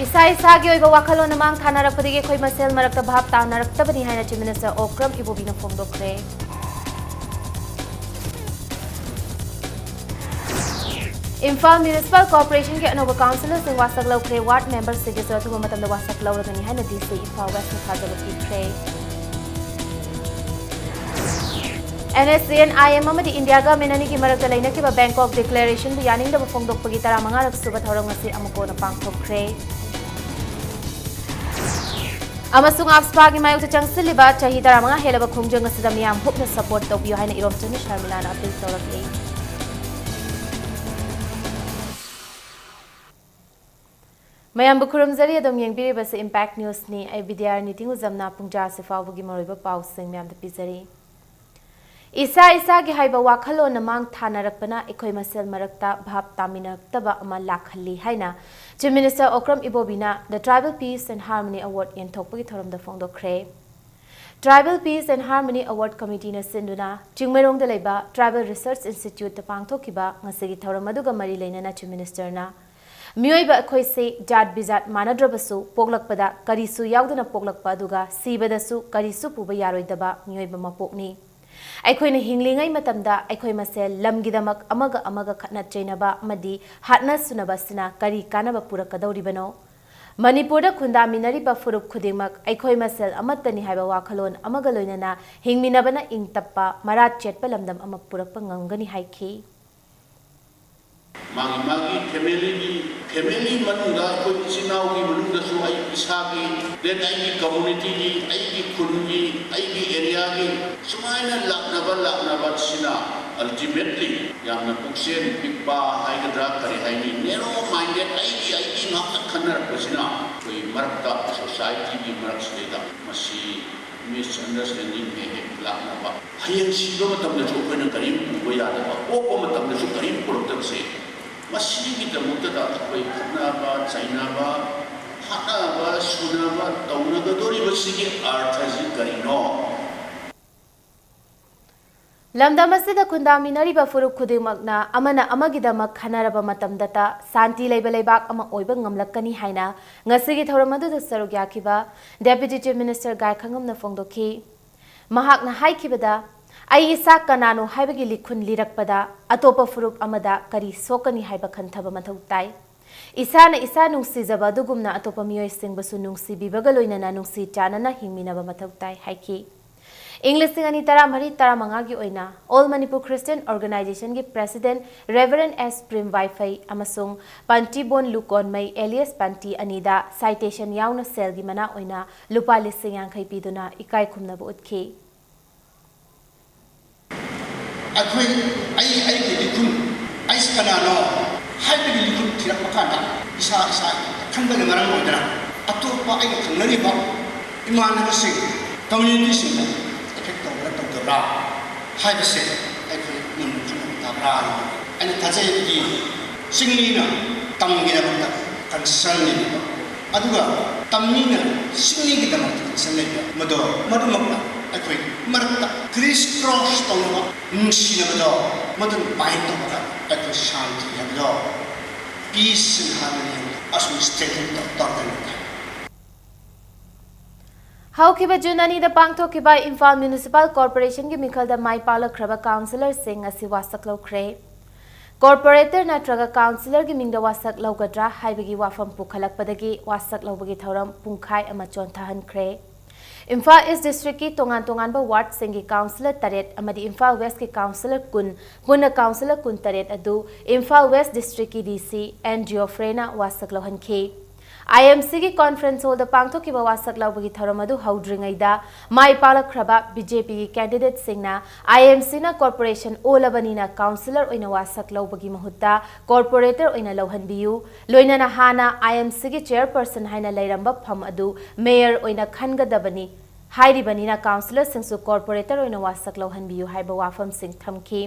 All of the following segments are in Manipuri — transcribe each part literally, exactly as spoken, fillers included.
ꯏꯁꯥ ꯏꯁꯥꯒꯤ ꯑꯣꯏꯕ ꯋꯥꯈꯜꯂꯣꯟꯅ ꯃꯥꯡ ꯊꯥꯅꯔꯛꯄꯗꯒꯤ ꯑꯩꯈꯣꯏ ꯃꯁꯦꯜ ꯃꯔꯛꯇ ꯚꯥꯞ ꯇꯥꯅꯔꯛꯇꯕꯅꯤ ꯍꯥꯏꯅ Chief Minister Okram ꯏꯕꯣꯕꯤꯅ ꯐꯣꯡꯗꯣꯛꯈ꯭ꯔꯦ꯫ Imphal Municipal Corporation ꯒꯤ ꯑꯅꯧꯕ councillor ꯁꯤꯡ ꯋꯥꯁꯛ ꯂꯧꯈ꯭ꯔꯦ꯫ Ward member ꯁꯤꯡꯒꯤꯁꯨ ꯑꯊꯨꯕ ꯃꯇꯝꯗ ꯋꯥꯁꯛ ꯂꯧꯔꯒꯅꯤ ꯍꯥꯏꯅ D C ꯏꯝꯐꯥꯜ West ꯅ ꯊꯥꯖꯕ ꯄꯤꯈ꯭ꯔꯦ꯫ N S C N I M ꯑꯃꯗꯤ India Government ꯑꯅꯤꯒꯤ ꯃꯔꯛꯇ ꯂꯩꯅꯈꯤꯕ Bangkok Declaration ꯕꯨ ꯌꯥꯅꯤꯡꯗꯕ ꯐꯣꯡꯗꯣꯛꯄꯒꯤ ꯇꯔꯥꯃꯉꯥꯔꯛ ꯁꯨꯕ ꯊꯧꯔꯝ ꯉꯁꯤ ꯑꯃꯨꯛ ꯍꯟꯅ ꯄꯥꯡꯊꯣꯛꯈ꯭ꯔꯦ꯫ ꯑꯃꯁꯨꯡ AFSPA ꯒꯤ ꯃꯥꯌꯣꯛꯇ ꯆꯪꯁꯤꯜꯂꯤꯕ ꯆꯍꯤ ꯇꯔꯥꯃꯉꯥ ꯍꯦꯜꯂꯕ ꯈꯣꯡꯖꯪ ꯑꯁꯤꯗ ꯃꯤꯌꯥꯝ ꯍꯨꯞꯅ support ꯇꯧꯕꯤꯌꯨ ꯍꯥꯏꯅ ꯏꯔꯣꯝꯆꯟ ꯁꯔꯃꯤꯂꯥꯅ appeal ꯇꯧꯔꯛꯂꯤ꯫ ꯃꯌꯥꯝꯕꯨ ꯈꯨꯔꯨꯝꯖꯔꯤ꯫ ꯑꯗꯨꯝ ꯌꯦꯡꯕꯤꯔꯤꯕꯁꯤ Impact News ꯅꯤ꯫ ꯑꯩ ꯕꯤꯗ꯭ꯌꯥꯔꯥꯅꯤ ꯇꯤꯡꯒꯨꯖꯝꯅ꯫ ꯄꯨꯡ ꯇꯔꯥꯁꯤ ꯐꯥꯎꯕꯒꯤ ꯃꯔꯨꯑꯣꯏꯕ ꯄꯥꯎꯁꯤꯡ ꯃꯌꯥꯝꯗ ꯄꯤꯖꯔꯤ꯫ ꯏꯁꯥ ꯏꯁꯥꯒꯤ ꯍꯥꯏꯕ ꯋꯥꯈꯜꯂꯣꯟꯅ ꯃꯥꯡ ꯊꯥꯅꯔꯛꯄꯅ ꯑꯩꯈꯣꯏ ꯃꯁꯦꯜ ꯃꯔꯛꯇ ꯚꯥꯞ ꯇꯥꯃꯤꯟꯅꯔꯛꯇꯕ ꯑꯃ ꯂꯥꯛꯍꯜꯂꯤ ꯍꯥꯏꯅ Chief Minister Okram ꯏꯕꯣꯕꯤꯅ The Tribal Peace and Harmony Award ꯌꯦꯟꯊꯣꯛꯄꯒꯤ ꯊꯧꯔꯝꯗ ꯐꯣꯡꯗꯣꯛꯈ꯭ꯔꯦ꯫ Tribal Peace and Harmony Award Committee ꯅ ꯁꯤꯟꯗꯨꯅ ꯆꯤꯡꯃꯩꯔꯣꯡꯗ ꯂꯩꯕ Tribal Research Institute ꯇ ꯄꯥꯡꯊꯣꯛꯈꯤꯕ ꯉꯁꯤꯒꯤ ꯊꯧꯔꯝ ꯑꯗꯨꯒ ꯃꯔꯤ ꯂꯩꯅꯅ Chief Minister ꯅ ꯃꯤꯑꯣꯏꯕ ꯑꯩꯈꯣꯏꯁꯤ ꯖꯥꯠ ꯕꯤꯖꯥꯠ ꯃꯥꯟꯅꯗ꯭ꯔꯕꯁꯨ ꯄꯣꯛꯂꯛꯄꯗ ꯀꯔꯤꯁꯨ ꯌꯥꯎꯗꯅ ꯄꯣꯛꯂꯛꯄ ꯑꯗꯨꯒ ꯁꯤꯕꯗꯁꯨ ꯀꯔꯤꯁꯨ ꯄꯨꯕ ꯌꯥꯔꯣꯏꯗꯕ ꯃꯤꯑꯣꯏꯕ ꯃꯄꯣꯛꯅꯤ꯫ ꯑꯩꯈꯣꯏꯅ ꯍꯤꯡꯂꯤꯉꯩ ꯃꯇꯝꯗ ꯑꯩꯈꯣꯏ ꯃꯁꯦꯜ ꯂꯝꯒꯤꯗꯃꯛ ꯑꯃꯒ ꯑꯃꯒ ꯈꯠꯅ ꯆꯩꯅꯕ ꯑꯃꯗꯤ ꯍꯥꯠꯅ ꯁꯨꯅꯕ ꯑꯁꯤꯅ ꯀꯔꯤ ꯀꯥꯟꯅꯕ ꯄꯨꯔꯛꯀꯗꯧꯔꯤꯕꯅꯣ? ꯃꯅꯤꯄꯨꯔꯗ ꯈꯨꯟꯗꯥꯃꯤꯟꯅꯔꯤꯕ ꯐꯨꯔꯨꯞ ꯈꯨꯗꯤꯡꯃꯛ ꯑꯩꯈꯣꯏ ꯃꯁꯦꯜ ꯑꯃꯠꯇꯅꯤ ꯍꯥꯏꯕ ꯋꯥꯈꯜꯂꯣꯟ ꯑꯃꯒ ꯂꯣꯏꯅꯅ ꯍꯤꯡꯃꯤꯟꯅꯕꯅ ꯏꯪ ꯇꯞꯄ, ꯃꯔꯥ ꯆꯦꯠꯄ ꯂꯝꯗꯝ ꯑꯃ ꯄꯨꯔꯛꯄ ꯉꯝꯒꯅꯤ ꯍꯥꯏꯈꯤ꯫ ꯃꯥꯒꯤ ꯃꯥꯒꯤ family ꯒꯤ, family ꯃꯅꯨꯡꯗ ꯑꯩꯈꯣꯏ ꯏꯆꯤꯟ ꯏꯅꯥꯎꯒꯤ ꯃꯅꯨꯡꯗꯁꯨ ꯑꯩ ꯏꯁꯥꯒꯤ, then ꯑꯩꯒꯤ community ꯒꯤ, ꯑꯩꯒꯤ ꯈꯨꯟꯒꯤ, ꯑꯩꯒꯤ area ꯒꯤ ꯁꯨꯃꯥꯏꯅ ꯂꯥꯛꯅꯕ, ꯂꯥꯛꯅꯕꯁꯤꯅ ultimately ꯌꯥꯝꯅ ꯄꯨꯛꯆꯦꯜ ꯄꯤꯛꯄ ꯍꯥꯏꯒꯗ꯭ꯔꯥ, ꯀꯔꯤ ꯍꯥꯏꯅꯤ, narrow minded, ꯑꯩꯒꯤ, ꯑꯩꯒꯤ ꯉꯥꯛꯇ ꯈꯟꯅꯔꯛꯄꯁꯤꯅ ꯑꯩꯈꯣꯏ ꯃꯔꯛꯇ, society ꯒꯤ ꯃꯔꯛꯁꯤꯗꯩꯗ ꯃꯁꯤ misunderstanding ꯍꯦꯛ ꯍꯦꯛ ꯂꯥꯛꯅꯕ, ꯍꯌꯦꯡ ꯁꯤꯕ ꯃꯇꯝꯗꯁꯨ ꯑꯩꯈꯣꯏꯅ ꯀꯔꯤꯝ ꯄꯨꯕ ꯌꯥꯗꯕ, ꯄꯣꯛꯄ ꯃꯇꯝꯗꯁꯨ ꯀꯔꯤꯝ ꯄꯨꯔꯛꯇꯕꯁꯦ, ꯃꯁꯤꯒꯤꯗꯃꯛꯇꯗ ꯑꯩꯈꯣꯏ ꯈꯠꯅꯕ, ꯆꯩꯅꯕ, ꯍꯥꯠꯅꯕ, ꯁꯨꯅꯕ ꯇꯧꯅꯒꯗꯧꯔꯤꯕꯁꯤꯒꯤ ꯑꯔꯊꯁꯤ ꯀꯔꯤꯅꯣ? ꯂꯝꯗꯝ ꯑꯁꯤꯗ ꯈꯨꯟꯗꯥꯃꯤꯟꯅꯔꯤꯕ ꯐꯨꯔꯨꯞ ꯈꯨꯗꯤꯡꯃꯛꯅ ꯑꯃꯅ ꯑꯃꯒꯤꯗꯃꯛ ꯈꯟꯅꯔꯕ ꯃꯇꯝꯗꯇ ꯁꯥꯟꯇꯤ ꯂꯩꯕ ꯂꯩꯕꯥꯛ ꯑꯃ ꯑꯣꯏꯕ ꯉꯝꯂꯛꯀꯅꯤ ꯍꯥꯏꯅ ꯉꯁꯤꯒꯤ ꯊꯧꯔꯝ ꯑꯗꯨꯗ ꯁꯔꯨꯛ ꯌꯥꯈꯤꯕ Deputy Chief Minister ꯒꯥꯏꯈꯥꯉꯝꯅ ꯐꯣꯡꯗꯣꯛꯈꯤ꯫ ꯃꯍꯥꯛꯅ ꯍꯥꯏꯈꯤꯕꯗ, "ꯑꯩ ꯏꯁꯥ ꯀꯅꯥꯅꯣ ꯍꯥꯏꯕꯒꯤ ꯂꯤꯈꯨꯟ ꯂꯤꯔꯛꯄꯗ ꯑꯇꯣꯞꯄ ꯐꯨꯔꯨꯞ ꯑꯃꯗ ꯀꯔꯤ ꯁꯣꯛꯀꯅꯤ ꯍꯥꯏꯕ ꯈꯟꯊꯕ ꯃꯊꯧ ꯇꯥꯏ꯫ ꯏꯁꯥꯅ ꯏꯁꯥ ꯅꯨꯡꯁꯤꯖꯕ ꯑꯗꯨꯒꯨꯝꯅ ꯑꯇꯣꯞꯄ ꯃꯤꯑꯣꯏꯁꯤꯡꯕꯨꯁꯨ ꯅꯨꯡꯁꯤꯕꯤꯕꯒ ꯂꯣꯏꯅꯅ ꯅꯨꯡꯁꯤ ꯆꯥꯟꯅꯅ ꯍꯤꯡꯃꯤꯟꯅꯕ ꯃꯊꯧ ꯇꯥꯏ" ꯍꯥꯏꯈꯤ꯫ ꯏꯪ ꯂꯤꯁꯤꯡ ꯑꯅꯤ ꯇꯔꯥꯃꯔꯤ ꯇꯔꯥꯃꯉꯥꯒꯤ ꯑꯣꯏꯅ All Manipur Christian Organization ꯒꯤ President Reverend S ꯄ꯭ꯔꯦꯝ ꯋꯥꯏꯐꯩ ꯑꯃꯁꯨꯡ ꯄꯟꯇꯤꯕꯣꯟ ꯂꯨꯀꯣꯟꯃꯩ alias ꯄꯟꯇꯤ ꯑꯅꯤꯗ citation ꯌꯥꯎꯅ ꯁꯦꯜꯒꯤ ꯃꯅꯥ ꯑꯣꯏꯅ ꯂꯨꯄꯥ ꯂꯤꯁꯤꯡ ꯌꯥꯡꯈꯩ ꯄꯤꯗꯨꯅ ꯏꯀꯥꯏ ꯈꯨꯝꯅꯕ ꯎꯠꯈꯤ꯫ ꯑꯩꯈꯣꯏ, ꯑꯩ, ꯑꯩꯒꯤ ꯂꯤꯈꯨꯟ, ꯑꯩꯁꯤ ꯀꯅꯥꯅꯣ ꯍꯥꯏꯕꯒꯤ ꯂꯤꯈꯨꯟ ꯊꯤꯔꯛꯄ ꯀꯥꯟꯗ, ꯏꯁꯥ ꯏꯁꯥ ꯈꯟꯕꯅ ꯃꯔꯝ ꯑꯣꯏꯗꯅ ꯑꯇꯣꯞꯄ ꯑꯩꯒ ꯊꯪꯅꯔꯤꯕ ꯏꯃꯥꯟꯅꯕꯁꯤꯡ, community ꯁꯤꯡꯗ effect ꯇꯧꯕ꯭ꯔꯥ ꯇꯧꯗꯕ꯭ꯔꯥ ꯍꯥꯏꯕꯁꯦ ꯑꯩꯈꯣꯏ ꯃꯨꯟꯅ ꯈꯟꯅꯕ ꯇꯥꯕ꯭ꯔꯥ ꯍꯥꯏꯅ ꯑꯩꯅ ꯊꯥꯖꯩ꯫ ꯑꯩꯗꯤ ꯆꯤꯡꯃꯤꯅ ꯇꯝꯒꯤꯗꯃꯛꯇ concern ꯂꯩꯕ, ꯑꯗꯨꯒ ꯇꯝꯃꯤꯅ ꯆꯤꯡꯃꯤꯒꯤꯗꯃꯛꯇ concern ꯂꯩꯕ, ꯃꯗꯣ, ꯃꯗꯨꯃꯛꯅ ꯑꯩꯈꯣꯏ ꯃꯔꯛꯇ criss cross ꯇꯧꯅꯕ, ꯅꯨꯡꯁꯤꯅꯕꯗꯣ, ꯃꯗꯨꯅ bind ꯇꯧꯕꯗ ꯑꯩꯈꯣꯏ ꯁꯥꯟꯇꯤ ꯍꯥꯏꯕꯗꯣ, peace and harmony ꯍꯥꯏꯕꯗꯣ ꯑꯁꯨꯝ strengthen ꯇꯧ-, ꯇꯧꯔꯛꯀꯅꯤ ꯈꯜꯂꯤ꯫ ꯍꯧꯈꯤꯕ ꯖꯨꯟ ꯑꯅꯤꯗ ꯄꯥꯡꯊꯣꯛꯈꯤꯕ ꯏꯝꯐꯥꯜ Municipal Corporation ꯒꯤ ꯃꯤꯈꯜꯗ ꯃꯥꯏ ꯄꯥꯛꯂꯛꯈ꯭ꯔꯕ councillor ꯁꯤꯡ ꯉꯁꯤ ꯋꯥꯁꯛ ꯂꯧꯈ꯭ꯔꯦ꯫ Corporator ꯅꯠꯇ꯭ꯔꯒ councillor ꯒꯤ ꯃꯤꯡꯗ ꯋꯥꯁꯛ ꯂꯧꯒꯗ꯭ꯔꯥ ꯍꯥꯏꯕꯒꯤ ꯋꯥꯐꯝ ꯄꯨꯈꯠꯂꯛꯄꯗꯒꯤ ꯋꯥꯁꯛ ꯂꯧꯕꯒꯤ ꯊꯧꯔꯝ ꯄꯨꯡꯈꯥꯏ ꯑꯃ ꯆꯣꯟꯊꯍꯟꯈ꯭ꯔꯦ꯫ ꯏꯝꯐꯥꯜ East District ꯀꯤ ꯇꯣꯉꯥꯟ ꯇꯣꯉꯥꯟꯕ ward ꯁꯤꯡꯒꯤ councillor ꯇꯔꯦꯠ ꯑꯃꯗꯤ ꯏꯝꯐꯥꯜ West ꯀꯤ councillor ꯀꯨꯟ, ꯄꯨꯟꯅ councillor ꯀꯨꯟꯇꯔꯦꯠ ꯑꯗꯨ ꯏꯝꯐꯥꯜ West District ꯀꯤ D C N Geoffrey ꯅ ꯋꯥꯁꯛ ꯂꯧꯍꯟꯈꯤ꯫ I M C ꯒꯤ conference hall ꯗ ꯄꯥꯡꯊꯣꯛꯈꯤꯕ ꯋꯥꯁꯛ ꯂꯧꯕꯒꯤ ꯊꯧꯔꯝ ꯑꯗꯨ ꯍꯧꯗ꯭ꯔꯤꯉꯩꯗ ꯃꯥꯏ ꯄꯥꯛꯂꯛꯈ꯭ꯔꯕ B J P ꯒꯤ candidate ꯁꯤꯡꯅ I M C ꯅ corporation ꯑꯣꯜꯂꯕꯅꯤꯅ councillor ꯑꯣꯏꯅ ꯋꯥꯁꯛ ꯂꯧꯕꯒꯤ ꯃꯍꯨꯠꯇ corporator ꯑꯣꯏꯅ ꯂꯧꯍꯟꯕꯤꯌꯨ, ꯂꯣꯏꯅꯅ ꯍꯥꯟꯅ I M C ꯒꯤ chairperson ꯍꯥꯏꯅ ꯂꯩꯔꯝꯕ ꯐꯝ ꯑꯗꯨ mayor ꯑꯣꯏꯅ ꯈꯟꯒꯗꯕꯅꯤ ꯍꯥꯏꯔꯤꯕꯅꯤꯅ councillor ꯁꯤꯡꯁꯨ corporator ꯑꯣꯏꯅ ꯋꯥꯁꯛ ꯂꯧꯍꯟꯕꯤꯌꯨ ꯍꯥꯏꯕ ꯋꯥꯐꯝꯁꯤꯡ ꯊꯝꯈꯤ꯫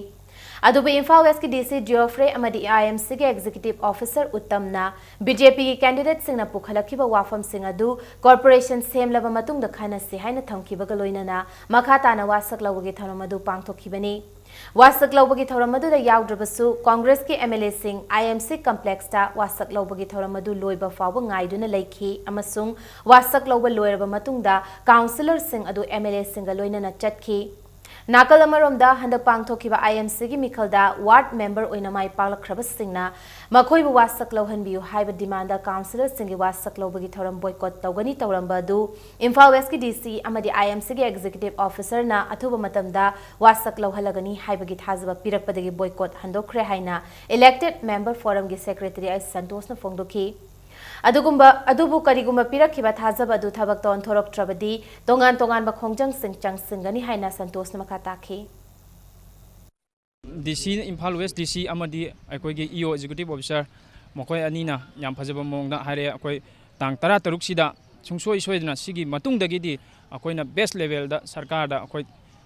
ꯑꯗꯨꯕꯨ ꯏꯝꯐꯥꯜ ꯋꯦꯁꯀꯤ ꯗꯤ ꯁꯤ ꯖꯤꯑꯣꯐ꯭ꯔꯦ ꯑꯃꯗꯤ ꯑꯥꯏ ꯑꯦꯝ ꯁꯤꯒꯤ ꯑꯦꯛꯖꯤꯀ꯭ꯌꯨꯇꯤꯚ ꯑꯣꯐꯤꯁꯔ ꯎꯠꯇꯝꯅ ꯕꯤ ꯖꯦ ꯄꯤꯒꯤ ꯀꯦꯟꯗꯤꯗꯦꯠꯁꯤꯡꯅ ꯄꯨꯈꯠꯂꯛꯈꯤꯕ ꯋꯥꯐꯝꯁꯤꯡ ꯑꯗꯨ ꯀꯣꯔꯄꯣꯔꯦꯁꯟ ꯁꯦꯝꯂꯕ ꯃꯇꯨꯡꯗ ꯈꯟꯅꯁꯤ ꯍꯥꯏꯅ ꯊꯝꯈꯤꯕꯒ ꯂꯣꯏꯅꯅ ꯃꯈꯥ ꯇꯥꯅ ꯋꯥꯁꯛ ꯂꯧꯕꯒꯤ ꯊꯧꯔꯝ ꯑꯗꯨ ꯄꯥꯡꯊꯣꯛꯈꯤꯕꯅꯤ꯫ ꯋꯥꯁꯛ ꯂꯧꯕꯒꯤ ꯊꯧꯔꯝ ꯑꯗꯨꯗ ꯌꯥꯎꯗ꯭ꯔꯕꯁꯨ ꯀꯣꯡꯒ꯭ꯔꯦꯁꯀꯤ ꯑꯦꯝ ꯑꯦꯜ ꯑꯦꯁꯤꯡ ꯑꯥꯏ ꯑꯦꯝ ꯁꯤ ꯀꯝꯄ꯭ꯂꯦꯛꯁꯇ ꯋꯥꯁꯛ ꯂꯧꯕꯒꯤ ꯊꯧꯔꯝ ꯑꯗꯨ ꯂꯣꯏꯕ ꯐꯥꯎꯕ ꯉꯥꯏꯗꯨꯅ ꯂꯩꯈꯤ ꯑꯃꯁꯨꯡ ꯋꯥꯁꯛ ꯂꯧꯕ ꯂꯣꯏꯔꯕ ꯃꯇꯨꯡꯗ ꯀꯥꯎꯟꯁꯤꯂꯔꯁꯤꯡ ꯑꯗꯨ ꯑꯦꯝ ꯑꯦꯜ ꯑꯦꯁꯤꯡꯒ ꯂꯣꯏꯅꯅ ꯆꯠꯈꯤ꯫ ꯅꯥꯀꯜ ꯑꯃꯔꯣꯝꯗ, ꯍꯟꯗꯛ ꯄꯥꯡꯊꯣꯛꯈꯤꯕ ꯑꯥꯏ ꯑꯦꯝ ꯁꯤꯒꯤ ꯃꯤꯈꯜꯗ ꯋꯥꯔꯗ ꯃꯦꯝꯕꯔ ꯑꯣꯏꯅ ꯃꯥꯏ ꯄꯥꯛꯂꯛꯈ꯭ꯔꯕꯁꯤꯡꯅ ꯃꯈꯣꯏꯕꯨ ꯋꯥꯁꯛ ꯂꯧꯍꯟꯕꯤꯌꯨ ꯍꯥꯏꯕ ꯗꯤꯃꯥꯟꯗ ꯀꯥꯎꯟꯁꯤꯂꯔꯁꯤꯡꯒꯤ ꯋꯥꯁꯛ ꯂꯧꯕꯒꯤ ꯊꯧꯔꯝ ꯕꯣꯏꯀꯣꯠ ꯇꯧꯒꯅꯤ ꯇꯧꯔꯝꯕ ꯑꯗꯨ ꯏꯝꯐꯥꯜ ꯋꯦꯁꯀꯤ ꯗꯤ ꯁꯤ ꯑꯃꯗꯤ ꯑꯥꯏ ꯑꯦꯝ ꯁꯤꯒꯤ ꯑꯦꯛꯖꯤꯀ꯭ꯌꯨꯇꯤꯚ ꯑꯣꯐꯤꯁꯔꯅ ꯑꯊꯨꯕ ꯃꯇꯝꯗ ꯋꯥꯁꯛ ꯂꯧꯍꯜꯂꯒꯅꯤ ꯍꯥꯏꯕꯒꯤ ꯊꯥꯖꯕ ꯄꯤꯔꯛꯄꯗꯒꯤ ꯕꯣꯏꯀꯣꯠ ꯍꯟꯗꯣꯛꯈ꯭ꯔꯦ ꯍꯥꯏꯅ ꯏꯂꯦꯛꯇꯦꯗ ꯃꯦꯝꯕꯔ ꯐꯣꯔꯝꯒꯤ ꯁꯦꯀ꯭ꯔꯦꯇꯔꯤ ꯑꯩꯆ ꯁꯟꯇꯣꯁꯅ ꯐꯣꯡꯗꯣꯛꯈꯤ꯫ ꯑꯗꯨꯒꯨꯝꯕ, ꯑꯗꯨꯕꯨ ꯀꯔꯤꯒꯨꯝꯕ ꯄꯤꯔꯛꯈꯤꯕ ꯊꯥꯖꯕ ꯑꯗꯨ ꯊꯕꯛꯇ ꯑꯣꯟꯊꯣꯔꯛꯇ꯭ꯔꯕꯗꯤ ꯇꯣꯉꯥꯟ ꯇꯣꯉꯥꯟꯕ ꯈꯣꯡꯖꯪꯁꯤꯡ ꯆꯪꯁꯤꯟꯒꯅꯤ ꯍꯥꯏꯅ ꯁꯟꯇꯣꯁꯅ ꯃꯈꯥ ꯇꯥꯈꯤ꯫ ꯗꯤ ꯁꯤ, ꯏꯝꯐꯥꯜ ꯋꯦꯁ ꯗꯤ ꯁꯤ ꯑꯃꯗꯤ ꯑꯩꯈꯣꯏꯒꯤ ꯏ ꯑꯣ ꯑꯦꯛꯖꯤꯀ꯭ꯌꯨꯇꯤꯚ ꯑꯣꯐꯤꯁꯔ, ꯃꯈꯣꯏ ꯑꯅꯤꯅ ꯌꯥꯝ ꯐꯖꯕ ꯃꯑꯣꯡꯗ ꯍꯥꯏꯔꯛꯑꯦ꯫ ꯑꯩꯈꯣꯏ ꯇꯥꯡ ꯇꯔꯥ ꯇꯔꯨꯛꯁꯤꯗ ꯁꯨꯡꯁꯣꯏ ꯁꯣꯏꯗꯅ ꯁꯤꯒꯤ ꯃꯇꯨꯡꯗꯒꯤꯗꯤ ꯑꯩꯈꯣꯏꯅ ꯕꯦꯁ ꯂꯦꯚꯦꯜꯗ ꯁꯔꯀꯥꯔꯗ ꯑꯩꯈꯣꯏ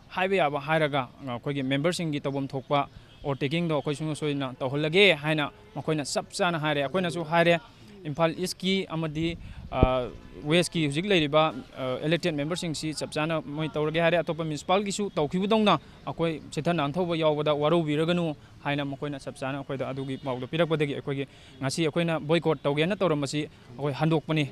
ꯍꯥꯏꯕ ꯌꯥꯕ ꯍꯥꯏꯔꯒ, ꯑꯩꯈꯣꯏꯒꯤ ꯃꯦꯝꯕꯔꯁꯤꯡꯒꯤ ꯇꯧꯐꯝ ꯊꯣꯛꯄ ꯑꯣꯔ ꯇꯦꯀꯤꯡꯗꯣ ꯑꯩꯈꯣꯏ ꯁꯨꯡꯁꯣꯏ ꯁꯣꯏꯗꯅ ꯇꯧꯍꯜꯂꯒꯦ ꯍꯥꯏꯅ ꯃꯈꯣꯏꯅ ꯆꯞ ꯆꯥꯅ ꯍꯥꯏꯔꯦ꯫ ꯑꯩꯈꯣꯏꯅꯁꯨ ꯍꯥꯏꯔꯦ, ꯏꯝꯐꯥꯜ ꯏꯁꯀꯤ ꯑꯃꯗꯤ, ꯑ, ꯋꯦꯁꯀꯤ ꯍꯧꯖꯤꯛ ꯂꯩꯔꯤꯕ, ꯑ, ꯏꯂꯦꯛꯇꯦꯗ ꯃꯦꯝꯕꯔꯁꯤꯡꯁꯤ ꯆꯞ ꯆꯥꯅ ꯃꯣꯏ ꯇꯧꯔꯒꯦ ꯍꯥꯏꯔꯦ꯫ ꯑꯇꯣꯞꯄ ꯃ꯭ꯌꯨꯅꯤꯁꯤꯄꯥꯜꯒꯤꯁꯨ ꯇꯧꯈꯤꯕꯗꯧꯅ ꯑꯩꯈꯣꯏ ꯆꯤꯊ ꯅꯥꯟꯊꯧꯕ ꯌꯥꯎꯕꯗ ꯋꯥꯔꯧꯕꯤꯔꯒꯅꯨ ꯍꯥꯏꯅ ꯃꯈꯣꯏꯅ ꯆꯞ ꯆꯥꯅ ꯑꯩꯈꯣꯏꯗ ꯑꯗꯨꯒꯤ ꯄꯥꯎꯗꯣ ꯄꯤꯔꯛꯄꯗꯒꯤ ꯑꯩꯈꯣꯏꯒꯤ ꯉꯁꯤ ꯑꯩꯈꯣꯏꯅ ꯕꯣꯏꯀꯣꯠ ꯇꯧꯒꯦꯅ ꯇꯧꯔꯝꯕꯁꯤ ꯑꯩꯈꯣꯏ ꯍꯟꯗꯣꯛꯄꯅꯤ꯫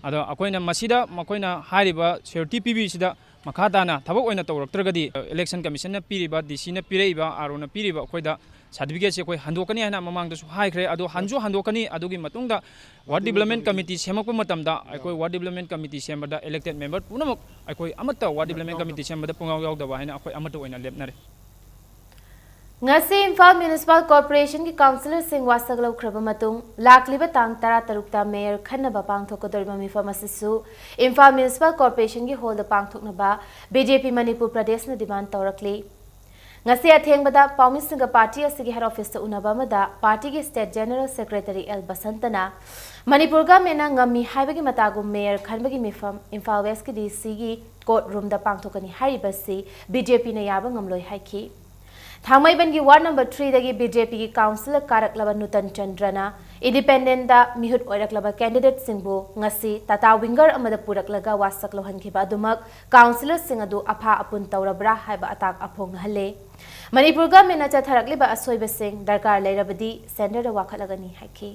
ꯑꯗꯣ ꯑꯩꯈꯣꯏꯅ ꯃꯁꯤꯗ ꯃꯈꯣꯏꯅ ꯍꯥꯏꯔꯤꯕ ꯁ꯭ꯌꯨꯔꯤꯇꯤ ꯄꯤꯕꯤꯁꯤꯗ ꯃꯈꯥ ꯇꯥꯅ ꯊꯕꯛ ꯑꯣꯏꯅ ꯇꯧꯔꯛꯇ꯭ꯔꯒꯗꯤ, ꯏꯂꯦꯛꯁꯟ ꯀꯃꯤꯁꯟꯅ ꯄꯤꯔꯤꯕ, ꯗꯤ ꯁꯤꯅ ꯄꯤꯔꯛꯏꯕ, ꯑꯥꯔ ꯑꯣꯅ ꯄꯤꯔꯤꯕ ꯑꯩꯈꯣꯏꯗ ꯁꯥꯔꯇꯤꯐꯤꯀꯦꯠꯁꯦ ꯑꯩꯈꯣꯏ ꯍꯟꯗꯣꯛꯀꯅꯤ ꯍꯥꯏꯅ ꯃꯃꯥꯡꯗꯁꯨ ꯍꯥꯏꯈ꯭ꯔꯦ꯫ ꯑꯗꯣ ꯍꯟꯁꯨ ꯍꯟꯗꯣꯛꯀꯅꯤ꯫ ꯑꯗꯨꯒꯤ ꯃꯇꯨꯡꯗ ꯋꯥꯔꯗ ꯗꯤꯕꯂꯞꯃꯦꯟ ꯀꯃꯤꯇꯤ ꯁꯦꯝꯃꯛꯄ ꯃꯇꯝꯗ ꯑꯩꯈꯣꯏ ꯋꯥꯔꯗ ꯗꯤꯕꯂꯞꯃꯦꯟ ꯀꯃꯤꯇꯤ ꯁꯦꯝꯕꯗ ꯏꯂꯦꯛꯇꯦꯗ ꯃꯦꯝꯕꯔ ꯄꯨꯝꯅꯃꯛ ꯑꯩꯈꯣꯏ ꯑꯃꯠꯇ ꯋꯥꯔꯗ ꯗꯤꯕꯂꯞꯃꯦꯟ ꯀꯃꯤꯇꯤ ꯁꯦꯝꯕꯗ ꯄꯨꯡꯌꯥꯎ ꯌꯥꯎꯗꯕ ꯍꯥꯏꯅ ꯑꯩꯈꯣꯏ ꯑꯃꯠꯇ ꯑꯣꯏꯅ ꯂꯦꯞꯅꯔꯦ꯫ ꯉꯁꯤ ꯏꯝꯐꯥꯜ ꯃ꯭ꯌꯨꯅꯤꯁꯤꯄꯥꯜ ꯀꯣꯔꯄꯣꯔꯦꯁꯟꯒꯤ ꯀꯥꯎꯟꯁꯤꯂꯔꯁꯤꯡ ꯋꯥꯁꯛ ꯂꯧꯈ꯭ꯔꯕ ꯃꯇꯨꯡ, ꯂꯥꯛꯂꯤꯕ ꯇꯥꯡ ꯇꯔꯥ ꯇꯔꯨꯛꯇ ꯃꯦꯌꯔ ꯈꯟꯅꯕ ꯄꯥꯡꯊꯣꯛꯀꯗꯧꯔꯤꯕ ꯃꯤꯐꯝ ꯑꯁꯤꯁꯨ ꯏꯝꯐꯥꯜ ꯃ꯭ꯌꯨꯅꯤꯁꯤꯄꯥꯜ ꯀꯣꯔꯄꯣꯔꯦꯁꯟꯒꯤ ꯍꯣꯜꯗ ꯄꯥꯡꯊꯣꯛꯅꯕ ꯕꯤ ꯖꯦ ꯄꯤ ꯃꯅꯤꯄꯨꯔ ꯄ꯭ꯔꯗꯦꯁꯅ ꯗꯤꯃꯥꯟ ꯇꯧꯔꯛꯂꯤ꯫ ꯉꯁꯤ ꯑꯊꯦꯡꯕꯗ ꯄꯥꯎꯃꯤꯁꯤꯡꯒ ꯄꯥꯔꯇꯤ ꯑꯁꯤꯒꯤ ꯍꯦꯗ ꯑꯣꯐꯤꯁꯇ ꯎꯅꯕ ꯑꯃꯗ ꯄꯥꯔꯇꯤꯒꯤ ꯁ꯭ꯇꯦꯠ ꯖꯦꯅꯔꯦꯜ ꯁꯦꯀ꯭ꯔꯦꯇꯔꯤ ꯑꯦꯜ ꯕꯁꯟꯇꯅ ꯃꯅꯤꯄꯨꯔ ꯒꯚꯔꯟꯃꯦꯟꯠꯅ ꯉꯝꯃꯤ ꯍꯥꯏꯕꯒꯤ ꯃꯇꯥꯒꯨꯝ ꯃꯦꯌꯔ ꯈꯟꯕꯒꯤ ꯃꯤꯐꯝ ꯏꯝꯐꯥꯜ ꯋꯦꯁꯀꯤ ꯗꯤ ꯁꯤꯒꯤ ꯀꯣꯔꯠ ꯔꯨꯝꯗ ꯄꯥꯡꯊꯣꯛꯀꯅꯤ ꯍꯥꯏꯔꯤꯕꯁꯤ ꯕꯤ ꯖꯦ ꯄꯤꯅ ꯌꯥꯕ ꯉꯝꯂꯣꯏ ꯍꯥꯏꯈꯤ꯫ ꯊꯥꯡꯃꯩꯕꯟꯒꯤ ward number three ꯗꯒꯤ BJP ꯒꯤ councillor ꯀꯥꯔꯛꯂꯕ ꯅꯨꯇꯟ ꯆꯟꯗ꯭ꯔꯅ independent ꯇ ꯃꯤꯍꯨꯠ ꯑꯣꯏꯔꯛꯂꯕ candidate ꯁꯤꯡꯕꯨ ꯉꯁꯤ Tata Winger ꯑꯃꯗ ꯄꯨꯔꯛꯂꯒ ꯋꯥꯁꯛ ꯂꯧꯍꯟꯈꯤꯕ ꯑꯗꯨꯃꯛ councillor ꯁꯤꯡ ꯑꯗꯨ ꯑꯐꯥ ꯑꯄꯨꯟ ꯇꯧꯔꯕ꯭ꯔꯥ ꯍꯥꯏꯕ ꯑꯇꯥꯛ ꯑꯐꯣꯡꯅꯍꯜꯂꯦ꯫ ꯃꯅꯤꯄꯨꯔ government ꯅ ꯆꯠꯊꯔꯛꯂꯤꯕ ꯑꯁꯣꯏꯕꯁꯤꯡ ꯗꯔꯀꯥꯔ ꯂꯩꯔꯕꯗꯤ centre ꯗ ꯋꯥꯀꯠꯂꯒꯅꯤ ꯍꯥꯏꯈꯤ꯫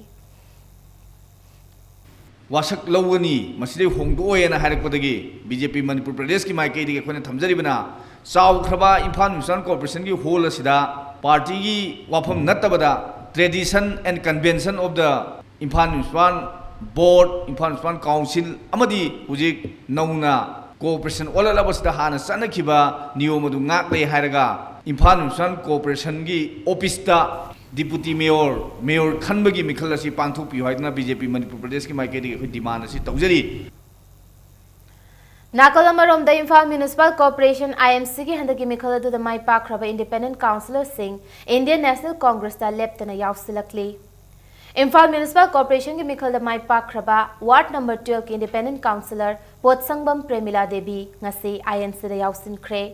ꯋꯥꯁꯛ ꯂꯧꯒꯅꯤ, ꯃꯁꯤꯗꯩ ꯍꯣꯡꯗꯣꯛꯑꯣꯏꯅ ꯍꯥꯏꯔꯛꯄꯗꯒꯤ BJP ꯃꯅꯤꯄꯨꯔ ꯄ꯭ꯔꯗꯦꯁꯀꯤ ꯃꯥꯏꯀꯩꯗꯒꯤ ꯑꯩꯈꯣꯏꯅ ꯊꯝꯖꯔꯤꯕꯅ ꯆꯥꯎꯈ꯭ꯔꯕ ꯏꯝꯐꯥꯜ Municipal Corporation ꯒꯤ hall ꯑꯁꯤꯗ party ꯒꯤ ꯋꯥꯐꯝ ꯅꯠꯇꯕꯗ tradition and convention of the Imphal Municipal Board, Imphal Municipal Council ꯑꯃꯗꯤ ꯍꯧꯖꯤꯛ ꯅꯧꯅ corporation ꯑꯣꯜꯂꯛꯂꯕꯁꯤꯗ ꯍꯥꯟꯅ ꯆꯠꯅꯈꯤꯕ ꯅꯤꯌꯣꯝ ꯑꯗꯨ ꯉꯥꯛꯂꯦ ꯍꯥꯏꯔꯒ ꯏꯝꯐꯥꯜ Municipal Corporation ꯒꯤ office ꯇ Deputy Mayor, Mayor ꯈꯟꯕꯒꯤ ꯃꯤꯈꯜ ꯑꯁꯤ ꯄꯥꯡꯊꯣꯛꯄꯤꯌꯨ ꯍꯥꯏꯗꯨꯅ BJP ꯃꯅꯤꯄꯨꯔ ꯄ꯭ꯔꯗꯦꯁꯀꯤ ꯃꯥꯏꯀꯩꯗꯒꯤ ꯑꯩꯈꯣꯏ demand ꯑꯁꯤ ꯇꯧꯖꯔꯤ꯫ ꯅꯥꯀꯜ ꯑꯃꯔꯣꯝꯗ ꯏꯝꯐꯥꯜ Municipal Corporation, IMC ꯒꯤ ꯍꯟꯗꯛꯀꯤ ꯃꯤꯈꯜ ꯑꯗꯨꯗ ꯃꯥꯏ ꯄꯥꯛꯈ꯭ꯔꯕ independent councillor ꯁꯤꯡ Indian National Congress ꯇ ꯂꯦꯞꯇꯅ ꯌꯥꯎꯁꯤꯜꯂꯛꯂꯤ꯫ ꯏꯝꯐꯥꯜ Municipal Corporation ꯒꯤ ꯃꯤꯈꯜꯗ ꯃꯥꯏ ꯄꯥꯛꯈ꯭ꯔꯕ ward number twelve ꯀꯤ independent councillor ꯄꯣꯠꯁꯪꯕꯝ ꯄ꯭ꯔꯦꯃꯤꯂꯥ ꯗꯦꯕꯤ ꯉꯁꯤ INC ꯗ ꯌꯥꯎꯁꯤꯟꯈ꯭ꯔꯦ꯫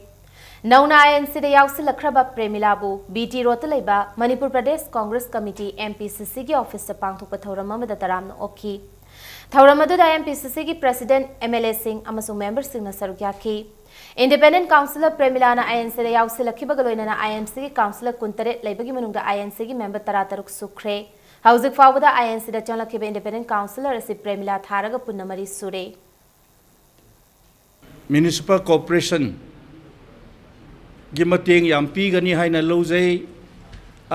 ꯅꯧꯅ INC ꯗ ꯌꯥꯎꯁꯤꯜꯂꯛꯈ꯭ꯔꯕ ꯄ꯭ꯔꯦꯃꯤꯂꯥꯕꯨ BT Road ꯇ ꯂꯩꯕ ꯃꯅꯤꯄꯨꯔ ꯄ꯭ꯔꯗꯦꯁ ꯀꯣꯡꯒ꯭ꯔꯦꯁ ꯀꯃꯤꯇꯤ, MPCC ꯒꯤ office ꯇ ꯄꯥꯡꯊꯣꯛꯄ ꯊꯧꯔꯝ ꯑꯃꯗ ꯇꯔꯥꯝꯅ ꯑꯣꯛꯈꯤ꯫ ꯊꯧꯔꯝ ꯑꯗꯨꯗ MPCC ꯒꯤ president, MLA ꯁꯤꯡ ꯑꯃꯁꯨꯡ member ꯁꯤꯡꯅ ꯁꯔꯨꯛ ꯌꯥꯈꯤ꯫ Independent councillor ꯄ꯭ꯔꯦꯃꯤꯂꯥꯅ INC ꯗ ꯌꯥꯎꯁꯤꯜꯂꯛꯈꯤꯕꯒ ꯂꯣꯏꯅꯅ INC ꯒꯤ councillor ꯀꯨꯟꯇꯔꯦꯠ ꯂꯩꯕꯒꯤ ꯃꯅꯨꯡꯗ INC ꯒꯤ member ꯇꯔꯥꯇꯔꯨꯛ ꯁꯨꯈ꯭ꯔꯦ꯫ ꯍꯧꯖꯤꯛ ꯐꯥꯎꯕꯗ INC ꯗ ꯆꯪꯂꯛꯈꯤꯕ independent councillor ꯑꯁꯤ ꯄ꯭ꯔꯦꯃꯤꯂꯥ ꯊꯥꯔꯒ ꯄꯨꯟꯅ ꯃꯔꯤ ꯁꯨꯔꯦ꯫ Municipal Corporation ꯒꯤ ꯃꯇꯦꯡ ꯌꯥꯝ ꯄꯤꯒꯅꯤ ꯍꯥꯏꯅ ꯂꯧꯖꯩ꯫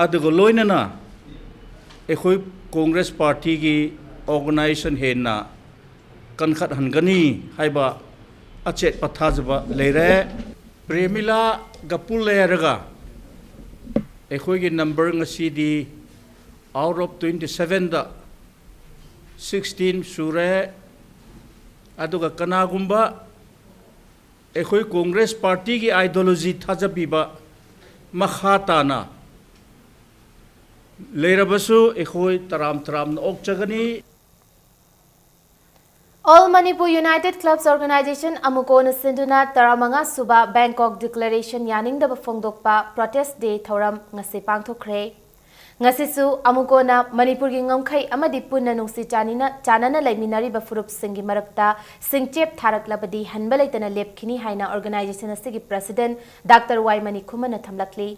ꯑꯗꯨꯒ ꯂꯣꯏꯅꯅ ꯑꯩꯈꯣꯏ ꯀꯣꯡꯒ꯭ꯔꯦꯁ ꯄꯥꯔꯇꯤꯒꯤ organization ꯍꯦꯟꯅ ꯀꯟꯈꯠꯍꯟꯒꯅꯤ ꯍꯥꯏꯕ ꯑꯆꯦꯠꯄ ꯊꯥꯖꯕ ꯂꯩꯔꯦ꯫ ꯄ꯭ꯔꯦꯃꯤꯂꯥꯒ ꯄꯨꯜꯂꯦ ꯍꯥꯏꯔꯒ ꯑꯩꯈꯣꯏꯒꯤ number ꯉꯁꯤꯗꯤ out of twenty seven the sixteen ꯁꯨꯔꯦ꯫ ꯑꯗꯨꯒ ꯀꯅꯥꯒꯨꯝꯕ ꯑꯩꯈꯣꯏ ꯀꯣꯡꯒ꯭ꯔꯦꯁ ꯄꯥꯔꯇꯤꯒꯤ ideology ꯊꯥꯖꯕꯤꯕ ꯃꯈꯥ ꯇꯥꯅ ꯂꯩꯔꯕꯁꯨ ꯑꯩꯈꯣꯏ ꯇꯔꯥꯝ ꯇꯔꯥꯝꯅ ꯑꯣꯛꯆꯒꯅꯤ꯫ All Manipur United Clubs Organization, ꯑꯃꯨꯀꯣꯅ ꯁꯤꯟꯗꯨꯅ ꯇꯔꯥꯃꯉꯥ ꯁꯨꯕ Bangkok Declaration ꯌꯥꯅꯤꯡꯗꯕ ꯐꯣꯡꯗꯣꯛꯄ Protest Day ꯊꯧꯔꯝ ꯉꯁꯤ ꯄꯥꯡꯊꯣꯛꯈ꯭ꯔꯦ꯫ ꯉꯁꯤꯁꯨ ꯑꯃꯨꯀꯣꯅ ꯃꯅꯤꯄꯨꯔꯒꯤ ꯉꯝꯈꯩ ꯑꯃꯗꯤ ꯄꯨꯟꯅ ꯅꯨꯡꯁꯤ ꯆꯥꯅꯤꯅ, ꯆꯥꯟꯅꯅ ꯂꯩꯃꯤꯟꯅꯔꯤꯕ ꯐꯨꯔꯨꯞꯁꯤꯡꯒꯤ ꯃꯔꯛꯇ ꯁꯤꯡꯆꯦꯞ ꯊꯥꯔꯛꯂꯕꯗꯤ ꯍꯟꯕ ꯂꯩꯇꯅ ꯂꯦꯞꯈꯤꯅꯤ ꯍꯥꯏꯅ organization ꯑꯁꯤꯒꯤ President Doctor ꯋꯥꯏ ꯃꯅꯤꯈꯨꯃꯅ ꯊꯝꯂꯛꯂꯤ꯫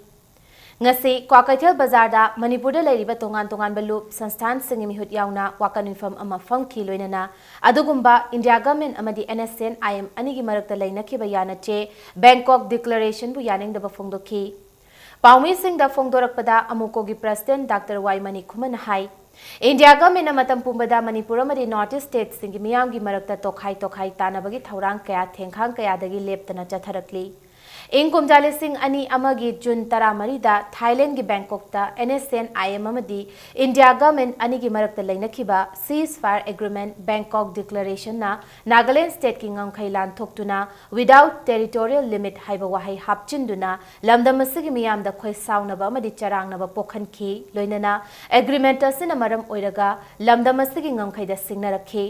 ꯉꯁꯤ ꯀ꯭ꯋꯥꯀꯩꯊꯦꯜ ꯕꯖꯥꯔꯗ ꯃꯅꯤꯄꯨꯔꯗ ꯂꯩꯔꯤꯕ ꯇꯣꯉꯥꯟ ꯇꯣꯉꯥꯟꯕ ꯂꯨꯞ ꯁꯪꯁꯊꯥꯟꯁꯤꯡꯒꯤ ꯃꯤꯍꯨꯠ ꯌꯥꯎꯅ ꯋꯥꯀꯠ ꯃꯤꯐꯝ ꯑꯃ ꯐꯝꯈꯤ꯫ ꯂꯣꯏꯅꯅ ꯑꯗꯨꯒꯨꯝꯕ India Government ꯑꯃꯗꯤ N S C N I M ꯑꯅꯤꯒꯤ ꯃꯔꯛꯇ ꯂꯩꯅꯈꯤꯕ ꯌꯥꯅꯆꯦ Bangkok Declarationꯕꯨ ꯌꯥꯅꯤꯡꯗꯕ ꯐꯣꯡꯗꯣꯛꯈꯤ꯫ ꯄꯥꯎꯃꯤꯁꯤꯡꯗ ꯐꯣꯡꯗꯣꯔꯛꯄꯗ ꯑꯃꯨꯀꯣꯒꯤ President Doctor ꯋꯥꯏ ꯃꯅꯤꯈꯨꯃꯅ ꯍꯥꯏ, India Governmentꯅ ꯃꯇꯝ ꯄꯨꯝꯕꯗ ꯃꯅꯤꯄꯨꯔ ꯑꯃꯗꯤ North East Stateꯁꯤꯡꯒꯤ ꯃꯤꯌꯥꯝꯒꯤ ꯃꯔꯛꯇ ꯇꯣꯈꯥꯏ ꯇꯣꯈꯥꯏ ꯇꯥꯅꯕꯒꯤ ꯊꯧꯔꯥꯡ ꯀꯌꯥ ꯊꯦꯡꯈꯥꯡ ꯀꯌꯥꯗꯒꯤ ꯂꯦꯞꯇꯅ ꯆꯠꯊꯔꯛꯂꯤ꯫ ꯏꯪ ꯀꯨꯝꯖꯥ ꯂꯤꯁꯤꯡ ꯑꯅꯤ ꯑꯃꯒꯤ June ꯇꯔꯥꯃꯔꯤꯗ ꯊꯥꯏꯂꯦꯟꯒꯤ ꯕꯦꯡꯀꯣꯛꯇ N S C N I M ꯑꯃꯗꯤ India Government ꯑꯅꯤꯒꯤ ꯃꯔꯛꯇ ꯂꯩꯅꯈꯤꯕ ceasefire agreement Bangkok Declarationꯅ ꯅꯥꯒꯥꯂꯦꯟ stateꯀꯤ ꯉꯝꯈꯩ ꯂꯥꯟꯊꯣꯛꯇꯨꯅ without territorial limit ꯍꯥꯏꯕ ꯋꯥꯍꯩ ꯍꯥꯞꯆꯤꯟꯗꯨꯅ ꯂꯝꯗꯝ ꯑꯁꯤꯒꯤ ꯃꯤꯌꯥꯝꯗ ꯈꯣꯏꯁꯥꯎꯅꯕ ꯑꯃꯗꯤ ꯆꯔꯥꯡꯅꯕ ꯄꯣꯛꯍꯟꯈꯤ꯫ ꯂꯣꯏꯅꯅ agreement ꯑꯁꯤꯅ ꯃꯔꯝ ꯑꯣꯏꯔꯒ ꯂꯝꯗꯝ ꯑꯁꯤꯒꯤ ꯉꯝꯈꯩꯗ ꯁꯤꯡꯅꯔꯛꯈꯤ꯫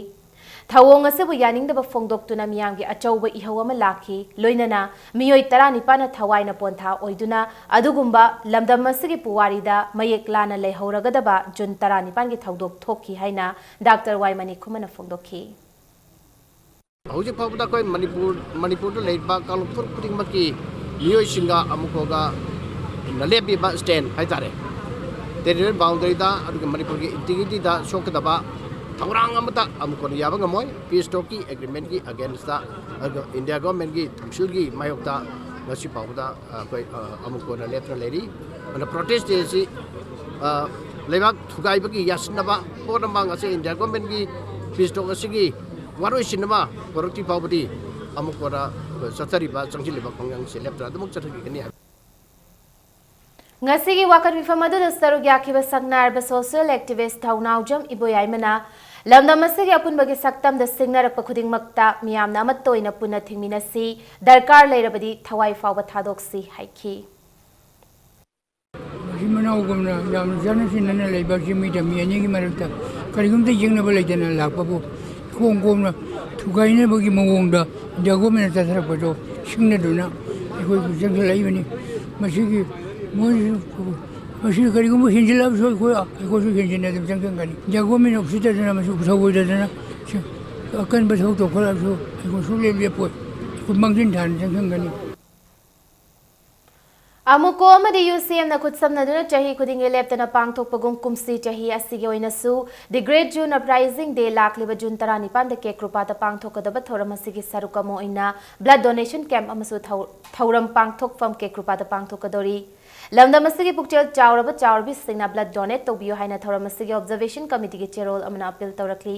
ꯊꯧꯑꯣꯡ ꯑꯁꯤꯕꯨ ꯌꯥꯅꯤꯡꯗꯕ ꯐꯣꯡꯗꯣꯛꯇꯨꯅ ꯃꯤꯌꯥꯝꯒꯤ ꯑꯆꯧꯕ ꯏꯍꯧ ꯑꯃ ꯂꯥꯛꯈꯤ꯫ ꯂꯣꯏꯅꯅ ꯃꯤꯑꯣꯏ ꯇꯔꯥꯅꯤꯄꯥꯟꯅ ꯊꯋꯥꯏꯅ ꯄꯣꯟꯊꯥ ꯑꯣꯏꯗꯨꯅ ꯑꯗꯨꯒꯨꯝꯕ ꯂꯝꯗꯝ ꯑꯁꯤꯒꯤ ꯄꯨꯋꯥꯔꯤꯗ ꯃꯌꯦꯛ ꯂꯥꯅ ꯂꯩꯍꯧꯔꯒꯗꯕ ꯖꯨꯟ ꯇꯔꯥꯅꯤꯄꯥꯟꯒꯤ ꯊꯧꯗꯣꯛ ꯊꯣꯛꯈꯤ ꯍꯥꯏꯅ ꯗꯥꯛꯇꯔ ꯋꯥꯏ ꯃꯅꯤꯈꯨꯃꯅ ꯐꯣꯡꯗꯣꯛꯈꯤ꯫ ꯍꯧꯖꯤꯛ ꯐꯥꯎꯕꯗ ꯑꯩꯈꯣꯏ ꯃꯅꯤꯄꯨꯔ, ꯃꯅꯤꯄꯨꯔꯗ ꯂꯩꯔꯤꯕ ꯀꯥꯡꯂꯨꯞ ꯐꯨꯔꯨꯞ ꯈꯨꯗꯤꯡꯃꯛꯀꯤ ꯃꯤꯑꯣꯏꯁꯤꯡꯒ ꯑꯃꯨꯛꯀꯣꯒ ꯂꯦꯞꯄꯤꯕ stand ꯍꯥꯏꯇꯥꯔꯦ, territorial boundaryꯗ ꯑꯗꯨꯒ ꯃꯅꯤꯄꯨꯔꯒꯤ integrityꯗ ꯁꯣꯛꯀꯗꯕ ꯊꯧꯔꯥꯡ ꯑꯃꯠꯇ ꯑꯃꯨꯛꯀꯣꯅ ꯌꯥꯕ ꯉꯝꯃꯣꯏ꯫ Peace talkꯀꯤ agreementꯀꯤ againstꯇ, ꯑꯗꯨꯒ India Governmentꯀꯤ ꯊꯧꯁꯤꯜꯒꯤ ꯃꯥꯌꯣꯛꯇ ꯉꯁꯤ ꯐꯥꯎꯕꯗ ꯑꯩꯈꯣꯏ, ꯑ, ꯑꯃꯨꯛꯀꯣꯅ ꯂꯦꯞꯇꯅ ꯂꯩꯔꯤ꯫ ꯑꯗꯨꯅ protest day ꯑꯁꯤ, ꯑ, ꯂꯩꯕꯥꯛ ꯊꯨꯒꯥꯏꯕꯒꯤ ꯌꯥꯁꯤꯟꯅꯕ ꯄꯣꯠ ꯑꯃ ꯉꯁꯤ India Governmentꯀꯤ peace talk ꯑꯁꯤꯒꯤ ꯋꯥꯔꯣꯏꯁꯤꯟ ꯑꯃ ꯄꯨꯔꯛꯇ꯭ꯔꯤ ꯐꯥꯎꯕꯗꯤ ꯑꯃꯨꯛꯀꯣꯅ ꯆꯠꯊꯔꯤꯕ, ꯆꯪꯁꯤꯜꯂꯤꯕ ꯈꯣꯡꯖꯪꯁꯤ ꯂꯦꯞꯇꯅ ꯑꯗꯨꯃꯛ ꯆꯠꯊꯈꯤꯒꯅꯤ ꯍꯥꯏꯕ꯫ ꯉꯁꯤꯒꯤ ꯋꯥꯀꯠ ꯃꯤꯐꯝ ꯑꯗꯨꯗ ꯁꯔꯨꯛ ꯌꯥꯈꯤꯕ ꯁꯛꯅꯥꯏꯔꯕ social activist ꯊꯧꯅꯥꯎꯖꯝ ꯏꯕꯣꯌꯥꯏꯃꯅ ꯂꯝꯗꯝ ꯑꯁꯤꯒꯤ ꯑꯄꯨꯟꯕꯒꯤ ꯁꯛꯇꯝꯗ ꯁꯤꯡꯅꯔꯛꯄ ꯈꯨꯗꯤꯡꯃꯛꯇ ꯃꯤꯌꯥꯝꯅ ꯑꯃꯠꯇ ꯑꯣꯏꯅ ꯄꯨꯟꯅ ꯊꯤꯡꯃꯤꯟꯅꯁꯤ, ꯗꯔꯀꯥꯔ ꯂꯩꯔꯕꯗꯤ ꯊꯋꯥꯏ ꯐꯥꯎꯕ ꯊꯥꯗꯣꯛꯁꯤ ꯍꯥꯏꯈꯤ꯫ ꯃꯆꯤꯟ ꯃꯅꯥꯎꯒꯨꯝꯅ ꯌꯥꯝꯅ ꯆꯠꯅ ꯆꯤꯟꯅꯅ ꯂꯩꯕ ꯑꯁꯤ ꯃꯤꯗ ꯃꯤ ꯑꯅꯤꯒꯤ ꯃꯔꯛꯇ ꯀꯔꯤꯒꯨꯝꯕ ꯌꯦꯡꯅꯕ ꯂꯩꯇꯅ ꯂꯥꯛꯄꯕꯨ ꯀꯣꯝ ꯀꯣꯝꯅ ꯊꯨꯒꯥꯏꯅꯕꯒꯤ ꯃꯑꯣꯡꯗ ꯏꯟꯗꯤꯌꯥ ꯒꯣꯔꯃꯦꯟꯅ ꯆꯠꯊꯔꯛꯄꯗꯣ ꯁꯤꯡꯅꯗꯨꯅ ꯑꯩꯈꯣꯏꯁꯨ ꯆꯪꯁꯤꯜꯂꯛꯏꯕꯅꯤ꯫ ꯃꯁꯤꯒꯤ ꯃꯣꯏꯁꯨ ꯃꯁꯤ ꯀꯔꯤꯒꯨꯝꯕ ꯍꯦꯟꯖꯤꯜꯂꯛꯑꯕꯁꯨ ꯑꯩꯈꯣꯏ ꯑꯩꯈꯣꯏꯁꯨ ꯍꯦꯟꯖꯤꯟꯅ ꯑꯗꯨꯝ ꯆꯪꯁꯤꯟꯒꯅꯤ꯫ ꯏꯟꯗꯤꯌꯥ ꯒꯣꯔꯃꯦꯟꯅ ꯎꯁꯤꯠꯇꯗꯅ ꯃꯁꯤ ꯎꯊꯧꯑꯣꯏꯗꯗꯅ ꯑꯀꯟꯕ ꯊꯕꯛ ꯇꯧꯈꯠꯂꯛꯑꯁꯨ ꯑꯩꯈꯣꯏ ꯁꯨꯡꯂꯦꯞ ꯂꯦꯞꯄꯣꯏ꯫ ꯑꯩꯈꯣꯏ ꯃꯥꯡꯖꯤꯟ ꯊꯥꯅ ꯆꯪꯁꯤꯟꯒꯅꯤ꯫ ꯑꯃꯨꯀꯣ ꯑꯃꯗꯤ ꯌꯨ ꯁꯤ ꯑꯦꯝꯅ ꯈꯨꯠꯁꯝꯅꯗꯨꯅ ꯆꯍꯤ ꯈꯨꯗꯤꯡꯒꯤ ꯂꯦꯞꯇꯅ ꯄꯥꯡꯊꯣꯛꯄꯒꯨꯝ ꯀꯨꯝꯁꯤ ꯆꯍꯤ ꯑꯁꯤꯒꯤ ꯑꯣꯏꯅꯁꯨ The Great June Uprising Day ꯂꯥꯛꯂꯤꯕ ꯖꯨꯟ ꯇꯔꯥꯅꯤꯄꯥꯟꯗ ꯀꯦꯀ꯭ꯔꯨꯄꯥꯗ ꯄꯥꯡꯊꯣꯛꯀꯗꯕ ꯊꯧꯔꯝ ꯑꯁꯤꯒꯤ ꯁꯔꯨꯛ ꯑꯃ ꯑꯣꯏꯅ blood donation camp ꯑꯃꯁꯨ ꯊꯧ-, ꯊꯧꯔꯝ ꯄꯥꯡꯊꯣꯛꯐꯝ ꯀꯦꯀ꯭ꯔꯨꯄꯥꯗ ꯄꯥꯡꯊꯣꯛꯀꯗꯧꯔꯤ꯫ ꯂꯝꯗꯝ ꯑꯁꯤꯒꯤ ꯄꯨꯛꯆꯦꯜ ꯆꯥꯎꯔꯕ ꯆꯥꯎꯔꯕꯤꯁꯤꯡꯅ blood donate ꯇꯧꯕꯤꯌꯨ ꯍꯥꯏꯅ ꯊꯧꯔꯝ ꯑꯁꯤꯒꯤ observation committeeꯒꯤ ꯆꯦꯔꯣꯜ ꯑꯃꯅ appeal ꯇꯧꯔꯛꯂꯤ꯫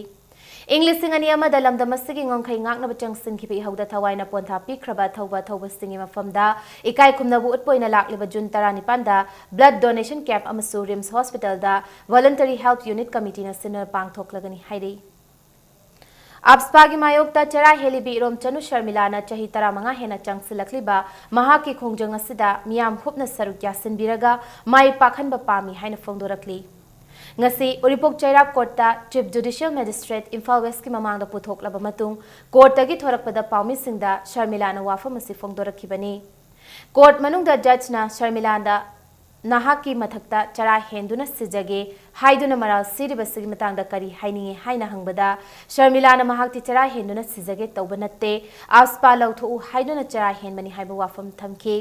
ꯏꯪ ꯂꯤꯁꯤꯡ ꯑꯅꯤ ꯑꯃꯗ ꯂꯝꯗꯝ ꯑꯁꯤꯒꯤ ꯉꯝꯈꯩ ꯉꯥꯛꯅꯕ ꯆꯪꯁꯤꯟꯈꯤꯕ ꯏꯍꯧꯗ ꯊꯋꯥꯏꯅ ꯄꯣꯟꯊꯥ ꯄꯤꯈ꯭ꯔꯕ ꯑꯊꯧꯕ ꯑꯊꯧꯕꯁꯤꯡꯒꯤ ꯃꯐꯝꯗ ꯏꯀꯥꯏ ꯈꯨꯝꯅꯕ ꯎꯠꯄ ꯑꯣꯏꯅ ꯂꯥꯛꯂꯤꯕ ꯖꯨꯟ ꯇꯔꯥꯅꯤꯄꯥꯟꯗ blood donation camp ꯑꯃꯁꯨ ꯔꯤꯝꯁ ꯍꯣꯁꯄꯤꯇꯥꯜꯗ Voluntary Health Unit Committeeꯅ ꯁꯤꯟꯗꯨꯅ ꯄꯥꯡꯊꯣꯛꯂꯒꯅꯤ ꯍꯥꯏꯔꯤ꯫ ꯑꯞꯁꯄꯥꯒꯤ ꯃꯥꯌꯣꯛꯇ ꯆꯔꯥ ꯍꯦꯜꯂꯤꯕꯤ ꯏꯔꯣꯝꯆꯅꯨ ꯁꯔꯃꯤꯂꯥꯅ ꯆꯍꯤ ꯇꯔꯥꯃꯉꯥ ꯍꯦꯟꯅ ꯆꯪꯁꯤꯜꯂꯛꯂꯤꯕ ꯃꯍꯥꯛꯀꯤ ꯈꯣꯡꯖꯪ ꯑꯁꯤꯗ ꯃꯤꯌꯥꯝ ꯍꯨꯞꯅ ꯁꯔꯨꯛ ꯌꯥꯁꯤꯟꯕꯤꯔꯒ ꯃꯥꯏ ꯄꯥꯛꯍꯟꯕ ꯄꯥꯝꯃꯤ ꯍꯥꯏꯅ ꯐꯣꯡꯗꯣꯔꯛꯂꯤ꯫ ꯉꯁꯤ ꯎꯔꯤꯄꯣꯛ ꯆꯩꯔꯥꯛ ꯀꯣꯔꯠꯇ Chief Judicial Magistrate ꯏꯝꯐꯥꯜ ꯋꯦꯁꯀꯤ ꯃꯃꯥꯡꯗ ꯄꯨꯊꯣꯛꯂꯕ ꯃꯇꯨꯡ ꯀꯣꯔꯠꯇꯒꯤ ꯊꯣꯔꯛꯄꯗ ꯄꯥꯎꯃꯤꯁꯤꯡꯗ ꯁꯔꯃꯤꯂꯥꯅ ꯋꯥꯐꯝ ꯑꯁꯤ ꯐꯣꯡꯗꯣꯔꯛꯈꯤꯕꯅꯤ꯫ ꯀꯣꯔꯠ ꯃꯅꯨꯡꯗ ꯖꯖꯅ ꯁꯔꯃꯤꯂꯥꯗ "ꯅꯍꯥꯛꯀꯤ ꯃꯊꯛꯇ ꯆꯔꯥ ꯍꯦꯟꯗꯨꯅ ꯁꯤꯖꯒꯦ" ꯍꯥꯏꯗꯨꯅ ꯃꯔꯥꯜ ꯁꯤꯔꯤꯕꯁꯤꯒꯤ ꯃꯇꯥꯡꯗ ꯀꯔꯤ ꯍꯥꯏꯅꯤꯡꯏ ꯍꯥꯏꯅ ꯍꯪꯕꯗ, ꯁꯔꯃꯤꯂꯥꯅ ꯃꯍꯥꯛꯇꯤ ꯆꯔꯥ ꯍꯦꯟꯗꯨꯅ ꯁꯤꯖꯒꯦ ꯇꯧꯕ ꯅꯠꯇꯦ, ꯑꯞꯁꯄꯥ ꯂꯧꯊꯣꯛꯎ ꯍꯥꯏꯗꯨꯅ ꯆꯔꯥ ꯍꯦꯟꯕꯅꯤ ꯍꯥꯏꯕ ꯋꯥꯐꯝ ꯊꯝꯈꯤ꯫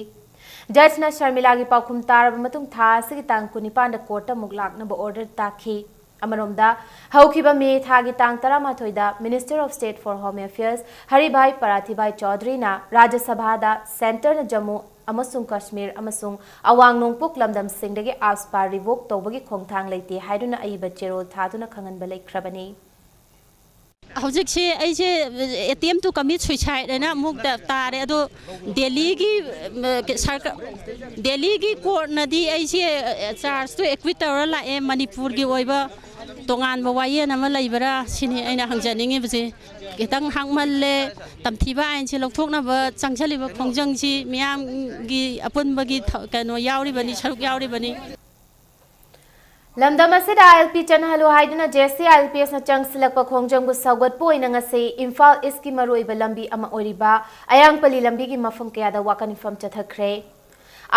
ꯖꯖꯅ ꯁꯔꯃꯤꯂꯥꯒꯤ ꯄꯥꯎꯈꯨꯝ ꯇꯥꯔꯕ ꯃꯇꯨꯡ ꯊꯥ ꯑꯁꯤꯒꯤ ꯇꯥꯡ ꯀꯨꯟꯅꯤꯄꯥꯟꯗ ꯀꯣꯔꯠꯇ ꯑꯃꯨꯛ ꯂꯥꯛꯅꯕ ꯑꯣꯔꯗꯔ ꯇꯥꯈꯤ꯫ ꯑꯃꯔꯣꯝꯗ, ꯍꯧꯈꯤꯕ ꯃꯦ ꯊꯥꯒꯤ ꯇꯥꯡ ꯇꯔꯥꯃꯥꯊꯣꯏꯗ Minister of State for Home Affairs ꯍꯔꯤꯚꯥꯏ ꯄꯔꯥꯊꯤꯚꯥꯏ ꯆꯧꯙꯔꯤꯅ ꯔꯥꯖ꯭ꯌ ꯁꯚꯥꯗ ꯁꯦꯟꯇꯔꯅ ꯖꯝꯃꯨ ꯑꯃꯁꯨꯡ ꯀꯥꯁꯃꯤꯔ ꯑꯃꯁꯨꯡ ꯑꯋꯥꯡ ꯅꯣꯡꯄꯣꯛ ꯂꯝꯗꯝꯁꯤꯡꯗꯒꯤ ꯑꯞꯁꯄꯥ ꯔꯤꯚꯣꯛ ꯇꯧꯕꯒꯤ ꯈꯣꯡꯊꯥꯡ ꯂꯩꯇꯦ ꯍꯥꯏꯗꯨꯅ ꯑꯏꯕ ꯆꯦꯔꯣꯜ ꯊꯥꯗꯨꯅ ꯈꯪꯍꯟꯕ ꯂꯩꯈ꯭ꯔꯕꯅꯤ꯫ ꯍꯧꯖꯤꯛꯁꯦ ꯑꯩꯁꯦ attempt to commit suicide ꯍꯥꯏꯅ ꯑꯃꯨꯛ ꯇ-, ꯇꯥꯔꯦ꯫ ꯑꯗꯣ ꯗꯦꯜꯂꯤꯒꯤ, ꯎꯝ, ꯁꯔꯀꯥ-, ꯗꯦꯜꯂꯤꯒꯤ ꯀꯣꯔꯠꯅꯗꯤ ꯑꯩꯁꯦ, ꯑ, ꯆꯥꯔꯖꯇꯣ ꯑꯦꯀ꯭ꯋꯤꯠ ꯇꯧꯔ ꯂꯥꯛꯑꯦ꯫ ꯃꯅꯤꯄꯨꯔꯒꯤ ꯑꯣꯏꯕ ꯇꯣꯉꯥꯟꯕ ꯋꯥꯌꯦꯜ ꯑꯃ ꯂꯩꯕ꯭ꯔꯥ ꯁꯤꯅꯤ ꯑꯩꯅ ꯍꯪꯖꯅꯤꯡꯉꯤꯕꯁꯦ꯫ ꯈꯤꯇꯪ ꯍꯥꯡꯃꯜꯂꯦ꯫ ꯇꯝꯊꯤꯕ ꯑꯥꯏꯟꯁꯦ ꯂꯧꯊꯣꯛꯅꯕ ꯆꯪꯁꯤꯜꯂꯤꯕ ꯈꯣꯡꯖꯪꯁꯤ ꯃꯤꯌꯥꯝꯒꯤ ꯑꯄꯨꯟꯕꯒꯤ ꯊ-, ꯀꯩꯅꯣ ꯌꯥꯎꯔꯤꯕꯅꯤ, ꯁꯔꯨꯛ ꯌꯥꯎꯔꯤꯕꯅꯤ꯫ ꯂꯝꯗꯝ ꯑꯁꯤꯗ ꯑꯥꯏ ꯑꯦꯜ ꯄꯤ ꯆꯠꯅꯍꯜꯂꯨ ꯍꯥꯏꯗꯨꯅ J S C I L ꯄꯤ ꯑꯦꯁꯅ ꯆꯪꯁꯤꯜꯂꯛꯄ ꯈꯣꯡꯖꯪꯕꯨ ꯁꯧꯒꯠꯄ ꯑꯣꯏꯅ ꯉꯁꯤ ꯏꯝꯐꯥꯜ ꯏꯁꯀꯤ ꯃꯔꯨꯑꯣꯏꯕ ꯂꯝꯕꯤ ꯑꯃ ꯑꯣꯏꯔꯤꯕ ꯑꯌꯥꯡꯄꯜꯂꯤ ꯂꯝꯕꯤꯒꯤ ꯃꯐꯝ ꯀꯌꯥꯗ ꯋꯥꯀꯠ ꯃꯤꯐꯝ ꯆꯠꯊꯈ꯭ꯔꯦ꯫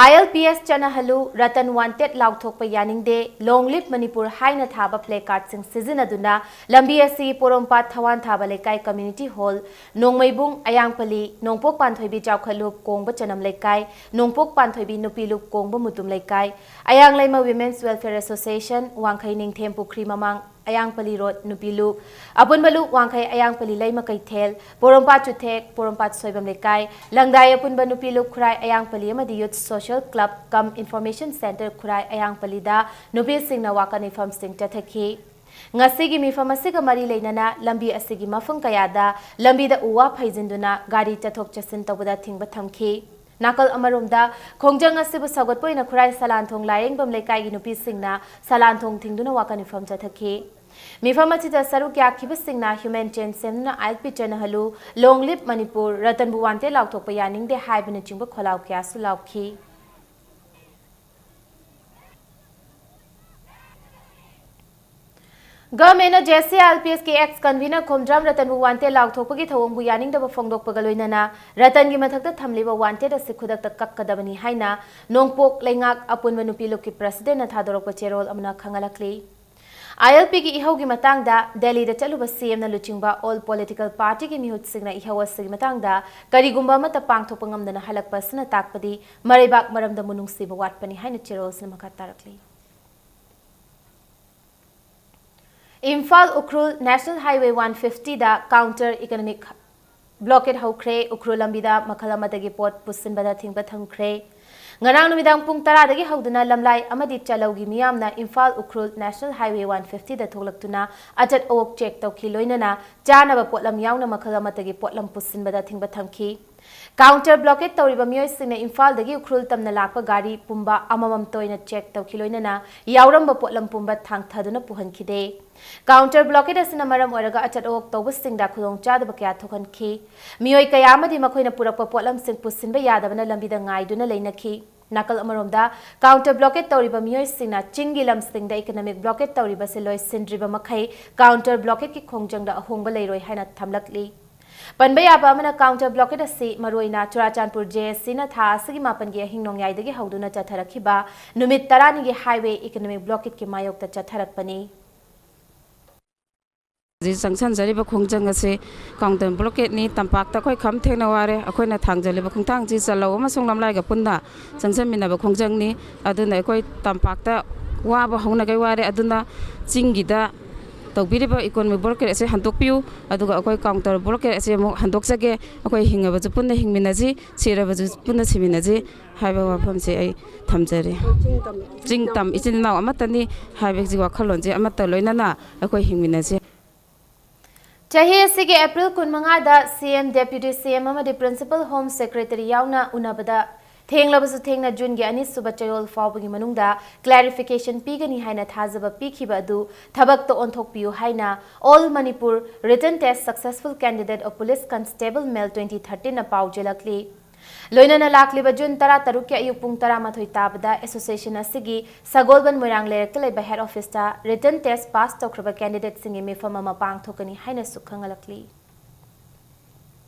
ꯑꯥꯏ L P S ꯆꯠꯅꯍꯜꯂꯨ, Ratan wanted ꯂꯥꯎꯊꯣꯛꯄ ꯌꯥꯅꯤꯡꯗꯦ, ꯂꯣꯡ ꯂꯤꯚ ꯃꯅꯤꯄꯨꯔ ꯍꯥꯏꯅ ꯊꯥꯕ ꯄ꯭ꯂꯦ ꯀꯥꯔꯗꯁꯤꯡ ꯁꯤꯖꯤꯟꯅꯗꯨꯅ ꯂꯝꯕꯤ ꯑꯁꯤꯒꯤ ꯄꯣꯔꯣꯝꯄꯥꯠ ꯊꯋꯥꯟ ꯊꯥꯕ ꯂꯩꯀꯥꯏ ꯀꯝꯃ꯭ꯌꯨꯅꯤꯇꯤ ꯍꯣꯜ, ꯅꯣꯡꯃꯩꯕꯨꯡ, ꯑꯌꯥꯡꯄꯜꯂꯤ, ꯅꯣꯡꯄꯣꯛ ꯄꯥꯟꯊꯣꯏꯕꯤ ꯆꯥꯎꯈꯠꯂꯨꯞ ꯀꯣꯡꯕ ꯆꯅꯝ ꯂꯩꯀꯥꯏ, ꯅꯣꯡꯄꯣꯛ ꯄꯥꯟꯊꯣꯏꯕꯤ ꯅꯨꯄꯤ ꯂꯨꯞ ꯀꯣꯡꯕ ꯃꯨꯇꯨꯝ ꯂꯩꯀꯥꯏ, ꯑꯌꯥꯡꯂꯩꯃ Women's Welfare Association, ꯋꯥꯡꯈꯩ ꯅꯤꯡꯊꯦꯝ ꯄꯨꯈ꯭ꯔꯤ ꯃꯃꯥꯡ, ꯑꯌꯥꯡꯄꯜꯂꯤ ꯔꯣꯗ, ꯅꯨꯄꯤ ꯂꯨꯞ, ꯑꯄꯨꯟꯕ ꯂꯨꯞ ꯋꯥꯡꯈꯩ, ꯑꯌꯥꯡꯄꯜꯂꯤ ꯂꯩꯃ ꯀꯩꯊꯦꯜ, ꯄꯣꯔꯣꯝꯄꯥꯠ ꯆꯨꯊꯦꯛ, ꯄꯣꯔꯣꯝꯄꯥꯠ ꯁꯣꯏꯕꯝ ꯂꯩꯀꯥꯏ, ꯂꯪꯗꯥꯏ ꯑꯄꯨꯟꯕ ꯅꯨꯄꯤ ꯂꯨꯞ ꯈꯨꯔꯥꯏ ꯑꯌꯥꯡꯄꯜꯂꯤ ꯑꯃꯗꯤ Youth Social Club cum Information Centre ꯈꯨꯔꯥꯏ ꯑꯌꯥꯡꯄꯜꯂꯤꯗ ꯅꯨꯄꯤꯁꯤꯡꯅ ꯋꯥꯀꯠ ꯃꯤꯐꯝꯁꯤꯡ ꯆꯠꯊꯈꯤ꯫ ꯉꯁꯤꯒꯤ ꯃꯤꯐꯝ ꯑꯁꯤꯒ ꯃꯔꯤ ꯂꯩꯅꯅ ꯂꯝꯕꯤ ꯑꯁꯤꯒꯤ ꯃꯐꯝ ꯀꯌꯥꯗ ꯂꯝꯕꯤꯗ ꯎ ꯋꯥ ꯐꯩꯖꯤꯟꯗꯨꯅ ꯒꯥꯔꯤ ꯆꯠꯊꯣꯛ ꯆꯠꯁꯤꯟ ꯇꯧꯕꯗ ꯊꯤꯡꯕ ꯊꯝꯈꯤ꯫ ꯅꯥꯀꯜ ꯑꯃꯔꯣꯝꯗ, ꯈꯣꯡꯖꯪ ꯑꯁꯤꯕꯨ ꯁꯧꯒꯠꯄ ꯑꯣꯏꯅ ꯈꯨꯔꯥꯏ ꯁꯂꯥꯟꯊꯣꯡ ꯂꯥꯏꯌꯦꯡꯕꯝ ꯂꯩꯀꯥꯏꯒꯤ ꯅꯨꯄꯤꯁꯤꯡꯅ ꯁꯂꯥꯟꯊꯣꯡ ꯊꯤꯡꯗꯨꯅ ꯋꯥꯀꯠ ꯃꯤꯐꯝ ꯆꯠꯊꯈꯤ꯫ ꯃꯤꯐꯝ ꯑꯁꯤꯗ ꯁꯔꯨꯛ ꯌꯥꯈꯤꯕꯁꯤꯡꯅ ꯍ꯭ꯌꯨꯃꯦꯟ ꯆꯦꯟ ꯁꯦꯝꯗꯨꯅ ꯑꯥꯏ ꯑꯦꯜ ꯄꯤ ꯆꯠꯅꯍꯜꯂꯨ, ꯂꯣꯡ ꯂꯤꯚ ꯃꯅꯤꯄꯨꯔ, ꯔꯇꯟꯕꯨ ꯋꯥꯟꯇꯦꯠ ꯂꯥꯎꯊꯣꯛꯄ ꯌꯥꯅꯤꯡꯗꯦ ꯍꯥꯏꯕꯅꯆꯤꯡꯕ ꯈꯣꯜꯂꯥꯎ ꯀꯌꯥꯁꯨ ꯂꯥꯎꯈꯤ꯫ ꯒꯚꯔꯟꯃꯦꯟꯠꯅ J S C I L P ꯑꯦꯁꯀꯤ ꯑꯦꯛꯁ ꯀꯟꯚꯤꯅꯔ ꯈꯣꯝꯗ꯭ꯔꯥꯝ ꯔꯇꯟꯕꯨ ꯋꯥꯟꯇꯦꯠ ꯂꯥꯎꯊꯣꯛꯄꯒꯤ ꯊꯧꯑꯣꯡꯕꯨ ꯌꯥꯅꯤꯡꯗꯕ ꯐꯣꯡꯗꯣꯛꯄꯒ ꯂꯣꯏꯅꯅ ꯔꯇꯟꯒꯤ ꯃꯊꯛꯇ ꯊꯝꯂꯤꯕ ꯋꯥꯟꯇꯦꯠ ꯑꯁꯤ ꯈꯨꯗꯛꯇ ꯀꯛꯀꯗꯕꯅꯤ ꯍꯥꯏꯅ ꯅꯣꯡꯄꯣꯛ ꯂꯩꯉꯥꯛ ꯑꯄꯨꯟꯕ ꯅꯨꯄꯤ ꯂꯨꯞꯀꯤ ꯄ꯭ꯔꯁꯤꯗꯦꯟꯠꯅ ꯊꯥꯗꯣꯔꯛꯄ ꯆꯦꯔꯣꯜ ꯑꯃꯅ ꯈꯪꯍꯜꯂꯛꯂꯤ꯫ ꯑꯥꯏ ꯑꯦꯜ ꯄꯤꯒꯤ ꯏꯍꯧꯒꯤ ꯃꯇꯥꯡꯗ ꯗꯦꯜꯂꯤꯗ ꯆꯠꯂꯨꯕ ꯁꯤ ꯑꯦꯝꯅ ꯂꯨꯆꯤꯡꯕ ꯑꯣꯜ ꯄꯣꯂꯤꯇꯤꯀꯦꯜ ꯄꯥꯔꯇꯤꯒꯤ ꯃꯤꯍꯨꯠꯁꯤꯡꯅ ꯏꯍꯧ ꯑꯁꯤꯒꯤ ꯃꯇꯥꯡꯗ ꯀꯔꯤꯒꯨꯝꯕ ꯑꯃꯠꯇ ꯄꯥꯡꯊꯣꯛꯄ ꯉꯝꯗꯅ ꯍꯜꯂꯛꯄ ꯑꯁꯤꯅ ꯇꯥꯛꯄꯗꯤ ꯃꯔꯩꯕꯥꯛ ꯃꯔꯝꯗ ꯃꯨꯅꯨꯡꯁꯤꯕ ꯋꯥꯠꯄꯅꯤ ꯍꯥꯏꯅ ꯆꯦꯔꯣꯜꯁꯤꯅ ꯃꯈꯥ ꯇꯥꯔꯛꯂꯤ꯫ Imphal Ukhrul National Highway one fifty ꯗ counter economic blockade ꯍꯧꯈ꯭ꯔꯦ꯫ ꯎꯈ꯭ꯔꯨꯜ ꯂꯝꯕꯤꯗ ꯃꯈꯜ ꯑꯃꯗꯒꯤ ꯄꯣꯠ ꯄꯨꯁꯤꯟꯕꯗ ꯊꯤꯡꯕ ꯊꯝꯈ꯭ꯔꯦ꯫ ꯉꯔꯥꯡ ꯅꯨꯃꯤꯗꯥꯡ ꯄꯨꯡ ꯇꯔꯥꯗꯒꯤ ꯍꯧꯗꯨꯅ ꯂꯝꯂꯥꯏ ꯑꯃꯗꯤ ꯆꯂꯧꯒꯤ ꯃꯤꯌꯥꯝꯅ Imphal Ukhrul National Highway one fifty ꯗ ꯊꯣꯛꯂꯛꯇꯨꯅ ꯑꯆꯠ ꯑꯋꯣꯛ ꯆꯦꯛ ꯇꯧꯈꯤ, ꯂꯣꯏꯅꯅ ꯆꯥꯅꯕ ꯄꯣꯠꯂꯝ ꯌꯥꯎꯅ ꯃꯈꯜ ꯑꯃꯠꯇꯒꯤ ꯄꯣꯠꯂꯝ ꯄꯨꯁꯤꯟꯕꯗ ꯊꯤꯡꯕ ꯊꯝꯈꯤ꯫ Counter blockade ꯇꯧꯔꯤꯕ ꯃꯤꯑꯣꯏꯁꯤꯡꯅ ꯏꯝꯐꯥꯜꯗꯒꯤ ꯎꯈ꯭ꯔꯨꯜ ꯇꯝꯅ ꯂꯥꯛꯄ ꯒꯥꯔꯤ ꯄꯨꯝꯕ ꯑꯃꯃꯝꯇ ꯑꯣꯏꯅ ꯆꯦꯛ ꯇꯧꯈꯤ, ꯂꯣꯏꯅꯅ ꯌꯥꯎꯔꯝꯕ ꯄꯣꯠꯂꯝ ꯄꯨꯝꯕ ꯊꯥꯡꯊꯗꯨꯅ ꯄꯨꯍꯟꯈꯤꯗꯦ꯫ Counter blockade ꯑꯁꯤꯅ ꯃꯔꯝ ꯑꯣꯏꯔꯒ ꯑꯆꯠ ꯑꯋꯣꯛ ꯇꯧꯕꯁꯤꯡꯗ ꯈꯨꯗꯣꯡꯆꯥꯗꯕ ꯀꯌꯥ ꯊꯣꯛꯍꯟꯈꯤ꯫ ꯃꯤꯑꯣꯏ ꯀꯌꯥ ꯑꯃꯗꯤ ꯃꯈꯣꯏꯅ ꯄꯨꯔꯛꯄ ꯄꯣꯠꯂꯝꯁꯤꯡ ꯄꯨꯁꯤꯟꯕ ꯌꯥꯗꯕꯅ ꯂꯝꯕꯤꯗ ꯉꯥꯏꯗꯨꯅ ꯂꯩꯅꯈꯤ꯫ ꯅꯥꯀꯜ ꯑꯃꯔꯣꯝꯗ, counter blockade ꯇꯧꯔꯤꯕ ꯃꯤꯑꯣꯏꯁꯤꯡꯅ ꯆꯤꯡꯒꯤ ꯂꯝꯁꯤꯡꯗ economic blockade ꯇꯧꯔꯤꯕꯁꯤ ꯂꯣꯏꯁꯤꯟꯗ꯭ꯔꯤꯕ ꯃꯈꯩ counter blockade ꯀꯤ ꯈꯣꯡꯖꯪꯗ ꯑꯍꯣꯡꯕ ꯂꯩꯔꯣꯏ ꯍꯥꯏꯅ ꯊꯝꯂꯛꯂꯤ꯫ ꯄꯟꯕ ꯌꯥꯕ ꯑꯃꯅ, counter blockade ꯑꯁꯤ ꯃꯔꯨꯑꯣꯏꯅ ꯆꯨꯔꯥꯆꯥꯟꯄꯨꯔ J A C ꯅ ꯊꯥ ꯑꯁꯤꯒꯤ ꯃꯥꯄꯟꯒꯤ ꯑꯍꯤꯡ ꯅꯣꯡꯌꯥꯏꯗꯒꯤ ꯍꯧꯗꯨꯅ ꯆꯠꯊꯔꯛꯈꯤꯕ ꯅꯨꯃꯤꯠ ꯇꯔꯥꯅꯤꯒꯤ highway economic blockade ꯀꯤ ꯃꯥꯌꯣꯛꯇ ꯆꯠꯊꯔꯛꯄꯅꯤ꯫ ꯍꯧꯖꯤꯛ ꯆꯪꯁꯤꯟꯖꯔꯤꯕ ꯈꯣꯡꯖꯪ ꯑꯁꯤ counter blockade ꯅꯤ꯫ ꯇꯝꯄꯥꯛꯇ ꯑꯩꯈꯣꯏ ꯈꯝ ꯊꯦꯡꯅ ꯋꯥꯔꯦ꯫ ꯑꯩꯈꯣꯏꯅ ꯊꯥꯡꯖꯜꯂꯤꯕ ꯈꯣꯡꯊꯥꯡꯁꯤ ꯆꯜꯂꯧ ꯑꯃꯁꯨꯡ ꯂꯝꯂꯥꯏꯒ ꯄꯨꯟꯅ ꯆꯪꯁꯤꯟꯃꯤꯟꯅꯕ ꯈꯣꯡꯖꯪꯅꯤ꯫ ꯑꯗꯨꯅ ꯑꯩꯈꯣꯏ ꯇꯝꯄꯥꯛꯇ ꯋꯥꯕ ꯍꯧꯅꯒꯩ ꯋꯥꯔꯦ꯫ ꯑꯗꯨꯅ ꯆꯤꯡꯒꯤꯗ ꯇꯧꯕꯤꯔꯤꯕ economic blockade ꯑꯁꯤ ꯍꯟꯗꯣꯛꯄꯤꯌꯨ, ꯑꯗꯨꯒ ꯑꯩꯈꯣꯏ counter blockade ꯑꯁꯤ ꯑꯃꯨꯛ ꯍꯟꯗꯣꯛꯆꯒꯦ꯫ ꯑꯩꯈꯣꯏ ꯍꯤꯡꯉꯕꯁꯨ ꯄꯨꯟꯅ ꯍꯤꯡꯃꯤꯟꯅꯁꯤ, ꯁꯤꯔꯕꯁꯨ ꯄꯨꯟꯅ ꯁꯤꯃꯤꯟꯅꯁꯤ ꯍꯥꯏꯕ ꯋꯥꯐꯝꯁꯤ ꯑꯩ ꯊꯝꯖꯔꯤ꯫ ꯆꯤꯡ ꯇꯝ ꯏꯆꯤꯟ ꯏꯅꯥꯎ ꯑꯃꯠꯇꯅꯤ ꯍꯥꯏꯕꯒꯤ ꯋꯥꯈꯜꯂꯣꯟꯁꯦ ꯑꯃꯠꯇ ꯂꯣꯏꯅꯅ ꯑꯩꯈꯣꯏ ꯍꯤꯡꯃꯤꯟꯅꯁꯤ꯫ ꯆꯍꯤ ꯑꯁꯤꯒꯤ April ꯀꯨꯟꯃꯉꯥꯗ C M, Deputy C M ꯑꯃꯗꯤ Principal Home Secretary ꯌꯥꯎꯅ ꯎꯅꯕꯗ ꯊꯦꯡꯂꯕꯁꯨ ꯊꯦꯡꯅ June ꯒꯤ ꯑꯅꯤꯁꯨꯕ ꯆꯌꯣꯜ ꯐꯥꯎꯕꯒꯤ ꯃꯅꯨꯡꯗ clarification ꯄꯤꯒꯅꯤ ꯍꯥꯏꯅ ꯊꯥꯖꯕ ꯄꯤꯈꯤꯕ ꯑꯗꯨ ꯊꯕꯛꯇ ꯑꯣꯟꯊꯣꯛꯄꯤꯌꯨ ꯍꯥꯏꯅ All Manipur Written Test Successful Candidate of Police Constable Male twenty thirteen ꯅ ꯄꯥꯎ ꯆꯦꯜꯂꯛꯂꯤ꯫ ꯂꯣꯏꯅꯅ ꯂꯥꯛꯂꯤꯕ June ꯇꯔꯥꯇꯔꯨꯛꯀꯤ ꯑꯌꯨꯛ ꯄꯨꯡ ꯇꯔꯥꯃꯥꯊꯣꯏ ꯇꯥꯕꯗ association ꯑꯁꯤꯒꯤ ꯁꯒꯣꯜꯕꯟ ꯃꯣꯏꯔꯥꯡ ꯂꯩꯔꯛꯇ ꯂꯩꯕ head office ꯇ written test pass ꯇꯧꯈ꯭ꯔꯕ candidate ꯁꯤꯡꯒꯤ ꯃꯤꯐꯝ ꯑꯃ ꯄꯥꯡꯊꯣꯛꯀꯅꯤ ꯍꯥꯏꯅꯁꯨ ꯈꯪꯍꯜꯂꯛꯂꯤ꯫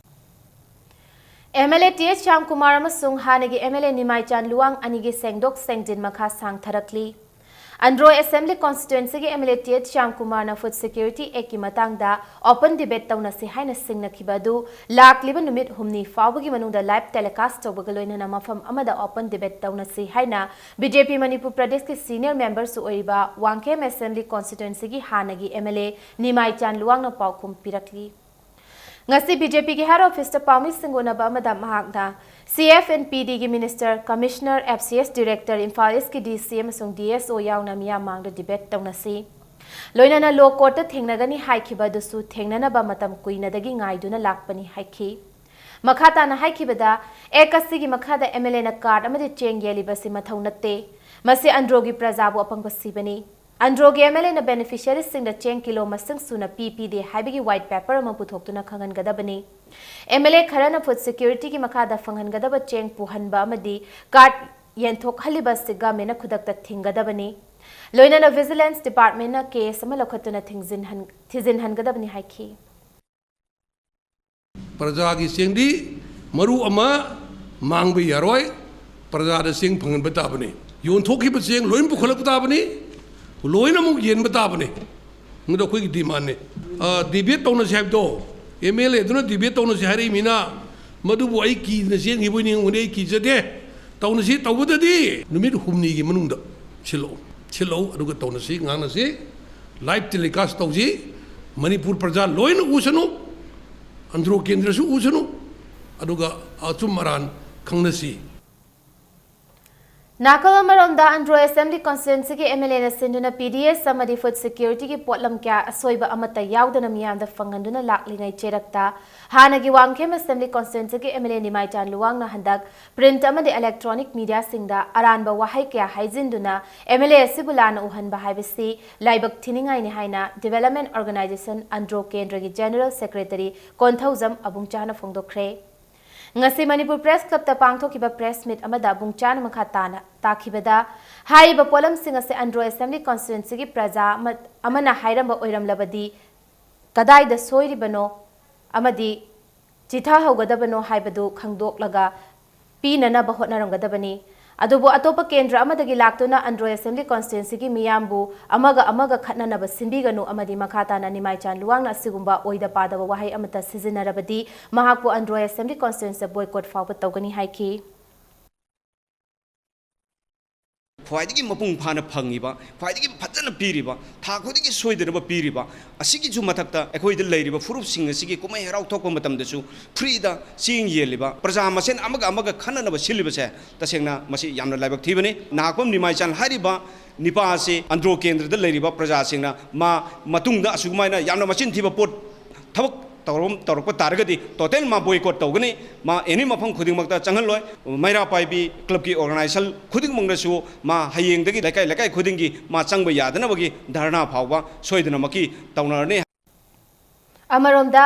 M L A T H Shyamkumar ꯑꯃꯁꯨꯡ ꯍꯥꯟꯅꯒꯤ M L A ꯅꯤꯃꯥꯏꯆꯥꯟ ꯂꯨꯋꯥꯡ ꯑꯅꯤꯒꯤ ꯁꯦꯡꯗꯣꯛ ꯁꯦꯡꯖꯤꯟ ꯃꯈꯥ ꯁꯥꯡꯊꯔꯛꯂꯤ꯫ ꯑꯟꯗ꯭ꯔꯣ Assembly Constituency ꯒꯤ M L A T H ꯁ꯭ꯌꯥꯝꯀꯨꯃꯥꯔꯅ Food Security Act ꯀꯤ ꯃꯇꯥꯡꯗ open debate ꯇꯧꯅꯁꯤ ꯍꯥꯏꯅ ꯁꯤꯡꯅꯈꯤꯕ ꯑꯗꯨ ꯂꯥꯛꯂꯤꯕ ꯅꯨꯃꯤꯠ ꯍꯨꯝꯅꯤ ꯐꯥꯎꯕꯒꯤ ꯃꯅꯨꯡꯗ live telecast ꯇꯧꯕꯒ ꯂꯣꯏꯅꯅ ꯃꯐꯝ ꯑꯃꯗ open debate ꯇꯧꯅꯁꯤ ꯍꯥꯏꯅ B J P ꯃꯅꯤꯄꯨꯔ ꯄ꯭ꯔꯗꯦꯁꯀꯤ senior member ꯁꯨ ꯑꯣꯏꯔꯤꯕ ꯋꯥꯡꯈꯦꯝ Assembly Constituency ꯒꯤ ꯍꯥꯟꯅꯒꯤ M L A ꯅꯤꯃꯥꯏꯆꯥꯟ ꯂꯨꯋꯥꯡꯅ ꯄꯥꯎꯈꯨꯝ ꯄꯤꯔꯛꯂꯤ꯫ ꯉꯁꯤ B J P ꯒꯤ head office ꯇ ꯄꯥꯎꯃꯤꯁꯤꯡꯒ ꯎꯅꯕ ꯑꯃꯗ ꯃꯍꯥꯛꯅ C F and P D ꯒꯤ minister, commissioner, F C S director, Imphal ꯏꯁꯀꯤ D C ꯑꯃꯁꯨꯡ D S O ꯌꯥꯎꯅ ꯃꯤꯌꯥꯝ ꯃꯥꯡꯗ debate ꯇꯧꯅꯁꯤ꯫ ꯂꯣꯏꯅꯅ law court ꯇ ꯊꯦꯡꯅꯒꯅꯤ ꯍꯥꯏꯈꯤꯕ ꯑꯗꯨꯁꯨ ꯊꯦꯡꯅꯅꯕ ꯃꯇꯝ ꯀꯨꯏꯅꯗꯒꯤ ꯉꯥꯏꯗꯨꯅ ꯂꯥꯛꯄꯅꯤ ꯍꯥꯏꯈꯤ꯫ ꯃꯈꯥ ꯇꯥꯅ ꯍꯥꯏꯈꯤꯕꯗ, Act ꯑꯁꯤꯒꯤ ꯃꯈꯥꯗ M L A ꯅ card ꯑꯃꯗꯤ ꯆꯦꯡ ꯌꯦꯜꯂꯤꯕꯁꯤ ꯃꯊꯧ ꯅꯠꯇꯦ꯫ ꯃꯁꯤ ꯑꯟꯗ꯭ꯔꯣꯒꯤ ꯄ꯭ꯔꯖꯥꯕꯨ ꯑꯄꯪꯕ ꯁꯤꯕꯅꯤ꯫ ꯑꯟꯗ꯭ꯔꯣꯒꯤ M L A ꯅ beneficiaries ꯁꯤꯡꯗ ꯆꯦꯡ ꯀꯤꯂꯣ ꯃꯁꯤꯡ ꯁꯨꯅ ꯄꯤ ꯄꯤꯗꯦ ꯍꯥꯏꯕꯒꯤ white paper ꯑꯃ ꯄꯨꯊꯣꯛꯇꯨꯅ ꯈꯪꯍꯟꯒꯗꯕꯅꯤ꯫ M L A ꯈꯔꯅ Food Security ꯒꯤ ꯃꯈꯥꯗ ꯐꯪꯍꯟꯒꯗꯕ ꯆꯦꯡ ꯄꯨꯍꯟꯕ ꯑꯃꯗꯤ card ꯌꯦꯟꯊꯣꯛꯍꯜꯂꯤꯕ ꯑꯁꯤ governmentꯅ ꯈꯨꯗꯛꯇ ꯊꯤꯡꯒꯗꯕꯅꯤ꯫ ꯂꯣꯏꯅꯅ Vigilance Departmentꯅ case ꯑꯃ ꯂꯧꯈꯠꯇꯨꯅ ꯊꯤꯡꯖꯤꯟꯍꯟ-, ꯊꯤꯖꯤꯟꯍꯟꯒꯗꯕꯅꯤ ꯍꯥꯏꯈꯤ꯫ ꯄ꯭ꯔꯖꯥꯒꯤ ꯆꯦꯡꯗꯤ ꯃꯔꯨ ꯑꯃ ꯃꯥꯡꯕ ꯌꯥꯔꯣꯏ꯫ ꯄ꯭ꯔꯖꯥꯗ ꯆꯦꯡ ꯐꯪꯍꯟꯕ ꯇꯥꯕꯅꯤ꯫ ꯌꯣꯟꯊꯣꯛꯈꯤꯕ ꯆꯦꯡ ꯂꯣꯏꯅ ꯄꯨꯈꯠꯂꯛꯄ ꯇꯥꯕꯅꯤ꯫ ꯂꯣꯏꯅ ꯑꯃꯨꯛ ꯌꯦꯟꯕ ꯇꯥꯕꯅꯤ꯫ ꯃꯗꯨ ꯑꯩꯈꯣꯏꯒꯤ demandꯅꯤ꯫ ꯑ, debate ꯇꯧꯅꯁꯤ ꯍꯥꯏꯕꯗꯣ, MLAꯗꯨꯅ debate ꯇꯧꯅꯁꯤ ꯍꯥꯏꯔꯛꯏꯃꯤꯅ, ꯃꯗꯨꯕꯨ ꯑꯩ ꯀꯤꯗꯅ ꯆꯦꯟꯈꯤꯕꯣꯏ ꯅꯤꯡꯉꯨꯅꯤ, ꯑꯩ ꯀꯤꯖꯗꯦ꯫ ꯇꯧꯅꯁꯤ, ꯇꯧꯕꯗꯗꯤ ꯅꯨꯃꯤꯠ ꯍꯨꯝꯅꯤꯒꯤ ꯃꯅꯨꯡꯗ ꯁꯤꯜꯂꯛꯎ, ꯁꯤꯜꯂꯛꯎ, ꯑꯗꯨꯒ ꯇꯧꯅꯁꯤ, ꯉꯥꯡꯅꯁꯤ, live telecast ꯇꯧꯁꯤ, ꯃꯅꯤꯄꯨꯔ ꯄ꯭ꯔꯖꯥ ꯂꯣꯏꯅ ꯎꯁꯅꯨ, ꯑꯟꯗ꯭ꯔꯣ ꯀꯦꯟꯗ꯭ꯔꯁꯨ ꯎꯁꯅꯨ, ꯑꯗꯨꯒ ꯑꯆꯨꯝ ꯑꯔꯥꯟ ꯈꯪꯅꯁꯤ꯫ ꯅꯥꯀꯜ ꯑꯃꯔꯣꯝꯗ ꯑꯟꯗ꯭ꯔꯣ Assembly Constituencyꯒꯤ MLAꯅ ꯁꯤꯟꯗꯨꯅ PDS ꯑꯃꯗꯤ food securityꯒꯤ ꯄꯣꯠꯂꯝ ꯀꯌꯥ ꯑꯁꯣꯏꯕ ꯑꯃꯠꯇ ꯌꯥꯎꯗꯅ ꯃꯤꯌꯥꯝꯗ ꯐꯪꯍꯟꯗꯨꯅ ꯂꯥꯛꯂꯤꯉꯩ ꯆꯩꯔꯛꯇ ꯍꯥꯟꯅꯒꯤ ꯋꯥꯡꯈꯦꯝ Assembly Constituencyꯒꯤ MLA ꯅꯤꯃꯥꯏꯆꯥꯟ ꯂꯨꯋꯥꯡꯅ ꯍꯟꯗꯛ print ꯑꯃꯗꯤ electronic mediaꯁꯤꯡꯗ ꯑꯔꯥꯟꯕ ꯋꯥꯍꯩ ꯀꯌꯥ ꯍꯥꯏꯖꯤꯟꯗꯨꯅ MLA ꯑꯁꯤꯕꯨ ꯂꯥꯟꯅ ꯎꯍꯟꯕ ꯍꯥꯏꯕꯁꯤ ꯂꯥꯏꯕꯛ ꯊꯤꯅꯤꯡꯉꯥꯏꯅꯤ ꯍꯥꯏꯅ Development Organisation ꯑꯟꯗ꯭ꯔꯣ ꯀꯦꯟꯗ꯭ꯔꯒꯤ General Secretary ꯀꯣꯟꯊꯧꯖꯝ ꯑꯕꯨꯡꯆꯥꯅ ꯐꯣꯡꯗꯣꯛꯈ꯭ꯔꯦ꯫ ꯉꯁꯤ ꯃꯅꯤꯄꯨꯔ Press Clubꯇ ꯄꯥꯡꯊꯣꯛꯈꯤꯕ press meet ꯑꯃꯗ ꯑꯕꯨꯡꯆꯥꯅ ꯃꯈꯥ ꯇꯥꯅ ꯇꯥꯛꯈꯤꯕꯗ, ꯍꯥꯏꯔꯤꯕ ꯄꯣꯠꯂꯝꯁꯤꯡ ꯑꯁꯤ ꯑꯟꯗ꯭ꯔꯣ Assembly Constituencyꯒꯤ ꯄ꯭ꯔꯖꯥ ꯑꯃ-, ꯑꯃꯅ ꯍꯥꯏꯔꯝꯕ ꯑꯣꯏꯔꯝꯂꯕꯗꯤ ꯀꯗꯥꯏꯗ ꯁꯣꯏꯔꯤꯕꯅꯣ ꯑꯃꯗꯤ ꯆꯤꯊꯍꯧꯒꯗꯕꯅꯣ ꯍꯥꯏꯕꯗꯨ ꯈꯪꯗꯣꯛꯂꯒ ꯄꯤꯅꯅꯕ ꯍꯣꯠꯅꯔꯝꯒꯗꯕꯅꯤ꯫ ꯑꯗꯨꯕꯨ ꯑꯇꯣꯞꯄ ꯀꯦꯟꯗ꯭ꯔ ꯑꯃꯗꯒꯤ ꯂꯥꯛꯇꯨꯅ ꯑꯟꯗ꯭ꯔꯣ Assembly Constituencyꯒꯤ ꯃꯤꯌꯥꯝꯕꯨ ꯑꯃꯒ ꯑꯃꯒ ꯈꯠꯅꯅꯕ ꯁꯤꯟꯕꯤꯒꯅꯨ ꯑꯃꯗꯤ ꯃꯈꯥ ꯇꯥꯅ ꯅꯤꯃꯥꯏꯆꯥꯟ ꯂꯨꯋꯥꯡꯅ ꯑꯁꯤꯒꯨꯝꯕ ꯑꯣꯏꯗ ꯄꯥꯗꯕ ꯋꯥꯍꯩ ꯑꯃꯠꯇ ꯁꯤꯖꯤꯟꯅꯔꯕꯗꯤ ꯃꯍꯥꯛꯄꯨ ꯑꯟꯗ꯭ꯔꯣ Assembly Constituencyꯗ boycott ꯐꯥꯎꯕ ꯇꯧꯒꯅꯤ ꯍꯥꯏꯈꯤ꯫ ꯈ꯭ꯋꯥꯏꯗꯒꯤ ꯃꯄꯨꯡ ꯐꯥꯅ ꯐꯪꯉꯤꯕ, ꯈ꯭ꯋꯥꯏꯗꯒꯤ ꯐꯖꯅ ꯄꯤꯔꯤꯕ, ꯊꯥ ꯈꯨꯗꯤꯡꯒꯤ ꯁꯣꯏꯗꯅꯕ ꯄꯤꯔꯤꯕ, ꯑꯁꯤꯒꯤꯁꯨ ꯃꯊꯛꯇ ꯑꯩꯈꯣꯏꯗ ꯂꯩꯔꯤꯕ ꯐꯨꯔꯨꯞꯁꯤꯡ ꯑꯁꯤꯒꯤ ꯀꯨꯝꯍꯩ ꯍꯔꯥꯎ ꯊꯣꯛꯄ ꯃꯇꯝꯗꯁꯨ freeꯗ ꯆꯦꯡ ꯌꯦꯜꯂꯤꯕ, ꯄ꯭ꯔꯖꯥ ꯃꯁꯦꯟ ꯑꯃꯒ ꯑꯃꯒ ꯈꯠꯅꯅꯕ ꯁꯤꯜꯂꯤꯕꯁꯦ ꯇꯁꯦꯡꯅ ꯃꯁꯤ ꯌꯥꯝꯅ ꯂꯥꯏꯕꯛ ꯊꯤꯕꯅꯤ꯫ ꯅꯍꯥꯛꯄꯝ ꯅꯤꯃꯥꯏꯆꯥꯟ ꯍꯥꯏꯔꯤꯕ ꯅꯤꯄꯥ ꯑꯁꯤ ꯑꯟꯗ꯭ꯔꯣ ꯀꯦꯟꯗ꯭ꯔꯗ ꯂꯩꯔꯤꯕ ꯄ꯭ꯔꯖꯥꯁꯤꯡꯅ ꯃꯥ ꯃꯇꯨꯡꯗ ꯑꯁꯨꯃꯥꯏꯅ ꯌꯥꯝꯅ ꯃꯆꯤꯟ ꯊꯤꯕ ꯄꯣꯠ ꯊꯕꯛ ꯇꯧꯔꯝ-, ꯇꯧꯔꯛꯄ ꯇꯥꯔꯒꯗꯤ total ꯃꯥ boycott ꯇꯧꯒꯅꯤ꯫ ꯃꯥ any ꯃꯐꯝ ꯈꯨꯗꯤꯡꯃꯛꯇ ꯆꯪꯍꯜꯂꯣꯏ꯫ ꯃꯩꯔꯥ ꯄꯥꯏꯕꯤ clubꯀꯤ organization ꯈꯨꯗꯤꯡꯃꯛꯅꯁꯨ ꯃꯥ ꯍꯌꯦꯡꯗꯒꯤ ꯂꯩꯀꯥꯏ ꯂꯩꯀꯥꯏ ꯈꯨꯗꯤꯡꯒꯤ ꯃꯥ ꯆꯪꯕ ꯌꯥꯗꯅꯕꯒꯤ ꯙꯔꯅꯥ ꯐꯥꯎꯕ ꯁꯣꯏꯗꯅꯃꯛꯀꯤ ꯇꯧꯅꯔꯅꯤ꯫ ꯑꯃꯔꯣꯝꯗ,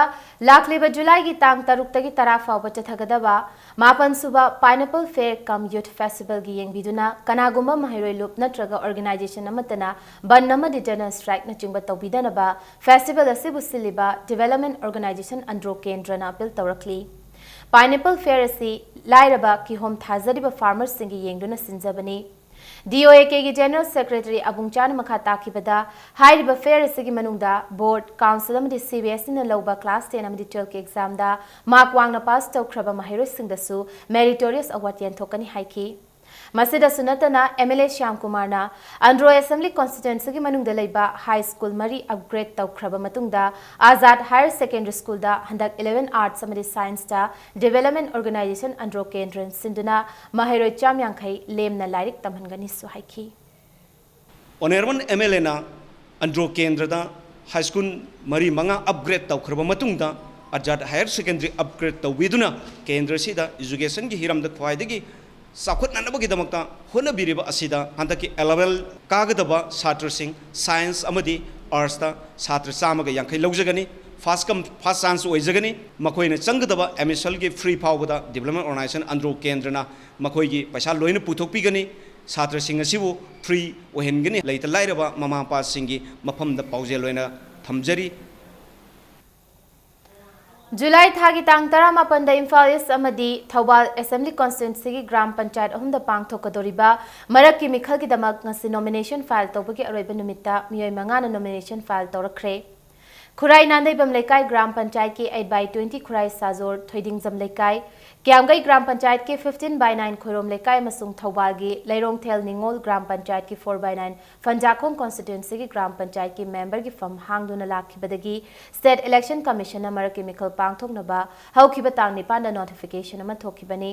ꯂꯥꯛꯂꯤꯕ ꯖꯨꯂꯥꯏꯒꯤ ꯇꯥꯡ ꯇꯔꯨꯛꯇꯒꯤ ꯇꯔꯥ ꯐꯥꯎꯕ ꯆꯠꯊꯒꯗꯕ ꯃꯥꯄꯟ ꯁꯨꯕ Pineapple Fair cum Youth Festival ꯒꯤ ꯌꯦꯡꯕꯤꯗꯨꯅ ꯀꯅꯥꯒꯨꯝꯕ ꯃꯍꯩꯔꯣꯏ ꯂꯨꯞ ꯅꯠꯇ꯭ꯔꯒ organization ꯑꯃꯠꯇꯅ ꯕꯟ ꯑꯃꯗꯤ general strike ꯅꯆꯤꯡꯕ ꯇꯧꯕꯤꯗꯅꯕ festival ꯑꯁꯤꯕꯨ ꯁꯤꯜꯂꯤꯕ Development Organization ꯑꯟꯗ꯭ꯔꯣ ꯀꯦꯟꯗ꯭ꯔꯅ appeal ꯇꯧꯔꯛꯂꯤ꯫ Pineapple Fair ꯑꯁꯤ ꯂꯥꯏꯔꯕ ꯀꯤꯍꯣꯝ ꯊꯥꯖꯔꯤꯕ farmer ꯁꯤꯡꯒꯤ ꯌꯦꯡꯗꯨꯅ ꯁꯤꯟꯖꯕꯅꯤ꯫ D O A K ꯒꯤ General Secretary ꯑꯕꯨꯡꯆꯥꯅ ꯃꯈꯥ ꯇꯥꯈꯤꯕꯗ, ꯍꯥꯏꯔꯤꯕ fair ꯑꯁꯤꯒꯤ ꯃꯅꯨꯡꯗ board, council ꯑꯃꯗꯤ C B S E ꯅ ꯂꯧꯕ class ten ꯑꯃꯗꯤ twelve ꯀꯤ exam ꯗ mark ꯋꯥꯡꯅ pass ꯇꯧꯈ꯭ꯔꯕ ꯃꯍꯩꯔꯣꯏꯁꯤꯡꯗꯁꯨ meritorious award ꯌꯦꯟꯊꯣꯛꯀꯅꯤ ꯍꯥꯏꯈꯤ꯫ ꯃꯁꯤꯗꯁꯨ ꯅꯠꯇꯅ, M L A ꯁ꯭ꯌꯥꯝ ꯀꯨꯃꯥꯔꯅ ꯑꯟꯗ꯭ꯔꯣ Assembly Constituency ꯒꯤ ꯃꯅꯨꯡꯗ ꯂꯩꯕ high school ꯃꯔꯤ upgrade ꯇꯧꯈ꯭ꯔꯕ ꯃꯇꯨꯡꯗ, Azad Higher Secondary School ꯗ ꯍꯟꯗꯛ eleven Arts ꯑꯃꯗꯤ Science ꯇ Development Organization ꯑꯟꯗ꯭ꯔꯣ ꯀꯦꯟꯗ꯭ꯔꯅ ꯁꯤꯟꯗꯨꯅ ꯃꯍꯩꯔꯣꯏ ꯆꯥꯝ ꯌꯥꯡꯈꯩ ꯂꯦꯝꯅ ꯂꯥꯏꯔꯤꯛ ꯇꯝꯍꯟꯒꯅꯤꯁꯨ ꯍꯥꯏꯈꯤ꯫ Honourable M L A ꯅ ꯑꯟꯗ꯭ꯔꯣ ꯀꯦꯟꯗ꯭ꯔꯗ high school ꯃꯔꯤ ꯃꯉꯥ upgrade ꯇꯧꯈ꯭ꯔꯕ ꯃꯇꯨꯡꯗ, Azad Higher Secondary upgrade ꯇꯧꯕꯤꯗꯨꯅ ꯀꯦꯟꯗ꯭ꯔꯁꯤꯗ education ꯒꯤ ꯍꯤꯔꯝꯗ ꯈ꯭ꯋꯥꯏꯗꯒꯤ ꯆꯥꯎꯈꯠꯅꯅꯕꯒꯤꯗꯃꯛꯇ ꯍꯣꯠꯅꯕꯤꯔꯤꯕ ꯑꯁꯤꯗ ꯍꯟꯗꯛꯀꯤ eleven ꯀꯥꯒꯗꯕ ꯁꯥꯇ꯭ꯔꯁꯤꯡ Science ꯑꯃꯗꯤ Arts ꯇ ꯁꯥꯇ꯭ꯔ ꯆꯥꯝꯃꯒ ꯌꯥꯡꯈꯩ ꯂꯧꯖꯒꯅꯤ꯫ First come first chance ꯑꯣꯏꯖꯒꯅꯤ꯫ ꯃꯈꯣꯏꯅ ꯆꯪꯒꯗꯕ admission ꯒꯤ free ꯐꯥꯎꯕꯗ Development Organisation ꯑꯟꯗ꯭ꯔꯣ ꯀꯦꯟꯗ꯭ꯔꯅ ꯃꯈꯣꯏꯒꯤ ꯄꯩꯁꯥ ꯂꯣꯏꯅ ꯄꯨꯊꯣꯛꯄꯤꯒꯅꯤ꯫ ꯁꯥꯇ꯭ꯔꯁꯤꯡ ꯑꯁꯤꯕꯨ free ꯑꯣꯏꯍꯟꯒꯅꯤ꯫ ꯂꯩꯇ ꯂꯥꯏꯔꯕ ꯃꯃꯥ ꯃꯄꯥꯁꯤꯡꯒꯤ ꯃꯐꯝꯗ ꯄꯥꯎꯖꯦꯜ ꯑꯣꯏꯅ ꯊꯝꯖꯔꯤ꯫ ꯖꯨꯂꯥꯏ ꯊꯥꯒꯤ ꯇꯥꯡ ꯇꯔꯥꯃꯥꯄꯟꯗ ꯏꯝꯐꯥꯜ ꯏꯁ ꯑꯃꯗꯤ ꯊꯧꯕꯥꯜ Assembly Constituency ꯒꯤ ꯒ꯭ꯔꯥꯝ ꯄꯟꯆꯥꯌꯠ ꯑꯍꯨꯝꯗ ꯄꯥꯡꯊꯣꯛꯀꯗꯧꯔꯤꯕ ꯃꯔꯛꯀꯤ ꯃꯤꯈꯜꯒꯤꯗꯃꯛ ꯉꯁꯤ nomination file ꯇꯧꯕꯒꯤ ꯑꯔꯣꯏꯕ ꯅꯨꯃꯤꯠꯇ ꯃꯤꯑꯣꯏ ꯃꯉꯥꯅ nomination file ꯇꯧꯔꯛꯈ꯭ꯔꯦ꯫ ꯈꯨꯔꯥꯏ ꯅꯥꯟꯗꯩꯕꯝ ꯂꯩꯀꯥꯏ ꯒ꯭ꯔꯥꯝ ꯄꯟꯆꯥꯌꯠꯀꯤ eight by twenty ꯈꯨꯔꯥꯏ ꯁꯥꯖꯣꯔ ꯊꯣꯏꯗꯤꯡꯖꯝ ꯂꯩꯀꯥꯏ, ꯀꯤꯌꯥꯝꯒꯩ ꯒ꯭ꯔꯥꯝ ꯄꯟꯆꯥꯌꯠꯀꯤ fifteen by nine ꯈꯣꯏꯔꯣꯝ ꯂꯩꯀꯥꯏ ꯑꯃꯁꯨꯡ ꯊꯧꯕꯥꯜꯒꯤ ꯂꯩꯔꯣꯡꯊꯦꯜ ꯅꯤꯉꯣꯜ ꯒ꯭ꯔꯥꯝ ꯄꯟꯆꯥꯌꯠꯀꯤ four by nine ꯐꯟꯖꯥꯈꯣꯡ constituency ꯒꯤ ꯒ꯭ꯔꯥꯝ ꯄꯟꯆꯥꯌꯠꯀꯤ member ꯒꯤ ꯐꯝ ꯍꯥꯡꯗꯨꯅ ꯂꯥꯛꯈꯤꯕꯗꯒꯤ State Election Commission ꯅ ꯃꯔꯛꯀꯤ ꯃꯤꯈꯜ ꯄꯥꯡꯊꯣꯛꯅꯕ ꯍꯧꯈꯤꯕ ꯇꯥꯡ ꯅꯤꯄꯥꯟꯗ notification ꯑꯃ ꯊꯣꯛꯈꯤꯕꯅꯤ꯫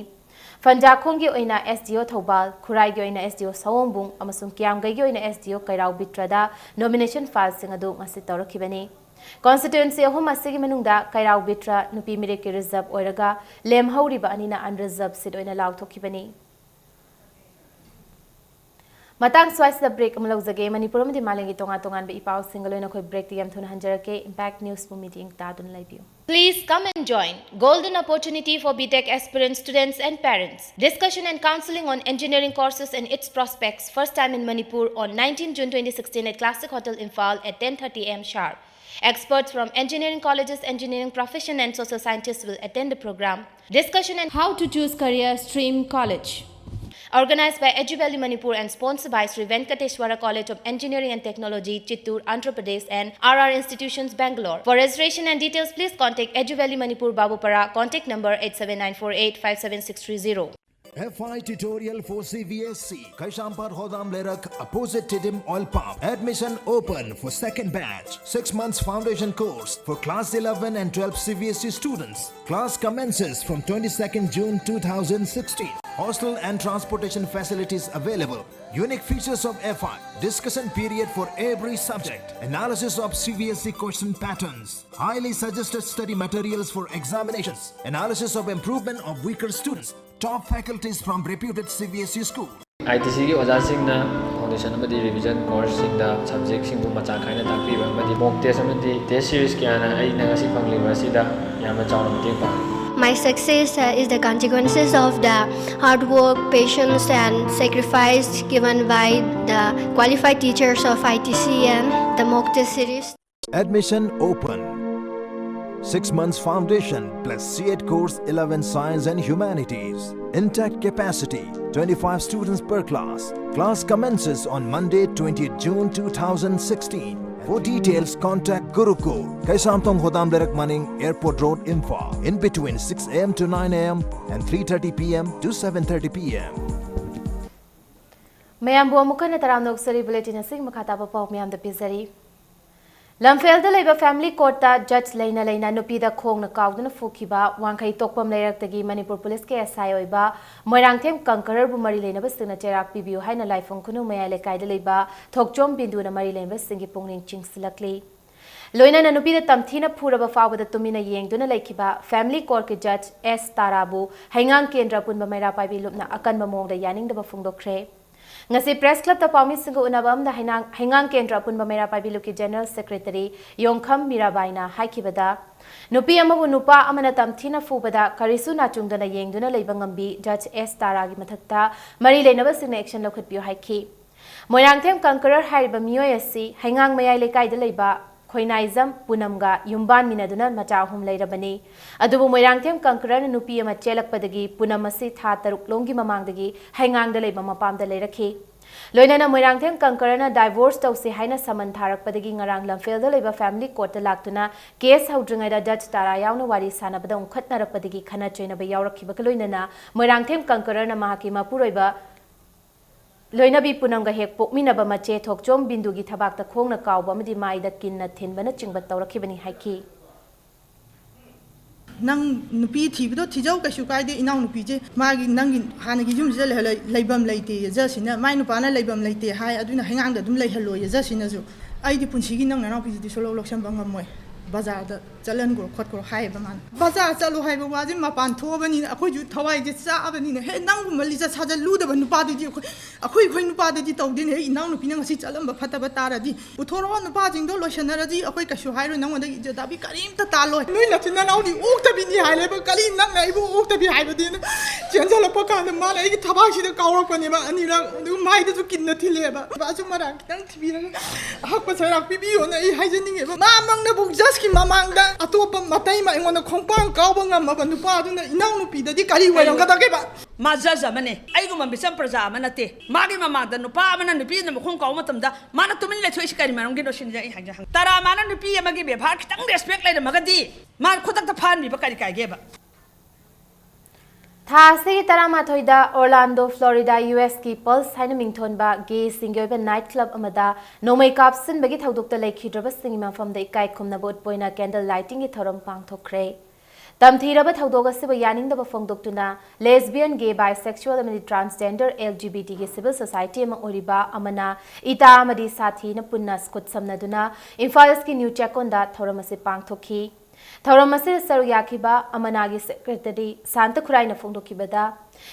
ꯐꯟꯖꯥꯈꯣꯡꯒꯤ ꯑꯣꯏꯅ S D O ꯊꯧꯕꯥꯜ, ꯈꯨꯔꯥꯏꯒꯤ ꯑꯣꯏꯅ S D O ꯁꯑꯣꯝꯕꯨꯡ ꯑꯃꯁꯨꯡ ꯀꯤꯌꯥꯝꯒꯩꯒꯤ ꯑꯣꯏꯅ S D O ꯀꯩꯔꯥꯎ ꯕꯤꯇ꯭ꯔꯗ nomination file ꯁꯤꯡ ꯑꯗꯨ ꯉꯁꯤ ꯇꯧꯔꯛꯈꯤꯕꯅꯤ꯫ Constituency ꯑꯍꯨꯝ ꯑꯁꯤꯒꯤ ꯃꯅꯨꯡꯗ ꯀꯩꯔꯥꯎ ꯕꯤꯇ꯭ꯔ ꯅꯨꯄꯤ ꯃꯤꯔꯦꯞꯀꯤ reserve ꯑꯣꯏꯔꯒ ꯂꯦꯝꯍꯧꯔꯤꯕ ꯑꯅꯤꯅ unreserved seat ꯑꯣꯏꯅ ꯂꯥꯎꯊꯣꯛꯈꯤꯕꯅꯤ꯫ ꯃꯇꯥꯡ ꯁ꯭ꯋꯥꯏꯁꯤꯗ ꯕ꯭ꯔꯦꯛ ꯑꯃ ꯂꯧꯖꯒꯦ꯫ ꯃꯅꯤꯄꯨꯔ ꯑꯃꯗꯤ ꯃꯥꯂꯦꯝꯒꯤ ꯇꯣꯉꯥꯟ ꯇꯣꯉꯥꯟꯕ ꯏ ꯄꯥꯎꯁꯤꯡꯒ ꯂꯣꯏꯅ ꯑꯩꯈꯣꯏ ꯕ꯭ꯔꯦꯛꯇ ꯌꯥꯝ ꯊꯨꯅ ꯍꯟꯖꯔꯛꯀꯦ꯫ ꯏꯝꯄꯦꯛ ꯅ꯭ꯌꯨꯁꯄꯨ ꯃꯤꯠꯌꯦꯡ ꯇꯥꯗꯨꯅ ꯂꯩꯕꯤꯌꯨ꯫ Please come and join. Golden opportunity for B Tech aspirant students and parents. Discussion and counseling on engineering courses and its prospects. First time in Manipur on nineteen June twenty sixteen at Classic Hotel Imphal at ten thirty a m sharp. Experts from engineering colleges, engineering profession and social scientists will attend the program. Discussion and how to choose career stream college. Organized by Edu Valley Manipur and sponsored by Sri Venkateshwara College of Engineering and Technology, Chittoor, Andhra Pradesh and R R Institutions, Bangalore. For registration and details, please contact Edu Valley Manipur, Babupara, contact number eight seven nine four eight five seven six three zero. F I tutorial for C B S E, Kaisampat Hodam Lerak, opposite Tiddim Oil Pump. Admission open for second batch. Six months foundation course for class eleven and twelve C B S E students. Class commences from twenty-second June two thousand sixteen. Hostel and transportation facilities available. Unique features of F I: discussion period for every subject, analysis of C B S E question patterns, highly suggested study materials for examinations, analysis of improvement of weaker students, top faculties from reputed C B S E school. I T C ꯒꯤ ꯑꯣꯖꯥꯁꯤꯡꯅ foundation ꯑꯃꯗꯤ revision course ꯁꯤꯡꯗ subject ꯁꯤꯡꯕꯨ ꯃꯆꯥ ꯈꯥꯏꯅ ꯇꯥꯛꯄꯤꯕ ꯑꯃꯗꯤ mock test ꯑꯃꯗꯤ test series ꯀꯌꯥꯅ ꯑꯩꯅ ꯉꯁꯤ ꯐꯪꯂꯤꯕ ꯑꯁꯤꯗ ꯌꯥꯝꯅ ꯆꯥꯎꯅ ꯃꯇꯦꯡ ꯄꯥꯡꯂꯤ꯫ My success uh, is the consequences of the hard work, patience, and sacrifice given by the qualified teachers of I T C and the mock test series. Admission open. Six months foundation plus C E T course, eleven science and humanities. Intact capacity, twenty-five students per class. Class commences on Monday, twentieth June two thousand sixteen. For details, contact Gurukul, Kaisamthong Hodam Lerak Maning, Airport Road, Imphal, in between six a m to nine a m and three thirty p m to seven thirty p m. ꯃꯌꯥꯝꯕꯨ ꯑꯃꯨꯛ ꯍꯟꯅ ꯇꯔꯥꯝꯅ ꯑꯣꯛꯆꯔꯤ꯫ Bulletin ꯑꯁꯤꯒꯤ ꯃꯈꯥ ꯇꯥꯕ ꯄꯥꯎ ꯃꯌꯥꯝꯗ ꯄꯤꯖꯔꯤ꯫ ꯂꯝꯐꯦꯜꯗ ꯂꯩꯕ family court ꯇ judge ꯂꯩꯅ ꯂꯩꯅ ꯅꯨꯄꯤꯗ ꯈꯣꯡꯅ ꯀꯥꯎꯗꯨꯅ ꯐꯨꯈꯤꯕ꯫ ꯋꯥꯡꯈꯩ ꯇꯣꯛꯄꯝ ꯂꯩꯔꯛꯇꯒꯤ ꯃꯅꯤꯄꯨꯔ ꯄꯨꯂꯤꯁꯀꯤ S I ꯑꯣꯏꯕ ꯃꯣꯏꯔꯥꯡꯊꯦꯝ ꯀꯪꯀꯔꯔꯕꯨ ꯃꯔꯤ ꯂꯩꯅꯕꯁꯤꯡꯅ ꯆꯩꯔꯥꯛ ꯄꯤꯕꯤꯌꯨ ꯍꯥꯏꯅ ꯂꯥꯏꯐꯝ ꯈꯨꯅꯨ ꯃꯌꯥꯏ ꯂꯩꯀꯥꯏꯗ ꯂꯩꯕ ꯊꯣꯛꯆꯣꯝ ꯕꯤꯟꯗꯨꯅ ꯃꯔꯤ ꯂꯩꯅꯕꯁꯤꯡꯒꯤ ꯄꯨꯛꯅꯤꯡ ꯆꯤꯡꯁꯤꯜꯂꯛꯂꯤ꯫ ꯂꯣꯏꯅꯅ ꯅꯨꯄꯤꯗ ꯇꯝꯊꯤꯅ ꯐꯨꯔꯕ ꯐꯥꯎꯕꯗ ꯇꯨꯃꯤꯟꯅ ꯌꯦꯡꯗꯨꯅ ꯂꯩꯈꯤꯕ family court ꯀꯤ judge S ꯇꯥꯔꯥꯕꯨ ꯍꯩꯉꯥꯡ ꯀꯦꯟꯗ꯭ꯔ ꯄꯨꯟꯕ ꯃꯩꯔꯥ ꯄꯥꯏꯕꯤ ꯂꯨꯞꯅ ꯑꯀꯟꯕ ꯃꯑꯣꯡꯗ ꯌꯥꯅꯤꯡꯗꯕ ꯐꯣꯡꯗꯣꯛꯈ꯭ꯔꯦ꯫ ꯉꯁꯤ ꯄ꯭ꯔꯦꯁ ꯀ꯭ꯂꯕꯇ ꯄꯥꯎꯃꯤꯁꯤꯡꯒ ꯎꯅꯕ ꯑꯃꯗ ꯍꯩꯉꯥꯡ-, ꯍꯩꯉꯥꯡ ꯀꯦꯟꯗ꯭ꯔ ꯑꯄꯨꯟꯕ ꯃꯩꯔꯥ ꯄꯥꯏꯕꯤ ꯂꯨꯞꯀꯤ ꯖꯦꯅꯔꯦꯜ ꯁꯦꯀ꯭ꯔꯦꯇꯔꯤ ꯌꯣꯡꯈꯝ ꯃꯤꯔꯥꯕꯥꯏꯅ ꯍꯥꯏꯈꯤꯕꯗ, ꯅꯨꯄꯤ ꯑꯃꯕꯨ ꯅꯨꯄꯥ ꯑꯃꯅ ꯇꯝꯊꯤꯅ ꯐꯨꯕꯗ ꯀꯔꯤꯁꯨ ꯅꯥꯆꯨꯡꯗꯅ ꯌꯦꯡꯗꯨꯅ ꯂꯩꯕ ꯉꯝꯕꯤ ꯖꯖ ꯑꯦꯁ ꯇꯥꯔꯥꯒꯤ ꯃꯊꯛꯇ ꯃꯔꯤ ꯂꯩꯅꯕꯁꯤꯡꯅ ꯑꯦꯛꯁꯟ ꯂꯧꯈꯠꯄꯤꯌꯨ ꯍꯥꯏꯈꯤ꯫ ꯃꯣꯏꯔꯥꯡꯊꯦꯝ ꯀꯪꯀꯔꯔ ꯍꯥꯏꯔꯤꯕ ꯃꯤꯑꯣꯏ ꯑꯁꯤ ꯍꯩꯉꯥꯡ ꯃꯌꯥꯏ ꯂꯩꯀꯥꯏꯗ ꯂꯩꯕ ꯈꯣꯏꯅꯥꯏꯖꯝ ꯄꯨꯅꯝꯒ ꯌꯨꯝꯕꯥꯟꯃꯤꯟꯅꯗꯨꯅ ꯃꯆꯥ ꯑꯍꯨꯝ ꯂꯩꯔꯕꯅꯤ꯫ ꯑꯗꯨꯕꯨ ꯃꯣꯏꯔꯥꯡꯊꯦꯝ ꯀꯪꯀꯔꯔꯅ ꯅꯨꯄꯤ ꯑꯃ ꯆꯦꯜꯂꯛꯄꯗꯒꯤ ꯄꯨꯅꯝ ꯑꯁꯤ ꯊꯥ ꯇꯔꯨꯛ ꯂꯣꯝꯒꯤ ꯃꯃꯥꯡꯗꯒꯤ ꯍꯩꯉꯥꯡꯗ ꯂꯩꯕ ꯃꯄꯥꯝꯗ ꯂꯩꯔꯛꯈꯤ꯫ ꯂꯣꯏꯅꯅ ꯃꯣꯏꯔꯥꯡꯊꯦꯝ ꯀꯪꯀꯔꯔꯅ ꯗꯥꯏꯚꯣꯔꯁ ꯇꯧꯁꯤ ꯍꯥꯏꯅ ꯁꯃꯟ ꯊꯥꯔꯛꯄꯗꯒꯤ ꯉꯔꯥꯡ ꯂꯝꯐꯦꯜꯗ ꯂꯩꯕ ꯐꯦꯃꯤꯂꯤ ꯀꯣꯔꯠꯇ ꯂꯥꯛꯇꯨꯅ ꯀꯦꯁ ꯍꯧꯗ꯭ꯔꯤꯉꯩꯗ ꯖꯖ ꯇꯥꯔꯥ ꯌꯥꯎꯅ ꯋꯥꯔꯤ ꯁꯥꯟꯅꯕꯗ ꯎꯪꯈꯠꯅꯔꯛꯄꯗꯒꯤ ꯈꯠꯅ ꯆꯩꯅꯕ ꯌꯥꯎꯔꯛꯈꯤꯕꯒ ꯂꯣꯏꯅꯅ ꯃꯣꯏꯔꯥꯡꯊꯦꯝ ꯀꯪꯀꯔꯔꯅ ꯃꯍꯥꯛꯀꯤ ꯃꯄꯨꯔꯣꯏꯕ ꯂꯣꯏꯅꯕꯤ ꯄꯨꯅꯝꯒ ꯍꯦꯛ ꯄꯣꯛꯃꯤꯟꯅꯕ ꯃꯆꯦ ꯊꯣꯛꯆꯣꯝ ꯕꯤꯟꯗꯨꯒꯤ ꯊꯕꯥꯛꯇ ꯈꯣꯡꯅ ꯀꯥꯎꯕ ꯑꯃꯗꯤ ꯃꯥꯏꯗ ꯀꯤꯟꯅ ꯊꯤꯟꯕꯅꯆꯤꯡꯕ ꯇꯧꯔꯛꯈꯤꯕꯅꯤ ꯍꯥꯏꯈꯤ꯫ ꯅꯪ ꯅꯨꯄꯤ ꯊꯤꯕꯗꯣ ꯊꯤꯖꯧ, ꯀꯩꯁꯨ ꯀꯥꯏꯗꯦ꯫ ꯏꯅꯥꯎꯅꯨꯄꯤꯁꯦ ꯃꯥꯒꯤ, ꯅꯪꯒꯤ ꯍꯥꯟꯅꯒꯤ ꯌꯨꯝꯁꯤꯗ ꯂꯩꯍꯜꯂ-, ꯂꯩꯐꯝ ꯂꯩꯇꯦ꯫ ꯖꯖꯁꯤꯅ ꯃꯥꯏ ꯅꯨꯄꯥꯅ ꯂꯩꯐꯝ ꯂꯩꯇꯦ ꯍꯥꯏ, ꯑꯗꯨꯅ ꯍꯩꯉꯥꯡꯗ ꯑꯗꯨꯝ ꯂꯩꯍꯜꯂꯣꯏꯌꯦ꯫ ꯖꯖꯁꯤꯅꯁꯨ ꯑꯩꯗꯤ ꯄꯨꯟꯁꯤꯒꯤ ꯅꯪ ꯅꯅꯥꯎꯄꯤꯁꯤꯗꯤ ꯁꯨꯡꯂꯧ ꯂꯧꯁꯟꯕ ꯉꯝꯃꯣꯏ, ꯕꯖꯥꯔꯗ ꯆꯠꯍꯟꯈ꯭ꯔꯣ ꯈꯣꯠꯈ꯭ꯔꯣ ꯍꯥꯏꯌꯦꯕ ꯃꯥꯅ꯫ ꯕꯖꯥꯔ ꯆꯠꯂꯣ ꯍꯥꯏꯕ ꯋꯥꯁꯦ ꯃꯄꯥꯟ ꯊꯣꯛꯑꯕꯅꯤꯅ ꯑꯩꯈꯣꯏꯁꯨ ꯊꯋꯥꯏꯁꯦ ꯆꯥꯛꯑꯕꯅꯤꯅ, ꯍꯦ, ꯅꯪꯒꯨꯝꯕ ꯂꯤꯆꯠ ꯁꯥꯖꯠ ꯂꯨꯗꯕ ꯅꯨꯄꯥꯗꯨꯗꯤ ꯑꯩꯈꯣꯏ, ꯑꯩꯈꯣꯏ, ꯑꯩꯈꯣꯏ ꯅꯨꯄꯥꯗꯗꯤ ꯇꯧꯗꯦꯅꯦ꯫ ꯍꯦ, ꯏꯅꯥꯎꯅꯨꯄꯤꯅ ꯉꯁꯤ ꯆꯠꯂꯝꯕ ꯐꯠꯇꯕ ꯇꯥꯔꯗꯤ ꯄꯨꯊꯣꯔꯛꯑꯣ, ꯅꯨꯄꯥꯁꯤꯡꯗꯣ ꯂꯣꯏꯁꯟꯅꯔꯁꯤ, ꯑꯩꯈꯣꯏ ꯀꯩꯁꯨ ꯍꯥꯏꯔꯣꯏ, ꯅꯪꯉꯣꯟꯗꯒꯤ ꯏꯖꯠ ꯇꯥꯕꯤ ꯀꯔꯤꯝꯇ ꯇꯥꯜꯂꯣꯏ꯫ ꯅꯣꯏ ꯅꯆꯤꯟ ꯅꯅꯥꯎꯗꯤ ꯑꯣꯛꯇꯕꯤꯅꯤ ꯍꯥꯏꯔꯦꯕ, ꯀꯔꯤ ꯅꯪꯅ ꯑꯩꯕꯨ ꯑꯣꯛꯇꯕꯤ ꯍꯥꯏꯕꯗꯤꯅ ꯆꯦꯟꯁꯤꯜꯂꯛꯄ ꯀꯥꯟꯗ ꯃꯥꯅ ꯑꯩꯒꯤ ꯊꯕꯥꯛꯁꯤꯗ ꯀꯥꯎꯔꯛꯄꯅꯦꯕ ꯑꯅꯤꯔꯛ, ꯑꯗꯨꯒ ꯃꯥꯏꯗꯁꯨ ꯀꯤꯟꯅ ꯊꯤꯜꯂꯦꯕ꯫ ꯑꯆꯨꯝ ꯑꯔꯥꯟ ꯈꯤꯇꯪ ꯊꯤꯕꯤꯔꯒ ꯑꯍꯛꯄ ꯁꯔꯥꯛ ꯄꯤꯕꯤꯌꯣꯅ ꯑꯩ ꯍꯥꯏꯖꯅꯤꯡꯉꯦꯕ꯫ ꯃꯥꯃꯛꯅꯕꯨ ꯖꯁꯀꯤ ꯃꯃꯥꯡꯗ ꯑꯇꯣꯞꯄ ꯃꯇꯩ ꯑꯃ ꯑꯩꯉꯣꯟꯗ ꯈꯣꯡꯄꯥꯡ ꯀꯥꯎꯕ ꯉꯝꯃꯕ ꯅꯨꯄꯥ ꯑꯗꯨꯅ ꯏꯅꯥꯎꯅꯨꯄꯤꯗꯗꯤ ꯀꯔꯤ ꯑꯣꯏꯔꯝꯒꯗꯒꯦꯕ? ꯃꯥ ꯖꯖ ꯑꯃꯅꯦ, ꯑꯩꯒꯨꯝꯕ ꯃꯤꯆꯝ ꯄ꯭ꯔꯖꯥ ꯑꯃ ꯅꯠꯇꯦ꯫ ꯃꯥꯒꯤ ꯃꯃꯥꯡꯗ ꯅꯨꯄꯥ ꯑꯃꯅ ꯅꯨꯄꯤ ꯑꯃꯅ ꯃꯈꯣꯡ ꯀꯥꯎꯕ ꯃꯇꯝꯗ ꯃꯥꯅ ꯇꯨꯃꯤꯟ ꯂꯩꯊꯣꯛꯏꯁꯤ ꯀꯔꯤ ꯃꯔꯝꯒꯤꯅꯣ ꯁꯤꯅꯤ ꯑꯩ ꯍꯥꯏꯖ-, ꯍꯪ-, ꯇꯔꯥꯃꯥꯅ ꯅꯨꯄꯤ ꯑꯃꯒꯤ ꯕꯦꯕꯥꯔ ꯈꯤꯇꯪ ꯔꯦꯁꯄꯦꯛ ꯂꯩꯔꯝꯃꯒꯗꯤ ꯃꯥ ꯈꯨꯗꯛꯇ ꯐꯥꯍꯟꯕꯤꯕ ꯀꯔꯤ ꯀꯥꯏꯒꯦꯕ? ꯊꯥ ꯑꯁꯤꯒꯤ ꯇꯔꯥꯃꯥꯊꯣꯏꯗ ꯑꯣꯔꯂꯥꯟꯗꯣ, ꯐ꯭ꯂꯣꯔꯤꯗꯥ, ꯌꯨ ꯑꯦꯁꯀꯤ ꯄꯜꯁ ꯍꯥꯏꯅ ꯃꯤꯡꯊꯣꯟꯕ ꯒꯦꯁꯤꯡꯒꯤ ꯑꯣꯏꯕ ꯅꯥꯏꯠ ꯀ꯭ꯂꯕ ꯑꯃꯗ ꯅꯣꯡꯃꯩ ꯀꯥꯞꯁꯤꯟꯕꯒꯤ ꯊꯧꯗꯣꯛꯇ ꯂꯩꯈꯤꯗ꯭ꯔꯕꯁꯤꯡꯒꯤ ꯃꯐꯝꯗ ꯏꯀꯥꯏ ꯈꯨꯝꯅꯕ ꯎꯠꯄ ꯑꯣꯏꯅ ꯀꯦꯟꯗꯜ ꯂꯥꯏꯇꯤꯡꯒꯤ ꯊꯧꯔꯝ ꯄꯥꯡꯊꯣꯛꯈ꯭ꯔꯦ꯫ ꯇꯝꯊꯤꯔꯕ ꯊꯧꯗꯣꯛ ꯑꯁꯤꯕꯨ ꯌꯥꯅꯤꯡꯗꯕ ꯐꯣꯡꯗꯣꯛꯇꯨꯅ ꯂꯦꯁꯕꯤꯌꯟ, ꯒꯦ, ꯕꯥꯏꯁꯦꯛꯁꯨꯑꯦꯜ ꯑꯃꯗꯤ ꯇ꯭ꯔꯥꯟꯁꯖꯦꯟꯗꯔ ꯑꯦꯜ ꯖꯤ ꯕꯤ ꯇꯤꯒꯤ ꯁꯤꯚꯤꯜ ꯁꯣꯁꯥꯏꯇꯤ ꯑꯃ ꯑꯣꯏꯔꯤꯕ ꯑꯃꯅ ꯏꯇꯥ ꯑꯃꯗꯤ ꯁꯥꯊꯤꯅ ꯄꯨꯟꯅ ꯈꯨꯠꯁꯝꯅꯗꯨꯅ ꯏꯝꯐꯥꯜ ꯏꯁꯀꯤ ꯅ꯭ꯌꯨ ꯆꯦꯛꯀꯣꯟꯗ ꯊꯧꯔꯝ ꯑꯁꯤ ꯄꯥꯡꯊꯣꯛꯈꯤ꯫ ꯊꯧꯔꯝ ꯑꯁꯤꯗ ꯁꯔꯨꯛ ꯌꯥꯈꯤꯕ ꯑꯃꯅꯥꯒꯤ ꯁꯦꯀ꯭ꯔꯦꯇꯔꯤ ꯁꯥꯟꯇ ꯈꯨꯔꯥꯏꯅ ꯐꯣꯡꯗꯣꯛꯈꯤꯕꯗ,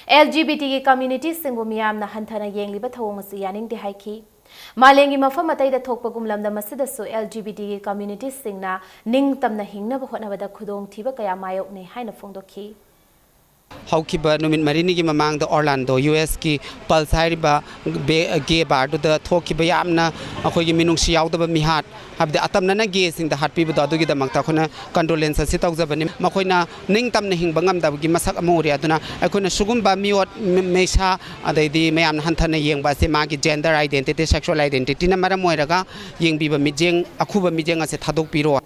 ꯑꯦꯜ ꯖꯤ ꯕꯤ ꯇꯤꯒꯤ ꯀꯝꯃ꯭ꯌꯨꯅꯤꯇꯤꯁꯤꯡꯕꯨ ꯃꯤꯌꯥꯝꯅ ꯍꯟꯊꯅ ꯌꯦꯡꯂꯤꯕ ꯊꯧꯑꯣꯡ ꯑꯁꯤ ꯌꯥꯅꯤꯡꯗꯦ ꯍꯥꯏꯈꯤ꯫ ꯃꯥꯂꯦꯝꯒꯤ ꯃꯐꯝ ꯑꯇꯩꯗ ꯊꯣꯛꯄꯒꯨꯝ ꯂꯝꯗꯝ ꯑꯁꯤꯗꯁꯨ ꯑꯦꯜ ꯖꯤ ꯕꯤ ꯇꯤꯒꯤ ꯀꯝꯃ꯭ꯌꯨꯅꯤꯇꯤꯁꯤꯡꯅ ꯅꯤꯡꯇꯝꯅ ꯍꯤꯡꯅꯕ ꯍꯣꯠꯅꯕꯗ ꯈꯨꯗꯣꯡꯊꯤꯕ ꯀꯌꯥ ꯃꯥꯌꯣꯛꯅꯩ ꯍꯥꯏꯅ ꯐꯣꯡꯗꯣꯛꯈꯤ꯫ ꯍꯧꯈꯤꯕ ꯅꯨꯃꯤꯠ ꯃꯔꯤꯅꯤꯒꯤ ꯃꯃꯥꯡꯗ ꯑꯣꯔꯂꯥꯟꯗꯣ, ꯌꯨ ꯑꯦꯁꯀꯤ ꯄꯜꯁ ꯍꯥꯏꯔꯤꯕ ꯕꯦ-, ꯒꯦ ꯕꯥꯔꯗꯨꯗ ꯊꯣꯛꯈꯤꯕ ꯌꯥꯝꯅ ꯑꯩꯈꯣꯏꯒꯤ ꯃꯤꯅꯨꯡꯁꯤ ꯌꯥꯎꯗꯕ ꯃꯤꯍꯥꯠ, ꯍꯥꯏꯕꯗꯤ ꯑꯇꯝꯅꯅ ꯒꯦꯁꯤꯡꯗ ꯍꯥꯠꯄꯤꯕꯗꯣ, ꯑꯗꯨꯒꯤꯗꯃꯛꯇ ꯑꯩꯈꯣꯏꯅ ꯀꯟꯗꯣꯂꯦꯟꯁ ꯑꯁꯤ ꯇꯧꯖꯕꯅꯤ꯫ ꯃꯈꯣꯏꯅ ꯅꯤꯡꯇꯝꯅ ꯍꯤꯡꯕ ꯉꯝꯗꯕꯒꯤ ꯃꯁꯛ ꯑꯃ ꯎꯔꯤ꯫ ꯑꯗꯨꯅ ꯑꯩꯈꯣꯏꯅ ꯁꯤꯒꯨꯝꯕ ꯃꯤꯑꯣꯠ ꯃꯤ-, ꯃꯩꯁꯥ, ꯑꯗꯩꯗꯤ ꯃꯌꯥꯝꯅ ꯍꯟꯊꯅ ꯌꯦꯡꯕ ꯑꯁꯤ ꯃꯥꯒꯤ ꯖꯦꯟꯗꯔ ꯑꯥꯏꯗꯦꯟꯇꯤꯇꯤ, ꯁꯦꯛꯁꯨꯋꯦꯜ ꯑꯥꯏꯗꯦꯟꯇꯤꯇꯤꯅ ꯃꯔꯝ ꯑꯣꯏꯔꯒ ꯌꯦꯡꯕꯤꯕ ꯃꯤꯠꯌꯦꯡ, ꯑꯈꯨꯕ ꯃꯤꯠꯌꯦꯡ ꯑꯁꯤ ꯊꯥꯗꯣꯛꯄꯤꯔꯣ꯫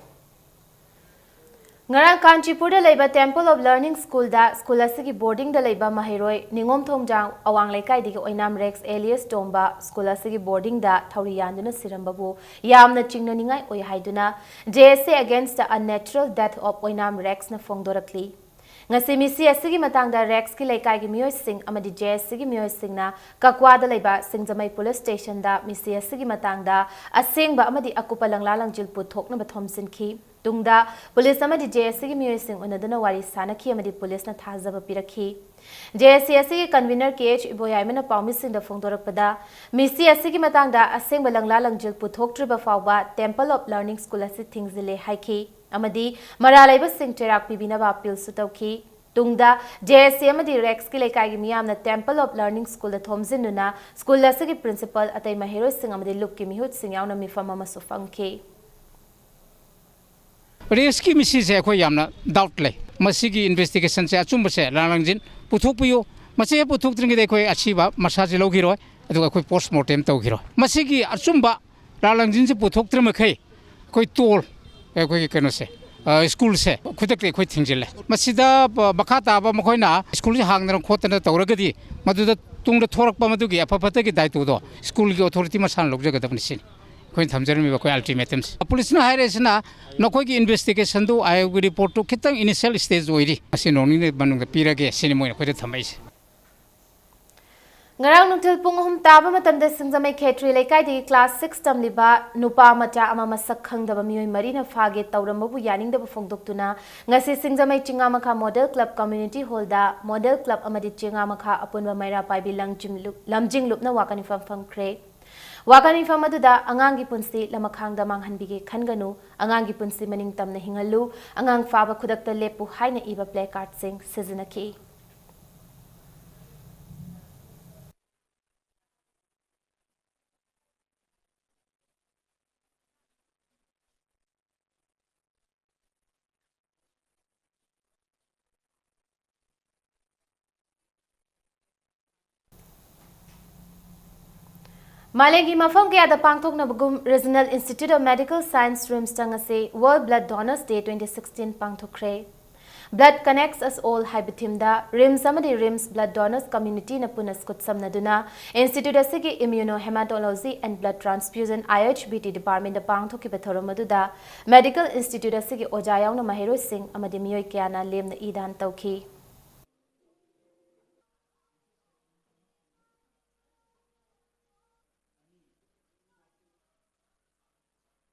ꯉꯔꯥꯡ ꯀꯥꯟꯆꯤꯄꯨꯔꯗ ꯂꯩꯕ ꯇꯦꯝꯄꯜ ꯑꯣꯐ ꯂꯔꯅꯤꯡ ꯁ꯭ꯀꯨꯜꯗ ꯁ꯭ꯀꯨꯜ ꯑꯁꯤꯒꯤ ꯕꯣꯔꯗꯤꯡꯗ ꯂꯩꯕ ꯃꯍꯩꯔꯣꯏ ꯅꯤꯉꯣꯝ ꯊꯣꯡꯖꯥꯡ ꯑꯋꯥꯡ ꯂꯩꯀꯥꯏꯗꯒꯤ ꯑꯣꯏꯅꯥꯝ ꯔꯦꯛꯁ ꯑꯦꯂꯤꯌꯁ ꯇꯣꯝꯕ ꯁ꯭ꯀꯨꯜ ꯑꯁꯤꯒꯤ ꯕꯣꯔꯗꯤꯡꯗ ꯊꯧꯔꯤ ꯌꯥꯟꯗꯨꯅ ꯁꯤꯔꯝꯕꯕꯨ ꯌꯥꯝꯅ ꯆꯤꯡꯅꯅꯤꯡꯉꯥꯏ ꯑꯣꯏ ꯍꯥꯏꯗꯨꯅ J S A against a natural death of ꯑꯣꯏꯅꯥꯝ ꯔꯦꯛꯁꯅ ꯐꯣꯡꯗꯣꯔꯛꯂꯤ꯫ ꯉꯁꯤ ꯃꯤꯁꯤ ꯑꯁꯤꯒꯤ ꯃꯇꯥꯡꯗ ꯔꯦꯛꯁꯀꯤ ꯂꯩꯀꯥꯏꯒꯤ ꯃꯤꯑꯣꯏꯁꯤꯡ ꯑꯃꯗꯤ J S Aꯒꯤ ꯃꯤꯑꯣꯏꯁꯤꯡꯅ ꯀꯛꯋꯥꯗ ꯂꯩꯕ ꯁꯤꯡꯖꯃꯩ ꯄꯨꯂꯤꯁ ꯁ꯭ꯇꯦꯁꯟꯗ ꯃꯤꯁꯤ ꯑꯁꯤꯒꯤ ꯃꯇꯥꯡꯗ ꯑꯁꯦꯡꯕ ꯑꯃꯗꯤ ꯑꯀꯨꯞꯄ ꯂꯪꯂꯥ ꯂꯪꯖꯤꯜ ꯄꯨꯊꯣꯛꯅꯕ ꯊꯣꯝꯖꯤꯟꯈꯤ꯫ ꯇꯨꯡꯗ ꯄꯨꯂꯤꯁ ꯑꯃꯗꯤ J S Aꯒꯤ ꯃꯤꯑꯣꯏꯁꯤꯡ ꯎꯅꯗꯨꯅ ꯋꯥꯔꯤ ꯁꯥꯅꯈꯤ ꯑꯃꯗꯤ ꯄꯨꯂꯤꯁꯅ ꯊꯥꯖꯕ ꯄꯤꯔꯛꯈꯤ꯫ J S A ꯑꯁꯤꯒꯤ convener K H ꯏꯕꯣꯌꯥꯏꯃꯅ ꯄꯥꯎꯃꯤꯁꯤꯡꯗ ꯐꯣꯡꯗꯣꯔꯛꯄꯗ, ꯃꯤꯁꯤ ꯑꯁꯤꯒꯤ ꯃꯇꯥꯡꯗ ꯑꯁꯦꯡꯕ ꯂꯪꯂꯥ ꯂꯪꯖꯤꯜ ꯄꯨꯊꯣꯛꯇ꯭ꯔꯤꯕ ꯐꯥꯎꯕ Temple of Learning School ꯑꯁꯤ ꯊꯤꯡꯖꯤꯜꯂꯦ ꯍꯥꯏꯈꯤ ꯑꯃꯗꯤ ꯃꯔꯥꯜ ꯂꯩꯕꯁꯤꯡ ꯆꯩꯔꯥꯛ ꯄꯤꯕꯤꯅꯕ ꯑꯄꯤꯜꯁꯨ ꯇꯧꯈꯤ꯫ ꯇꯨꯡꯗ J S A ꯑꯃꯗꯤ ꯔꯦꯛꯁꯀꯤ ꯂꯩꯀꯥꯏꯒꯤ ꯃꯤꯌꯥꯝꯅ Temple of Learning Schoolꯗ ꯊꯣꯝꯖꯤꯟꯗꯨꯅ ꯁ꯭ꯀꯨꯜ ꯑꯁꯤꯒꯤ ꯄ꯭ꯔꯤꯟꯁꯤꯄꯜ, ꯑꯇꯩ ꯃꯍꯩꯔꯣꯏꯁꯤꯡ ꯑꯃꯗꯤ ꯂꯨꯞꯀꯤ ꯃꯤꯍꯨꯠꯁꯤꯡ ꯌꯥꯎꯅ ꯃꯤꯐꯝ ꯑꯃꯁꯨ ꯐꯝꯈꯤ꯫ ꯔꯦꯛꯁꯀꯤ ꯃꯤꯁꯤꯁꯦ ꯑꯩꯈꯣꯏ ꯌꯥꯝꯅ ꯗꯥꯎꯠ ꯂꯩ꯫ ꯃꯁꯤꯒꯤ ꯏꯟꯚꯦꯁꯇꯤꯒꯦꯁꯟꯁꯦ, ꯑꯆꯨꯝꯕꯁꯦ, ꯂꯥꯟ ꯂꯪꯖꯤꯟ ꯄꯨꯊꯣꯛꯄꯤꯌꯨ꯫ ꯃꯁꯤ ꯍꯦꯛ ꯄꯨꯊꯣꯛꯇ꯭ꯔꯤꯉꯩꯗ ꯑꯩꯈꯣꯏ ꯑꯁꯤꯕ ꯃꯁꯥꯁꯦ ꯂꯧꯈꯤꯔꯣꯏ, ꯑꯗꯨꯒ ꯑꯩꯈꯣꯏ ꯄꯣꯁ ꯃꯣꯔꯇꯦꯝ ꯇꯧꯈꯤꯔꯣꯏ꯫ ꯃꯁꯤꯒꯤ ꯑꯆꯨꯝꯕ ꯂꯥꯟ ꯂꯪꯖꯤꯟꯁꯦ ꯄꯨꯊꯣꯛꯇ꯭ꯔꯤꯃꯈꯩ ꯑꯩꯈꯣꯏ ꯇꯣꯜ, ꯑꯩꯈꯣꯏꯒꯤ ꯀꯩꯅꯣꯁꯦ, ꯑ, ꯁ꯭ꯀꯨꯜꯁꯦ ꯈꯨꯗꯛꯇ ꯑꯩꯈꯣꯏ ꯊꯤꯡꯖꯤꯜꯂꯦ꯫ ꯃꯁꯤꯗ ꯄ-, ꯃꯈꯥ ꯇꯥꯕ ꯃꯈꯣꯏꯅ ꯁ꯭ꯀꯨꯜꯁꯦ ꯍꯥꯡꯗꯅ ꯈꯣꯠꯇꯅ ꯇꯧꯔꯒꯗꯤ, ꯃꯗꯨꯗ ꯇꯨꯡꯗ ꯊꯣꯔꯛꯄ ꯃꯗꯨꯒꯤ ꯑꯐ ꯐꯠꯇꯒꯤ ꯗꯥꯏꯇꯣꯗꯣ ꯁ꯭ꯀꯨꯜꯒꯤ ꯑꯣꯊꯣꯔꯤꯇꯤ ꯃꯁꯥꯅ ꯂꯧꯖꯒꯗꯕꯅꯤ ꯁꯤꯅꯤ ꯑꯩꯈꯣꯏꯅ ꯊꯝꯖꯔꯝꯃꯤꯕ ꯑꯩꯈꯣꯏ ꯑꯜꯇꯤꯃꯦꯇꯝꯁꯦ꯫ ꯄꯨꯂꯤꯁꯅ ꯍꯥꯏꯔꯤꯁꯤꯅ ꯅꯈꯣꯏꯒꯤ ꯏꯟꯚꯦꯁꯇꯤꯒꯦꯁꯟꯗꯨ, ꯑꯥꯏ ꯑꯣꯒꯤ ꯔꯤꯄꯣꯔꯠꯇꯨ ꯈꯤꯇꯪ ꯏꯅꯤꯁꯤꯌꯦꯜ ꯁ꯭ꯇꯦꯖ ꯑꯣꯏꯔꯤ, ꯉꯁꯤ ꯅꯣꯡ ꯅꯤꯅꯤ ꯃꯅꯨꯡꯗ ꯄꯤꯔꯒꯦ ꯁꯤꯅꯤ ꯃꯣꯏꯅ ꯑꯩꯈꯣꯏꯗ ꯊꯝꯃꯛꯏꯁꯦ꯫ ꯉꯔꯥꯡ ꯅꯨꯡꯊꯤꯜ ꯄꯨꯡ ꯑꯍꯨꯝ ꯇꯥꯕ ꯃꯇꯝꯗ ꯁꯤꯡꯖꯃꯩ ꯈꯦꯇ꯭ꯔꯤ ꯂꯩꯀꯥꯏꯗꯒꯤ class six ꯇꯝꯂꯤꯕ ꯅꯨꯄꯥ ꯃꯆꯥ ꯑꯃ ꯃꯁꯛ ꯈꯪꯗꯕ ꯃꯤꯑꯣꯏ ꯃꯔꯤꯅ ꯐꯥꯒꯦ ꯇꯧꯔꯝꯕꯕꯨ ꯌꯥꯅꯤꯡꯗꯕ ꯐꯣꯡꯗꯣꯛꯇꯨꯅ ꯉꯁꯤ ꯁꯤꯡꯖꯃꯩ ꯆꯤꯡꯉꯥꯃꯈꯥ Model Club Community Hall ꯗ Model Club ꯑꯃꯗꯤ ꯆꯤꯡꯉꯥꯃꯈꯥ ꯑꯄꯨꯟꯕ ꯃꯩꯔꯥ ꯄꯥꯏꯕꯤ ꯂꯝꯖꯤꯡꯂꯨ-, ꯂꯝꯖꯤꯡꯂꯨꯞꯅ ꯋꯥꯀꯠ ꯃꯤꯐꯝ ꯐꯝꯈ꯭ꯔꯦ꯫ ꯋꯥꯀꯠ ꯃꯤꯐꯝ ꯑꯗꯨꯗ ꯑꯉꯥꯡꯒꯤ ꯄꯨꯟꯁꯤ ꯂꯃꯈꯥꯡꯗ ꯃꯥꯡꯍꯟꯕꯤꯒꯦ ꯈꯟꯒꯅꯨ, ꯑꯉꯥꯡꯒꯤ ꯄꯨꯟꯁꯤ ꯃꯅꯤꯡ ꯇꯝꯅ ꯍꯤꯡꯍꯜꯂꯨ, ꯑꯉꯥꯡ ꯐꯥꯕ ꯈꯨꯗꯛꯇ ꯂꯦꯞꯄꯨ ꯍꯥꯏꯅ ꯏꯕ placard ꯁꯤꯡ ꯁꯤꯖꯤꯟꯅꯈꯤ꯫ ꯃꯥꯂꯦꯝꯒꯤ ꯃꯐꯝ ꯀꯌꯥꯗ ꯄꯥꯡꯊꯣꯛꯅꯕꯒꯨꯝ, Regional Institute of Medical Science, RIMS ꯇ ꯉꯁꯤ World Blood Donors Day twenty sixteen ꯄꯥꯡꯊꯣꯛꯈ꯭ꯔꯦ꯫ Blood Connects Us All ꯍꯥꯏꯕ theme ꯗ RIMS ꯑꯃꯗꯤ RIMS Blood Donors Community ꯅ ꯄꯨꯟꯅ ꯈꯨꯠꯁꯝꯅꯗꯨꯅ institute ꯑꯁꯤꯒꯤ Immunohematology and Blood Transfusion, I H B T department ꯗ ꯄꯥꯡꯊꯣꯛꯈꯤꯕ ꯊꯧꯔꯝ ꯑꯗꯨꯗ medical institute ꯑꯁꯤꯒꯤ ꯑꯣꯖꯥ ꯌꯥꯎꯅ ꯃꯍꯩꯔꯣꯏꯁꯤꯡ ꯑꯃꯗꯤ ꯃꯤꯑꯣꯏ ꯀꯌꯥꯅ ꯂꯦꯝꯅ ꯏ ꯗꯥꯟ ꯇꯧꯈꯤ꯫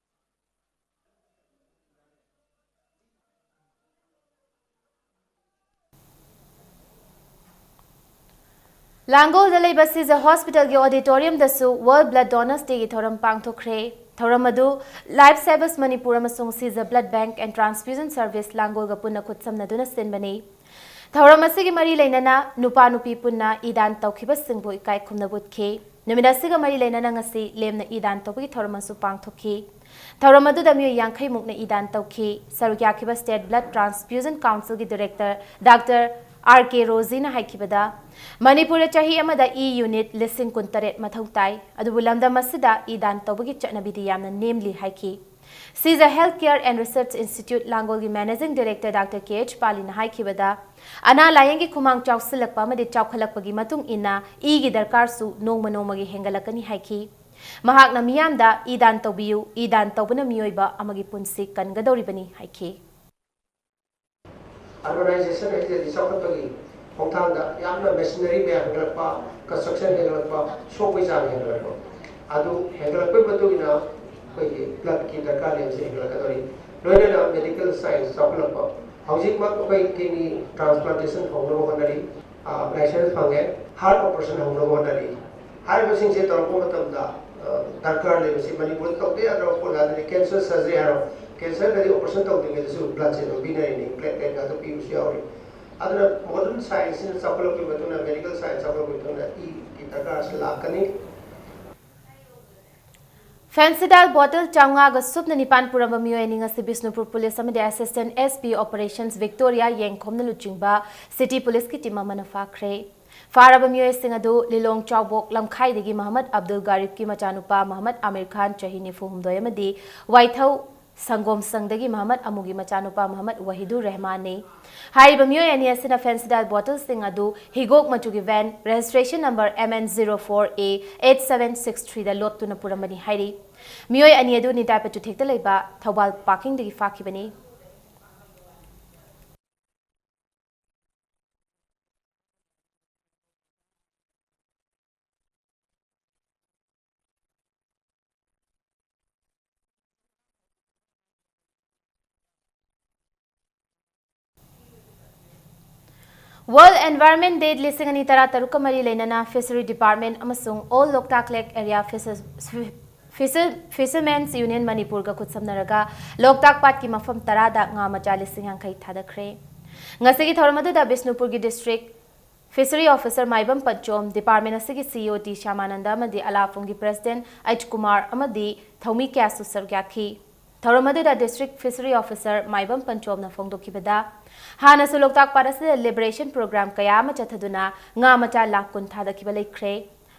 ꯂꯥꯡꯒꯣꯜꯗ ꯂꯩꯕ ꯁꯤꯖ ꯍꯣꯁꯄꯤꯇꯥꯜꯒꯤ auditorium ꯗꯁꯨ World Blood Donors Day ꯒꯤ ꯊꯧꯔꯝ ꯄꯥꯡꯊꯣꯛꯈ꯭ꯔꯦ꯫ ꯊꯧꯔꯝ ꯑꯗꯨ Life Savers Manipur ꯑꯃꯁꯨꯡ ꯁꯤꯖ Blood Bank and Transfusion Service ꯂꯥꯡꯒꯣꯜꯒ ꯄꯨꯟꯅ ꯈꯨꯠꯁꯝꯅꯗꯨꯅ ꯁꯤꯟꯕꯅꯤ꯫ ꯊꯧꯔꯝ ꯑꯁꯤꯒꯤ ꯃꯔꯤ ꯂꯩꯅꯅ ꯅꯨꯄꯥ ꯅꯨꯄꯤ ꯄꯨꯟꯅ ꯏ ꯗꯥꯟ ꯇꯧꯈꯤꯕꯁꯤꯡꯕꯨ ꯏꯀꯥꯏ ꯈꯨꯝꯅꯕ ꯎꯠꯈꯤ꯫ ꯅꯨꯃꯤꯠ ꯑꯁꯤꯒ ꯃꯔꯤ ꯂꯩꯅꯅ ꯉꯁꯤ ꯂꯦꯝꯅ ꯏ ꯗꯥꯟ ꯇꯧꯕꯒꯤ ꯊꯧꯔꯝ ꯑꯃꯁꯨ ꯄꯥꯡꯊꯣꯛꯈꯤ꯫ ꯊꯧꯔꯝ ꯑꯗꯨꯗ ꯃꯤꯑꯣꯏ ꯌꯥꯡꯈꯩ ꯃꯨꯛꯅ ꯏ ꯗꯥꯟ ꯇꯧꯈꯤ꯫ ꯁꯔꯨꯛ ꯌꯥꯈꯤꯕ State Blood Transfusion Council ꯒꯤ director Doctor R K Rosy ꯅ ꯍꯥꯏꯈꯤꯕꯗ, ꯃꯅꯤꯄꯨꯔꯗ ꯆꯍꯤ ꯑꯃꯗ ꯏ unit ꯂꯤꯁꯤꯡ ꯀꯨꯟꯇꯔꯦꯠ ꯃꯊꯧ ꯇꯥꯏ, ꯑꯗꯨꯕꯨ ꯂꯝꯗꯝ ꯑꯁꯤꯗ ꯏ ꯗꯥꯟ ꯇꯧꯕꯒꯤ ꯆꯠꯅꯕꯤꯗꯤ ꯌꯥꯝꯅ ꯅꯦꯝꯂꯤ ꯍꯥꯏꯈꯤ꯫ ꯁꯤꯖ Health Care and Research Institute ꯂꯥꯡꯒꯣꯜꯒꯤ managing director Doctor K H ꯄꯥꯂꯤꯅ ꯍꯥꯏꯈꯤꯕꯗ, ꯑꯅꯥ ꯂꯥꯌꯦꯡꯒꯤ ꯈꯨꯃꯥꯡ ꯆꯥꯎꯁꯤꯜꯂꯛꯄ ꯑꯃꯗꯤ ꯆꯥꯎꯈꯠꯂꯛꯄꯒꯤ ꯃꯇꯨꯡ ꯏꯟꯅ ꯏꯒꯤ ꯗꯔꯀꯥꯔꯁꯨ ꯅꯣꯡꯃ ꯅꯣꯡꯃꯒꯤ ꯍꯦꯟꯒꯠꯂꯛꯀꯅꯤ ꯍꯥꯏꯈꯤ꯫ ꯃꯍꯥꯛꯅ ꯃꯤꯌꯥꯝꯗ ꯏ ꯗꯥꯟ ꯇꯧꯕꯤꯌꯨ, ꯏ ꯗꯥꯟ ꯇꯧꯕꯅ ꯃꯤꯑꯣꯏꯕ ꯑꯃꯒꯤ ꯄꯨꯟꯁꯤ ꯀꯟꯒꯗꯧꯔꯤꯕꯅꯤ ꯍꯥꯏꯈꯤ꯫ Urbanization ꯍꯥꯏꯁꯤꯗꯤ ꯆꯥꯎꯈꯠꯄꯒꯤ ꯈꯣꯡꯊꯥꯡꯗ ꯌꯥꯝꯅ machinery ꯃꯌꯥꯝ ꯍꯦꯟꯒꯠꯂꯛꯄ, ꯀꯟꯁꯇ꯭ꯔꯛꯁꯟ ꯍꯦꯟꯒꯠꯂꯛꯄ, ꯁꯣꯛꯄꯒꯤ ꯆꯥꯡ ꯍꯦꯟꯒꯠꯂꯛꯄ, ꯑꯗꯨ ꯍꯦꯟꯒꯠꯂꯛꯄꯒꯤ ꯃꯇꯨꯡ ꯏꯟꯅ ꯑꯩꯈꯣꯏꯒꯤ ꯕ꯭ꯂꯠꯀꯤ ꯗꯔꯀꯥꯔ ꯂꯩꯕꯁꯤ ꯍꯦꯟꯒꯠꯂꯛꯀꯗꯧꯔꯤ꯫ ꯂꯣꯏꯅꯅ ꯃꯦꯗꯤꯀꯦꯜ ꯁꯥꯏꯟꯁ ꯆꯥꯎꯈꯠꯂꯛꯄ, ꯍꯧꯖꯤꯛꯃꯛ ꯑꯩꯈꯣꯏ ꯀꯤꯗꯅꯤ ꯇ꯭ꯔꯥꯟꯁꯄ꯭ꯂꯥꯟꯇꯦꯁꯟ ꯍꯧꯅꯕ ꯍꯣꯠꯅꯔꯤ, ꯂꯥꯏꯁꯦꯟꯁ ꯐꯪꯉꯦ, ꯍꯥꯔꯠ ꯑꯣꯄꯔꯦꯁꯟ ꯍꯧꯅꯕ ꯍꯣꯠꯅꯔꯤ꯫ ꯍꯥꯏꯔꯤꯕꯁꯤꯡꯁꯦ ꯇꯧꯔꯛꯄ ꯃꯇꯝꯗ, ꯑ, ꯗꯔꯀꯥꯔ ꯂꯩꯕꯁꯤ ꯃꯅꯤꯄꯨꯔꯗ ꯇꯧꯗ ꯌꯥꯗ꯭ꯔꯕ ꯄꯣꯠ ꯉꯥꯛꯇꯅꯤ꯫ ꯀꯦꯟꯁꯔ ꯁꯔꯖꯔꯤ ꯍꯥꯏꯔꯣ, ꯀꯦꯟꯁꯔꯗꯗꯤ ꯑꯣꯄꯔꯦꯁꯟ ꯇꯧꯗ꯭ꯔꯤꯉꯩꯗꯁꯨ ꯕ꯭ꯂꯗꯁꯦ ꯑꯗꯨꯝ ꯄꯤꯅꯔꯤꯅꯤ, ꯄ꯭ꯂꯦꯠꯂꯦꯠ ꯉꯥꯛꯇ ꯄꯤꯕꯁꯨ ꯌꯥꯎꯔꯤ꯫ ꯑꯗꯨꯅ ꯃꯣꯗꯔꯟ ꯁꯥꯏꯟꯁꯁꯤꯅ ꯆꯥꯎꯈꯠꯂꯛꯄꯒꯤ ꯃꯇꯨꯡ ꯏꯟꯅ, ꯃꯦꯗꯤꯀꯦꯜ ꯁꯥꯏꯟꯁ ꯆꯥꯎꯈꯠꯂꯛꯄꯒꯤ ꯃꯇꯨꯡ ꯏꯟꯅ ꯏꯒꯤ ꯗꯔꯀꯥꯔꯁꯤ ꯂꯥꯛꯀꯅꯤ꯫ ꯐꯦꯟꯁꯤꯗꯥꯏꯜ ꯕꯣꯇꯜ ꯆꯥꯝꯃꯉꯥꯒ ꯁꯨꯞꯅ ꯅꯤꯄꯥꯟ ꯄꯨꯔꯝꯕ ꯃꯤꯑꯣꯏ ꯑꯅꯤ ꯉꯁꯤ ꯕꯤꯁꯅꯨꯄꯨꯔ ꯄꯨꯂꯤꯁ ꯑꯃꯗꯤ ꯑꯦꯁꯤꯁꯇꯦꯟꯠ ꯑꯦꯁ ꯄꯤ ꯑꯣꯄꯔꯦꯁꯟꯁ ꯚꯤꯛꯇꯣꯔꯤꯌꯥ ꯌꯦꯡꯈꯣꯝꯅ ꯂꯨꯆꯤꯡꯕ ꯁꯤꯇꯤ ꯄꯨꯂꯤꯁꯀꯤ ꯇꯤꯝ ꯑꯃꯅ ꯐꯥꯈ꯭ꯔꯦ꯫ ꯐꯥꯔꯕ ꯃꯤꯑꯣꯏꯁꯤꯡ ꯑꯗꯨ ꯂꯤꯂꯣꯡ ꯆꯥꯎꯕꯣꯛ ꯂꯝꯈꯥꯏꯗꯒꯤ ꯃꯍꯃꯗ ꯑꯕꯗꯨꯜ ꯒꯥꯔꯤꯕꯀꯤ ꯃꯆꯥꯅꯨꯄꯥ ꯃꯍꯃꯗ ꯑꯃꯤꯔ ꯈꯥꯟ, ꯆꯍꯤ ꯅꯤꯐꯨ ꯍꯨꯝꯗꯣꯏ, ꯑꯃꯗꯤ ꯋꯥꯏꯊꯧ ꯁꯪꯒꯣꯝ ꯁꯪꯗꯒꯤ ꯃꯍꯃꯗ ꯑꯃꯨꯒꯤ ꯃꯆꯥꯅꯨꯄꯥ ꯃꯍꯃꯗ ꯋꯥꯍꯤꯗꯨꯔ ꯔꯦꯍꯃꯥꯟꯅꯤ꯫ ꯍꯥꯏꯔꯤꯕ ꯃꯤꯑꯣꯏ ꯑꯅꯤ ꯑꯁꯤꯅ ꯐꯦꯟꯁꯤꯗꯥꯏꯜ ꯕꯣꯇꯜꯁꯤꯡ ꯑꯗꯨ ꯍꯤꯒꯣꯛ ꯃꯆꯨꯒꯤ van, registration number M N zero four A eight seven six three ꯗ ꯂꯣꯠꯇꯨꯅ ꯄꯨꯔꯝꯕꯅꯤ ꯍꯥꯏꯔꯤ꯫ ꯃꯤꯑꯣꯏ ꯑꯅꯤ ꯑꯗꯨ ꯅꯤꯇꯥꯏ ꯄꯆꯨꯊꯦꯛꯇ ꯂꯩꯕ ꯊꯧꯕꯥꯜ ꯄꯥꯔꯀꯤꯡꯗꯒꯤ ꯐꯥꯈꯤꯕꯅꯤ꯫ World Environment Day ꯂꯤꯁꯤꯡ ꯑꯅꯤ ꯇꯔꯥ ꯇꯔꯨꯛꯀ ꯃꯔꯤ ꯂꯩꯅꯅ Fishery Department ꯑꯃꯁꯨꯡ All Loktak Lake Area Fisher-, Fisher-, Fishermen's Union ꯃꯅꯤꯄꯨꯔꯒ ꯈꯨꯠꯁꯝꯅꯔꯒ ꯂꯣꯛꯇꯥꯛ ꯄꯥꯠꯀꯤ ꯃꯐꯝ ꯇꯔꯥꯗ ꯉꯥ ꯃꯆꯥ ꯂꯤꯁꯤꯡ ꯌꯥꯡꯈꯩ ꯊꯥꯗꯈ꯭ꯔꯦ꯫ ꯉꯁꯤꯒꯤ ꯊꯧꯔꯝ ꯑꯗꯨꯗ ꯕꯤꯁꯅꯨꯄꯨꯔꯒꯤ District Fishery Officer ꯃꯥꯏꯕꯝ ꯄꯟꯆꯣꯝ, department ꯑꯁꯤꯒꯤ C E O T ꯁ꯭ꯌꯥꯃꯥꯅꯟꯗ ꯑꯃꯗꯤ ꯑꯂꯥꯄꯨꯝꯒꯤ President ꯑꯩꯆ ꯀꯨꯃꯥꯔ ꯑꯃꯗꯤ ꯊꯧꯃꯤ ꯀꯌꯥꯁꯨ ꯁꯔꯨꯛ ꯌꯥꯈꯤ꯫ ꯊꯧꯔꯝ ꯑꯗꯨꯗ District Fishery Officer ꯃꯥꯏꯕꯝ ꯄꯟꯆꯣꯝꯅ ꯐꯣꯡꯗꯣꯛꯈꯤꯕꯗ, ꯍꯥꯟꯅꯁꯨ ꯂꯣꯛꯇꯥꯛ ꯄꯥꯠ ꯑꯁꯤꯗ liberation program ꯀꯌꯥ ꯑꯃ ꯆꯠꯊꯗꯨꯅ ꯉꯥ ꯃꯆꯥ ꯂꯥꯈ ꯀꯨꯟ ꯊꯥꯗꯈꯤꯕ ꯂꯩꯈ꯭ꯔꯦ꯫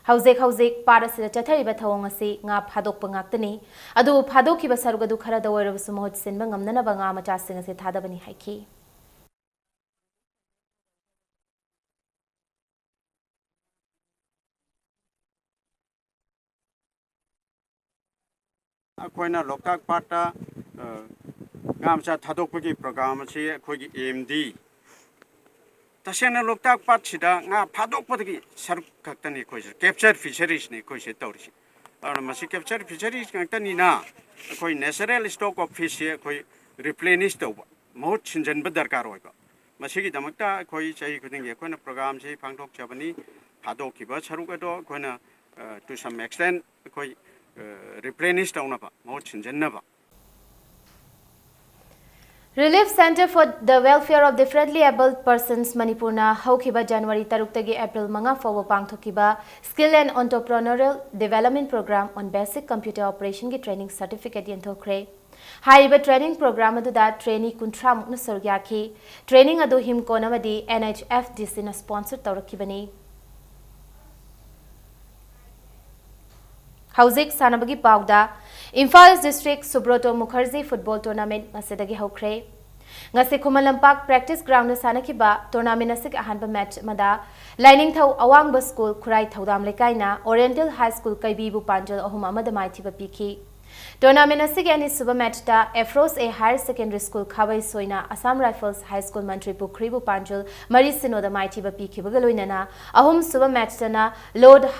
ꯍꯧꯖꯤꯛ ꯍꯧꯖꯤꯛ ꯄꯥꯠ ꯑꯁꯤꯗ ꯆꯠꯊꯔꯤꯕ ꯊꯧꯑꯣꯡ ꯑꯁꯤ ꯉꯥ ꯐꯥꯗꯣꯛꯄ ꯉꯥꯛꯇꯅꯤ꯫ ꯑꯗꯨꯕꯨ ꯐꯥꯗꯣꯛꯈꯤꯕ ꯁꯔꯨꯛ ꯑꯗꯨ ꯈꯔꯗ ꯑꯣꯏꯔꯕꯁꯨ ꯃꯍꯨꯠ ꯁꯤꯟꯕ ꯉꯝꯅꯅꯕ ꯉꯥ ꯃꯆꯥꯁꯤꯡ ꯑꯁꯤ ꯊꯥꯗꯕꯅꯤ ꯍꯥꯏꯈꯤ꯫ ꯑꯩꯈꯣꯏꯅ ꯂꯣꯛꯇꯥꯛ ꯄꯥꯠꯇ, ꯑ, ꯉꯥ ꯃꯆꯥ ꯊꯥꯗꯣꯛꯄꯒꯤ program ꯑꯁꯤ ꯑꯩꯈꯣꯏꯒꯤ aim ꯗꯤ ꯇꯁꯦꯡꯅ ꯂꯣꯛꯇꯥꯛ ꯄꯥꯠꯁꯤꯗ ꯉꯥ ꯐꯥꯗꯣꯛꯄꯗꯒꯤ ꯁꯔꯨꯛ ꯈꯛꯇꯅꯤ ꯑꯩꯈꯣꯏꯁꯦ, ꯀꯦꯞꯆꯔ ꯐꯤꯁꯔꯤꯁꯅꯤ ꯑꯩꯈꯣꯏꯁꯦ ꯇꯧꯔꯤꯁꯦ꯫ ꯑꯗꯨꯅ ꯃꯁꯤ ꯀꯦꯞꯆꯔ ꯐꯤꯁꯔꯤꯁ ꯉꯥꯛꯇꯅꯤꯅ ꯑꯩꯈꯣꯏ natural stock of fishꯁꯦ ꯑꯩꯈꯣꯏ ꯔꯤꯄ꯭ꯂꯦꯅꯤꯁ ꯇꯧꯕ, ꯃꯍꯨꯠ ꯁꯤꯟꯖꯟꯕ ꯗꯔꯀꯥꯔ ꯑꯣꯏꯕ꯫ ꯃꯁꯤꯒꯤꯗꯃꯛꯇ ꯑꯩꯈꯣꯏ ꯆꯍꯤ ꯈꯨꯗꯤꯡꯒꯤ ꯑꯩꯈꯣꯏꯅ ꯄ꯭ꯔꯣꯒ꯭ꯔꯥꯝꯁꯤ ꯄꯥꯡꯊꯣꯛꯆꯕꯅꯤ꯫ ꯐꯥꯗꯣꯛꯈꯤꯕ ꯁꯔꯨꯛ ꯑꯗꯣ ꯑꯩꯈꯣꯏꯅ to some extent ꯑꯩꯈꯣꯏ ꯔꯤꯄ꯭ꯂꯦꯅꯤꯁ ꯇꯧꯅꯕ, ꯃꯍꯨꯠ ꯁꯤꯟꯖꯟꯅꯕ꯫ Relief Centre for the Welfare of Differently Abled Persons ꯃꯅꯤꯄꯨꯔꯅ ꯍꯧꯈꯤꯕ ꯖꯅꯋꯥꯔꯤ ꯇꯔꯨꯛꯇꯒꯤ ꯑꯦꯄ꯭ꯔꯤꯜ ꯃꯉꯥ ꯐꯥꯎꯕ ꯄꯥꯡꯊꯣꯛꯈꯤꯕ Skill and Entrepreneurial Development Programme on Basic Computer Operationꯒꯤ training certificate ꯌꯦꯟꯊꯣꯛꯈ꯭ꯔꯦ꯫ ꯍꯥꯏꯔꯤꯕ training programme ꯑꯗꯨꯗ trainee ꯀꯨꯟꯊ꯭ꯔꯥ ꯃꯨꯛꯅ ꯁꯔꯨꯛ ꯌꯥꯈꯤ꯫ Training ꯑꯗꯨ ꯍꯤꯝꯀꯣꯟ ꯑꯃꯗꯤ NHFDCꯅ sponsor ꯇꯧꯔꯛꯈꯤꯕꯅꯤ꯫ ꯍꯧꯖꯤꯛ ꯁꯥꯟꯅꯕꯒꯤ ꯄꯥꯎꯗ꯫ Imphal East District Subroto Mukherjee Football Tournament ꯉꯁꯤꯗꯒꯤ ꯍꯧꯈ꯭ꯔꯦ꯫ ꯉꯁꯤ ꯈꯨꯃꯟ ꯂꯝꯄꯥꯛ practice groundꯗ ꯁꯥꯟꯅꯈꯤꯕ tournament ꯑꯁꯤꯒꯤ ꯑꯍꯥꯟꯕ match ꯑꯃꯗ ꯂꯥꯏꯅꯤꯡꯊꯧ ꯑꯋꯥꯡꯕ school ꯈꯨꯔꯥꯏ ꯊꯧꯗꯥꯝ ꯂꯩꯀꯥꯏꯅ Oriental High School ꯀꯩꯕꯤꯕꯨ ꯄꯥꯟꯖꯜ ꯑꯍꯨꯝ ꯑꯃꯗ ꯃꯥꯏꯊꯤꯕ ꯄꯤꯈꯤ꯫ Tournament ꯑꯁꯤꯒꯤ ꯑꯅꯤꯁꯨꯕ matchꯇ Afroz A Higher Secondary School ꯈꯥꯕꯩ ꯁꯣꯏꯅ Assam Rifles High School ꯃꯟꯇ꯭ꯔꯤ ꯄꯨꯈ꯭ꯔꯤꯕꯨ ꯄꯥꯟꯖꯜ ꯃꯔꯤ ꯁꯤꯅꯣꯗ ꯃꯥꯏꯊꯤꯕ ꯄꯤꯈꯤꯕꯒ ꯂꯣꯏꯅꯅ ꯑꯍꯨꯝꯁꯨꯕ matchꯇꯅ Lord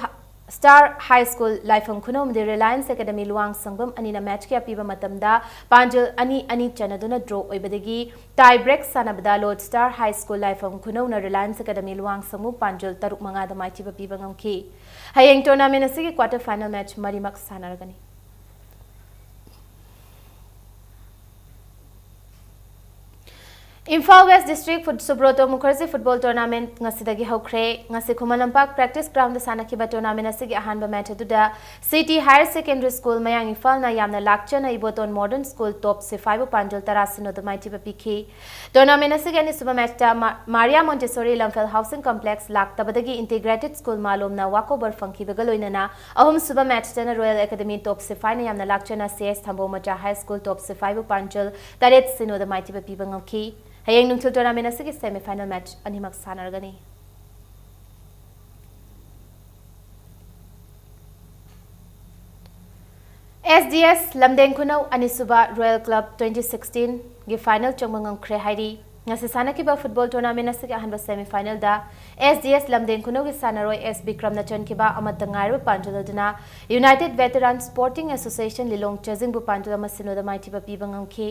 Star High School ꯂꯥꯏꯐꯝ ꯈꯨꯅꯧ ꯑꯃꯗꯤ Reliance Academy ꯂꯨꯋꯥꯡ ꯁꯪꯕꯝ ꯑꯅꯤꯅ matchꯀꯤ ꯑꯄꯤꯕ ꯃꯇꯝꯗ ꯄꯥꯟꯖꯜ ꯑꯅꯤ ꯑꯅꯤ ꯆꯟꯅꯗꯨꯅ draw ꯑꯣꯏꯕꯗꯒꯤ tie break ꯁꯥꯟꯅꯕꯗ Lord Star High School ꯂꯥꯏꯐꯝ ꯈꯨꯅꯧꯅ Reliance Academy ꯂꯨꯋꯥꯡ ꯁꯪꯕꯝ ꯄꯥꯟꯖꯜ ꯇꯔꯨꯛ ꯃꯉꯥꯗ ꯃꯥꯏꯊꯤꯕ ꯄꯤꯕ ꯉꯝꯈꯤ꯫ ꯍꯌꯦꯡ tournament ꯑꯁꯤꯒꯤ quarter final match ꯃꯔꯤꯃꯛ ꯁꯥꯟꯅꯔꯒꯅꯤ꯫ Imphal West District Foot- Subroto Mukherjee Football Tournament ꯉꯁꯤꯗꯒꯤ ꯍꯧꯈ꯭ꯔꯦ꯫ ꯉꯁꯤ ꯈꯨꯃꯟ ꯂꯝꯄꯥꯛ practice groundꯗ ꯁꯥꯟꯅꯈꯤꯕ tournament ꯑꯁꯤꯒꯤ ꯑꯍꯥꯟꯕ match ꯑꯗꯨꯗ City Higher Secondary School ꯃꯌꯥꯡ ꯏꯝꯐꯥꯜꯅ ꯌꯥꯝꯅ ꯂꯥꯛꯆꯅ Iboton Modern School Top ꯁꯤꯐꯥꯏꯕꯨ ꯄꯥꯟꯖꯜ ꯇꯔꯥ ꯁꯤꯅꯣꯗ ꯃꯥꯏꯊꯤꯕ ꯄꯤꯈꯤ꯫ Tournament ꯑꯁꯤꯒꯤ ꯑꯅꯤꯁꯨꯕ matchꯇ ꯃꯥ- Maria Montessori Lamphel Housing Complex ꯂꯥꯛꯇꯕꯗꯒꯤ Integrated School ꯃꯥꯂꯣꯝꯅ walkover ꯐꯪꯈꯤꯕꯒ ꯂꯣꯏꯅꯅ ꯑꯍꯨꯝꯁꯨꯕ matchꯇꯅ Royal Academy Top ꯁꯤꯐꯥꯏꯅ ꯌꯥꯝꯅ ꯂꯥꯛꯆꯅ C S ꯊꯝꯕꯧ ꯃꯆꯥ High School Top ꯁꯤꯐꯥꯏꯕꯨ ꯄꯥꯟꯖꯜ ꯇꯔꯦꯠ ꯁꯤꯅꯣꯗ ꯃꯥꯏꯊꯤꯕ ꯄꯤꯕ ꯉꯝꯈꯤ꯫ ꯍꯌꯦꯡ ꯅꯨꯡꯊꯤꯜ tournament ꯑꯁꯤꯒꯤ semi final match ꯑꯅꯤꯃꯛ ꯁꯥꯟꯅꯔꯒꯅꯤ꯫ S D S ꯂꯝꯗꯦꯡ ꯈꯨꯅꯧ ꯑꯅꯤꯁꯨꯕ Royal Club twenty sixteenꯒꯤ final ꯆꯪꯕ ꯉꯝꯈ꯭ꯔꯦ ꯍꯥꯏꯔꯤ꯫ ꯉꯁꯤ ꯁꯥꯟꯅꯈꯤꯕ football tournament ꯑꯁꯤꯒꯤ ꯑꯍꯥꯟꯕ semifinalꯗ S D S ꯂꯝꯗꯦꯡ ꯈꯨꯅꯧꯒꯤ ꯁꯥꯟꯅꯔꯣꯏ S ꯕꯤꯀ꯭ꯔꯝꯅ ꯆꯟꯈꯤꯕ ꯑꯃꯠꯇ ꯉꯥꯏꯔꯕ ꯄꯥꯟꯖꯜ ꯑꯗꯨꯅ United Veteran Sporting Association ꯂꯤꯂꯣꯡ ꯆꯥꯖꯤꯡꯕꯨ ꯄꯥꯟꯖꯜ ꯑꯃ ꯁꯤꯅꯣꯗ ꯃꯥꯏꯊꯤꯕ ꯄꯤꯕ ꯉꯝꯈꯤ꯫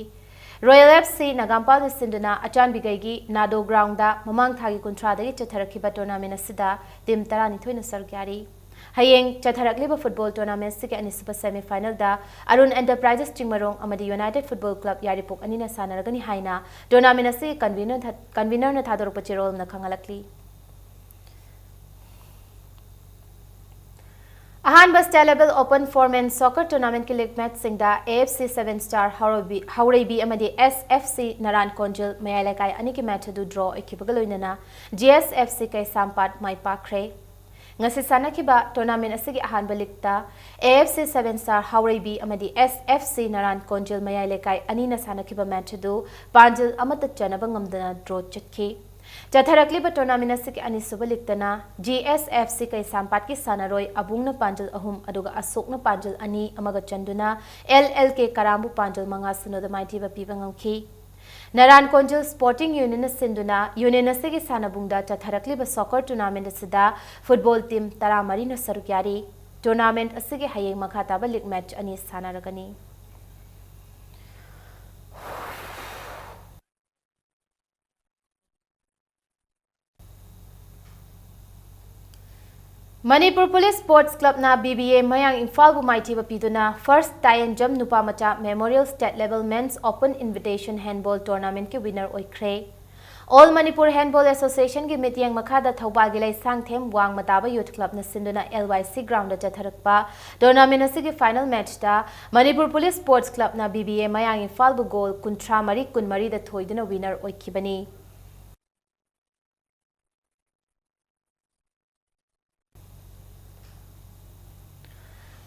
Royal F C ꯅꯒꯥꯝꯄꯥꯜꯅ ꯁꯤꯟꯗꯨꯅ ꯑꯆꯥꯟꯕꯤꯒꯩꯒꯤ ꯅꯥꯗꯣ groundꯗ ꯃꯃꯥꯡ ꯊꯥꯒꯤ ꯀꯨꯟꯊ꯭ꯔꯥꯗꯒꯤ ꯆꯠꯊꯔꯛꯈꯤꯕ tournamentꯑꯁꯤꯗ team ꯇꯔꯥꯅꯤꯊꯣꯏꯅ ꯁꯔꯨꯛ ꯌꯥꯔꯤ꯫ ꯍꯌꯦꯡ ꯆꯠꯊꯔꯛꯂꯤꯕ football tournamentꯁꯤꯒꯤ ꯑꯅꯤꯁꯨꯕ semifinalꯗ ꯑꯔꯨꯟ Enterprises ꯆꯤꯡꯃꯔꯣꯡ ꯑꯃꯗꯤ United Football Club ꯌꯥꯏꯔꯤꯄꯣꯛ ꯑꯅꯤꯅ ꯁꯥꯟꯅꯔꯒꯅꯤ ꯍꯥꯏꯅ tournamentꯑꯁꯤꯒꯤ convener ꯊ-, convenerꯅ ꯊꯥꯗꯣꯔꯛꯄ ꯆꯦꯔꯣꯜꯅ ꯈꯪꯍꯜꯂꯛꯂꯤ꯫ ꯑꯍꯥꯟꯕ State Level Open Four Men Soccer Tournamentꯀꯤ league matchꯁꯤꯡꯗ A F C Seven Star ꯍꯧꯔꯩꯕꯤ, ꯍꯧꯔꯩꯕꯤ ꯑꯃꯗꯤ S F C ꯅꯔꯥꯟ ꯀꯣꯟꯖꯤꯜ ꯃꯌꯥꯏ ꯂꯩꯀꯥꯏ ꯑꯅꯤꯒꯤ match ꯑꯗꯨ draw ꯑꯣꯏꯈꯤꯕꯒ ꯂꯣꯏꯅꯅ G S F C ꯀꯩꯁꯥꯝꯄꯥꯠ ꯃꯥꯏ ꯄꯥꯛꯈ꯭ꯔꯦ꯫ ꯉꯁꯤ ꯁꯥꯟꯅꯈꯤꯕ tournament ꯑꯁꯤꯒꯤ ꯑꯍꯥꯟꯕ leaguꯇ A F C Seven Star ꯍꯧꯔꯩꯕꯤ ꯑꯃꯗꯤ S F C ꯅꯔꯥꯟ ꯀꯣꯟꯖꯤꯜ ꯃꯌꯥꯏ ꯂꯩꯀꯥꯏ ꯑꯅꯤꯅ ꯁꯥꯟꯅꯈꯤꯕ match ꯑꯗꯨ ꯄꯥꯟꯖꯤꯜ ꯑꯃꯠꯇ ꯆꯟꯅꯕ ꯉꯝꯗꯅ draw ꯆꯠꯈꯤ꯫ ꯆꯠꯊꯔꯛꯂꯤꯕ tournament ꯑꯁꯤꯒꯤ ꯑꯅꯤꯁꯨꯕ leaguꯇꯅ G S F C ꯀꯩꯁꯥꯝꯄꯥꯠꯀꯤ ꯁꯥꯟꯅꯔꯣꯏ ꯑꯕꯨꯡꯅ ꯄꯥꯟꯖꯤꯜ ꯑꯍꯨꯝ ꯑꯗꯨꯒ ꯑꯁꯣꯛꯅ ꯄꯥꯟꯖꯤꯜ ꯑꯅꯤ ꯑꯃꯒ ꯆꯟꯗꯨꯅ L L K ꯀꯔꯥꯝꯕꯨ ꯄꯥꯟꯖꯤꯜ ꯃꯉꯥ ꯁꯤꯅꯣꯗ ꯃꯥꯏꯊꯤꯕ ꯄꯤꯕ ꯉꯝꯈꯤ꯫ ꯅꯔꯥꯟ ꯀꯣꯟꯖꯤꯜ Sporting Unionꯅ ꯁꯤꯟꯗꯨꯅ union ꯑꯁꯤꯒꯤ ꯁꯥꯟꯅꯕꯨꯡꯗ ꯆꯠꯊꯔꯛꯂꯤꯕ soccer tournament ꯑꯁꯤꯗ football team ꯇꯔꯥꯃꯔꯤꯅ ꯁꯔꯨꯛ ꯌꯥꯔꯤ꯫ Tournament ꯑꯁꯤꯒꯤ ꯍꯌꯦꯡ ꯃꯈꯥ ꯇꯥꯕ league match ꯑꯅꯤ ꯁꯥꯟꯅꯔꯒꯅꯤ꯫ Manipur Police Sports Clubꯅ B B A ꯃꯌꯥꯡ ꯏꯝꯐꯥꯜꯕꯨ ꯃꯥꯏꯊꯤꯕ ꯄꯤꯗꯨꯅ First Tayenjam ꯅꯨꯄꯥ ꯃꯆꯥ Memorial State Level Men's Open Invitation Handball Tournamentꯀꯤ winner ꯑꯣꯏꯈ꯭ꯔꯦ꯫ All Manipur Handball Associationꯒꯤ ꯃꯤꯠꯌꯦꯡ ꯃꯈꯥꯗ ꯊꯧꯕꯥꯜꯒꯤ ꯂꯩꯁꯥꯡꯊꯦꯝ ꯋꯥꯡꯃ ꯇꯥꯕ Youth Clubꯅ ꯁꯤꯟꯗꯨꯅ L Y C groundꯗ ꯆꯠꯊꯔꯛꯄ tournament ꯑꯁꯤꯒꯤ final matchꯇ Manipur Police Sports Clubꯅ B B A ꯃꯌꯥꯡ ꯏꯝꯐꯥꯜꯕꯨ goal ꯀꯨꯟꯊ꯭ꯔꯥ ꯃꯔꯤ ꯀꯨꯟꯃꯔꯤꯗ ꯊꯣꯏꯗꯨꯅ winner ꯑꯣꯏꯈꯤꯕꯅꯤ꯫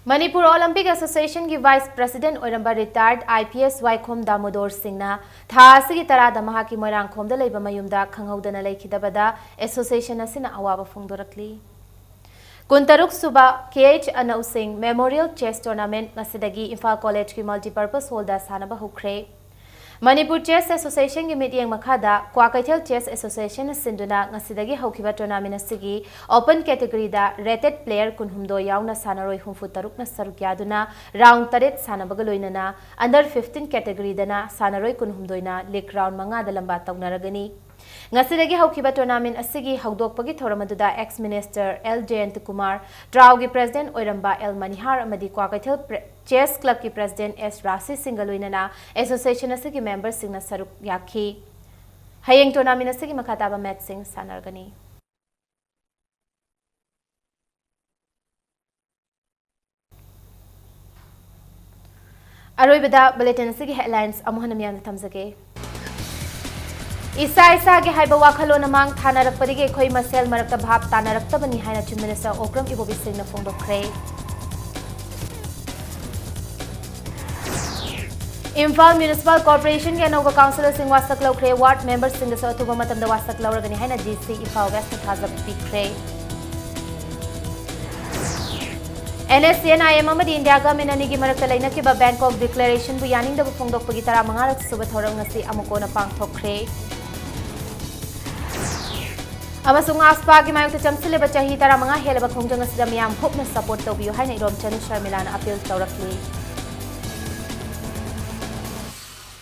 Manipur Olympic Associationꯒꯤ Vice President ꯑꯣꯏꯔꯝꯕ retired I P S ꯋꯥꯏꯈꯣꯝ ꯗꯥꯃꯣꯗꯣꯔ ꯁꯤꯡꯅ ꯊꯥ ꯑꯁꯤꯒꯤ ꯇꯔꯥꯗ ꯃꯍꯥꯛꯀꯤ ꯃꯣꯏꯔꯥꯡꯈꯣꯝꯗ ꯂꯩꯕ ꯃꯌꯨꯝꯗ ꯈꯪꯍꯧꯗꯅ ꯂꯩꯈꯤꯗꯕꯗ association ꯑꯁꯤꯅ ꯑꯋꯥꯕ ꯐꯣꯡꯗꯣꯔꯛꯂꯤ꯫ ꯀꯨꯟꯇꯔꯨꯛ ꯁꯨꯕ K H ꯑꯅꯧ ꯁꯤꯡ Memorial Chess Tournament ꯉꯁꯤꯗꯒꯤ ꯏꯝꯐꯥꯜ Collegeꯀꯤ Multipurpose Hallꯗ ꯁꯥꯟꯅꯕ ꯍꯧꯈ꯭ꯔꯦ꯫ ꯃꯅꯤꯄꯨꯔ ꯆꯦꯁ ꯑꯦꯁꯣꯁꯤꯌꯦꯁꯟꯒꯤ ꯃꯤꯠꯌꯦꯡ ꯃꯈꯥꯗ ꯀ꯭ꯋꯥꯀꯩꯊꯦꯜ ꯆꯦꯁ ꯑꯦꯁꯣꯁꯤꯌꯦꯁꯟꯅ ꯁꯤꯟꯗꯨꯅ ꯉꯁꯤꯗꯒꯤ ꯍꯧꯈꯤꯕ ꯇꯣꯔꯅꯥꯃꯦꯟ ꯑꯁꯤꯒꯤ ꯑꯣꯄꯟ ꯀꯦꯇꯦꯒꯣꯔꯤꯗ ꯔꯦꯇꯦꯗ ꯄ꯭ꯂꯦꯌꯔ ꯀꯨꯟꯍꯨꯝꯗꯣꯏ ꯌꯥꯎꯅ ꯁꯥꯟꯅꯔꯣꯏ ꯍꯨꯝꯐꯨ ꯇꯔꯨꯛꯅ ꯁꯔꯨꯛ ꯌꯥꯗꯨꯅ ꯔꯥꯎꯟ ꯇꯔꯦꯠ ꯁꯥꯟꯅꯕꯒ ꯂꯣꯏꯅꯅ ꯑꯟꯗꯔ ꯐꯤꯐꯇꯤꯟ ꯀꯦꯇꯦꯒꯣꯔꯤꯗꯅ ꯁꯥꯟꯅꯔꯣꯏ ꯀꯨꯟꯍꯨꯝꯗꯣꯏꯅ ꯂꯤꯒ ꯔꯥꯎꯟ ꯃꯉꯥꯗ ꯂꯝꯕꯥ ꯇꯧꯅꯔꯒꯅꯤ꯫ ꯉꯁꯤꯗꯒꯤ ꯍꯧꯈꯤꯕ ꯇꯣꯔꯅꯥꯃꯦꯟ ꯑꯁꯤꯒꯤ ꯍꯧꯗꯣꯛꯄꯒꯤ ꯊꯧꯔꯝ ꯑꯗꯨꯗ ex minister L Jayanta Kumar, ꯇ꯭ꯔꯥꯎꯒꯤ ꯄ꯭ꯔꯦꯁꯤꯗꯦꯟꯠ ꯑꯣꯏꯔꯝꯕ ꯑꯦꯜ ꯃꯅꯤꯍꯥꯔ ꯑꯃꯗꯤ ꯀ꯭ꯋꯥꯀꯩꯊꯦꯜ ꯄ꯭ꯔꯦ-, ꯆꯦꯁ ꯀ꯭ꯂꯕꯀꯤ ꯄ꯭ꯔꯦꯁꯤꯗꯦꯟꯠ ꯑꯦꯁ ꯔꯥꯁꯤ ꯁꯤꯡꯒ ꯂꯣꯏꯅꯅ ꯑꯦꯁꯣꯁꯤꯌꯦꯁꯟ ꯑꯁꯤꯒꯤ ꯃꯦꯝꯕꯔꯁꯤꯡꯅ ꯁꯔꯨꯛ ꯌꯥꯈꯤ꯫ ꯍꯌꯦꯡ ꯇꯣꯔꯅꯥꯃꯦꯟ ꯑꯁꯤꯒꯤ ꯃꯈꯥ ꯇꯥꯕ ꯃꯦꯠꯁꯁꯤꯡ ꯁꯥꯟꯅꯔꯒꯅꯤ꯫ ꯑꯔꯣꯏꯕꯗ ꯕꯨꯂꯦꯇꯤꯟ ꯑꯁꯤꯒꯤ ꯍꯦꯗꯂꯥꯏꯟꯁ ꯑꯃꯨꯛ ꯍꯟꯅ ꯃꯤꯌꯥꯝꯗ ꯊꯝꯖꯒꯦ꯫ ꯏꯁꯥ ꯏꯁꯥꯒꯤ ꯍꯥꯏꯕ ꯋꯥꯈꯜꯂꯣꯟ ꯑꯃꯥꯡ ꯊꯥꯅꯔꯛꯄꯗꯒꯤ ꯑꯩꯈꯣꯏ ꯃꯁꯦꯜ ꯃꯔꯛꯇ ꯚꯥꯞ ꯇꯥꯅꯔꯛꯇꯕꯅꯤ ꯍꯥꯏꯅ ꯆꯤꯐ ꯃꯤꯅꯤꯁꯇꯔ ꯑꯣꯀ꯭ꯔꯝ ꯏꯕꯣꯕꯤ ꯁꯤꯡꯅ ꯐꯣꯡꯗꯣꯛꯈ꯭ꯔꯦ꯫ ꯏꯝꯐꯥꯜ ꯃ꯭ꯌꯨꯅꯤꯁꯤꯄꯥꯜ ꯀꯣꯔꯄꯣꯔꯦꯁꯟꯒꯤ ꯑꯅꯧꯕ ꯀꯥꯎꯟꯁꯤꯂꯔꯁꯤꯡ ꯋꯥꯁꯛ ꯂꯧꯈ꯭ꯔꯦ꯫ ꯋꯥꯔꯗ ꯃꯦꯝꯕꯔꯁꯤꯡꯗꯁꯨ ꯑꯊꯨꯕ ꯃꯇꯝꯗ ꯋꯥꯁꯛ ꯂꯧꯔꯒꯅꯤ ꯍꯥꯏꯅ ꯗꯤ ꯁꯤ ꯏꯝꯐꯥꯜ ꯋꯦꯁꯇ ꯊꯥꯖꯕ ꯄꯤꯈ꯭ꯔꯦ꯫ N S C N I M ꯑꯃꯗꯤ ꯏꯟꯗꯤꯌꯥ ꯒꯃꯦꯟ ꯑꯅꯤꯒꯤ ꯃꯔꯛꯇ ꯂꯩꯅꯈꯤꯕ ꯕꯦꯡꯀꯣꯛ ꯗꯤꯀ꯭ꯂꯦꯔꯦꯁꯟꯕꯨ ꯌꯥꯅꯤꯡꯗꯕ ꯐꯣꯡꯗꯣꯛꯄꯒꯤ ꯇꯔꯥꯃꯉꯥꯔꯛ ꯁꯨꯕ ꯊꯧꯔꯝ ꯉꯁꯤ ꯑꯃꯨꯛ ꯀꯣꯟꯅ ꯄꯥꯡꯊꯣꯛꯈ꯭ꯔꯦ꯫ ꯑꯃꯁꯨꯡ ꯑꯥꯁꯄꯥꯒꯤ ꯃꯥꯌꯣꯛꯇ ꯆꯪꯁꯤꯜꯂꯤꯕ ꯆꯍꯤ ꯇꯔꯥꯃꯉꯥ ꯍꯦꯜꯂꯕ ꯈꯣꯡꯖꯪ ꯑꯁꯤꯗ ꯃꯤꯌꯥꯝ ꯃꯨꯛꯅ ꯁꯄꯣꯔꯠ ꯇꯧꯕꯤꯌꯨ ꯍꯥꯏꯅ ꯏꯔꯣꯝꯆꯟ ꯁꯔꯃꯤꯂꯥꯅ ꯑꯄꯤꯜ ꯇꯧꯔꯛꯂꯤ꯫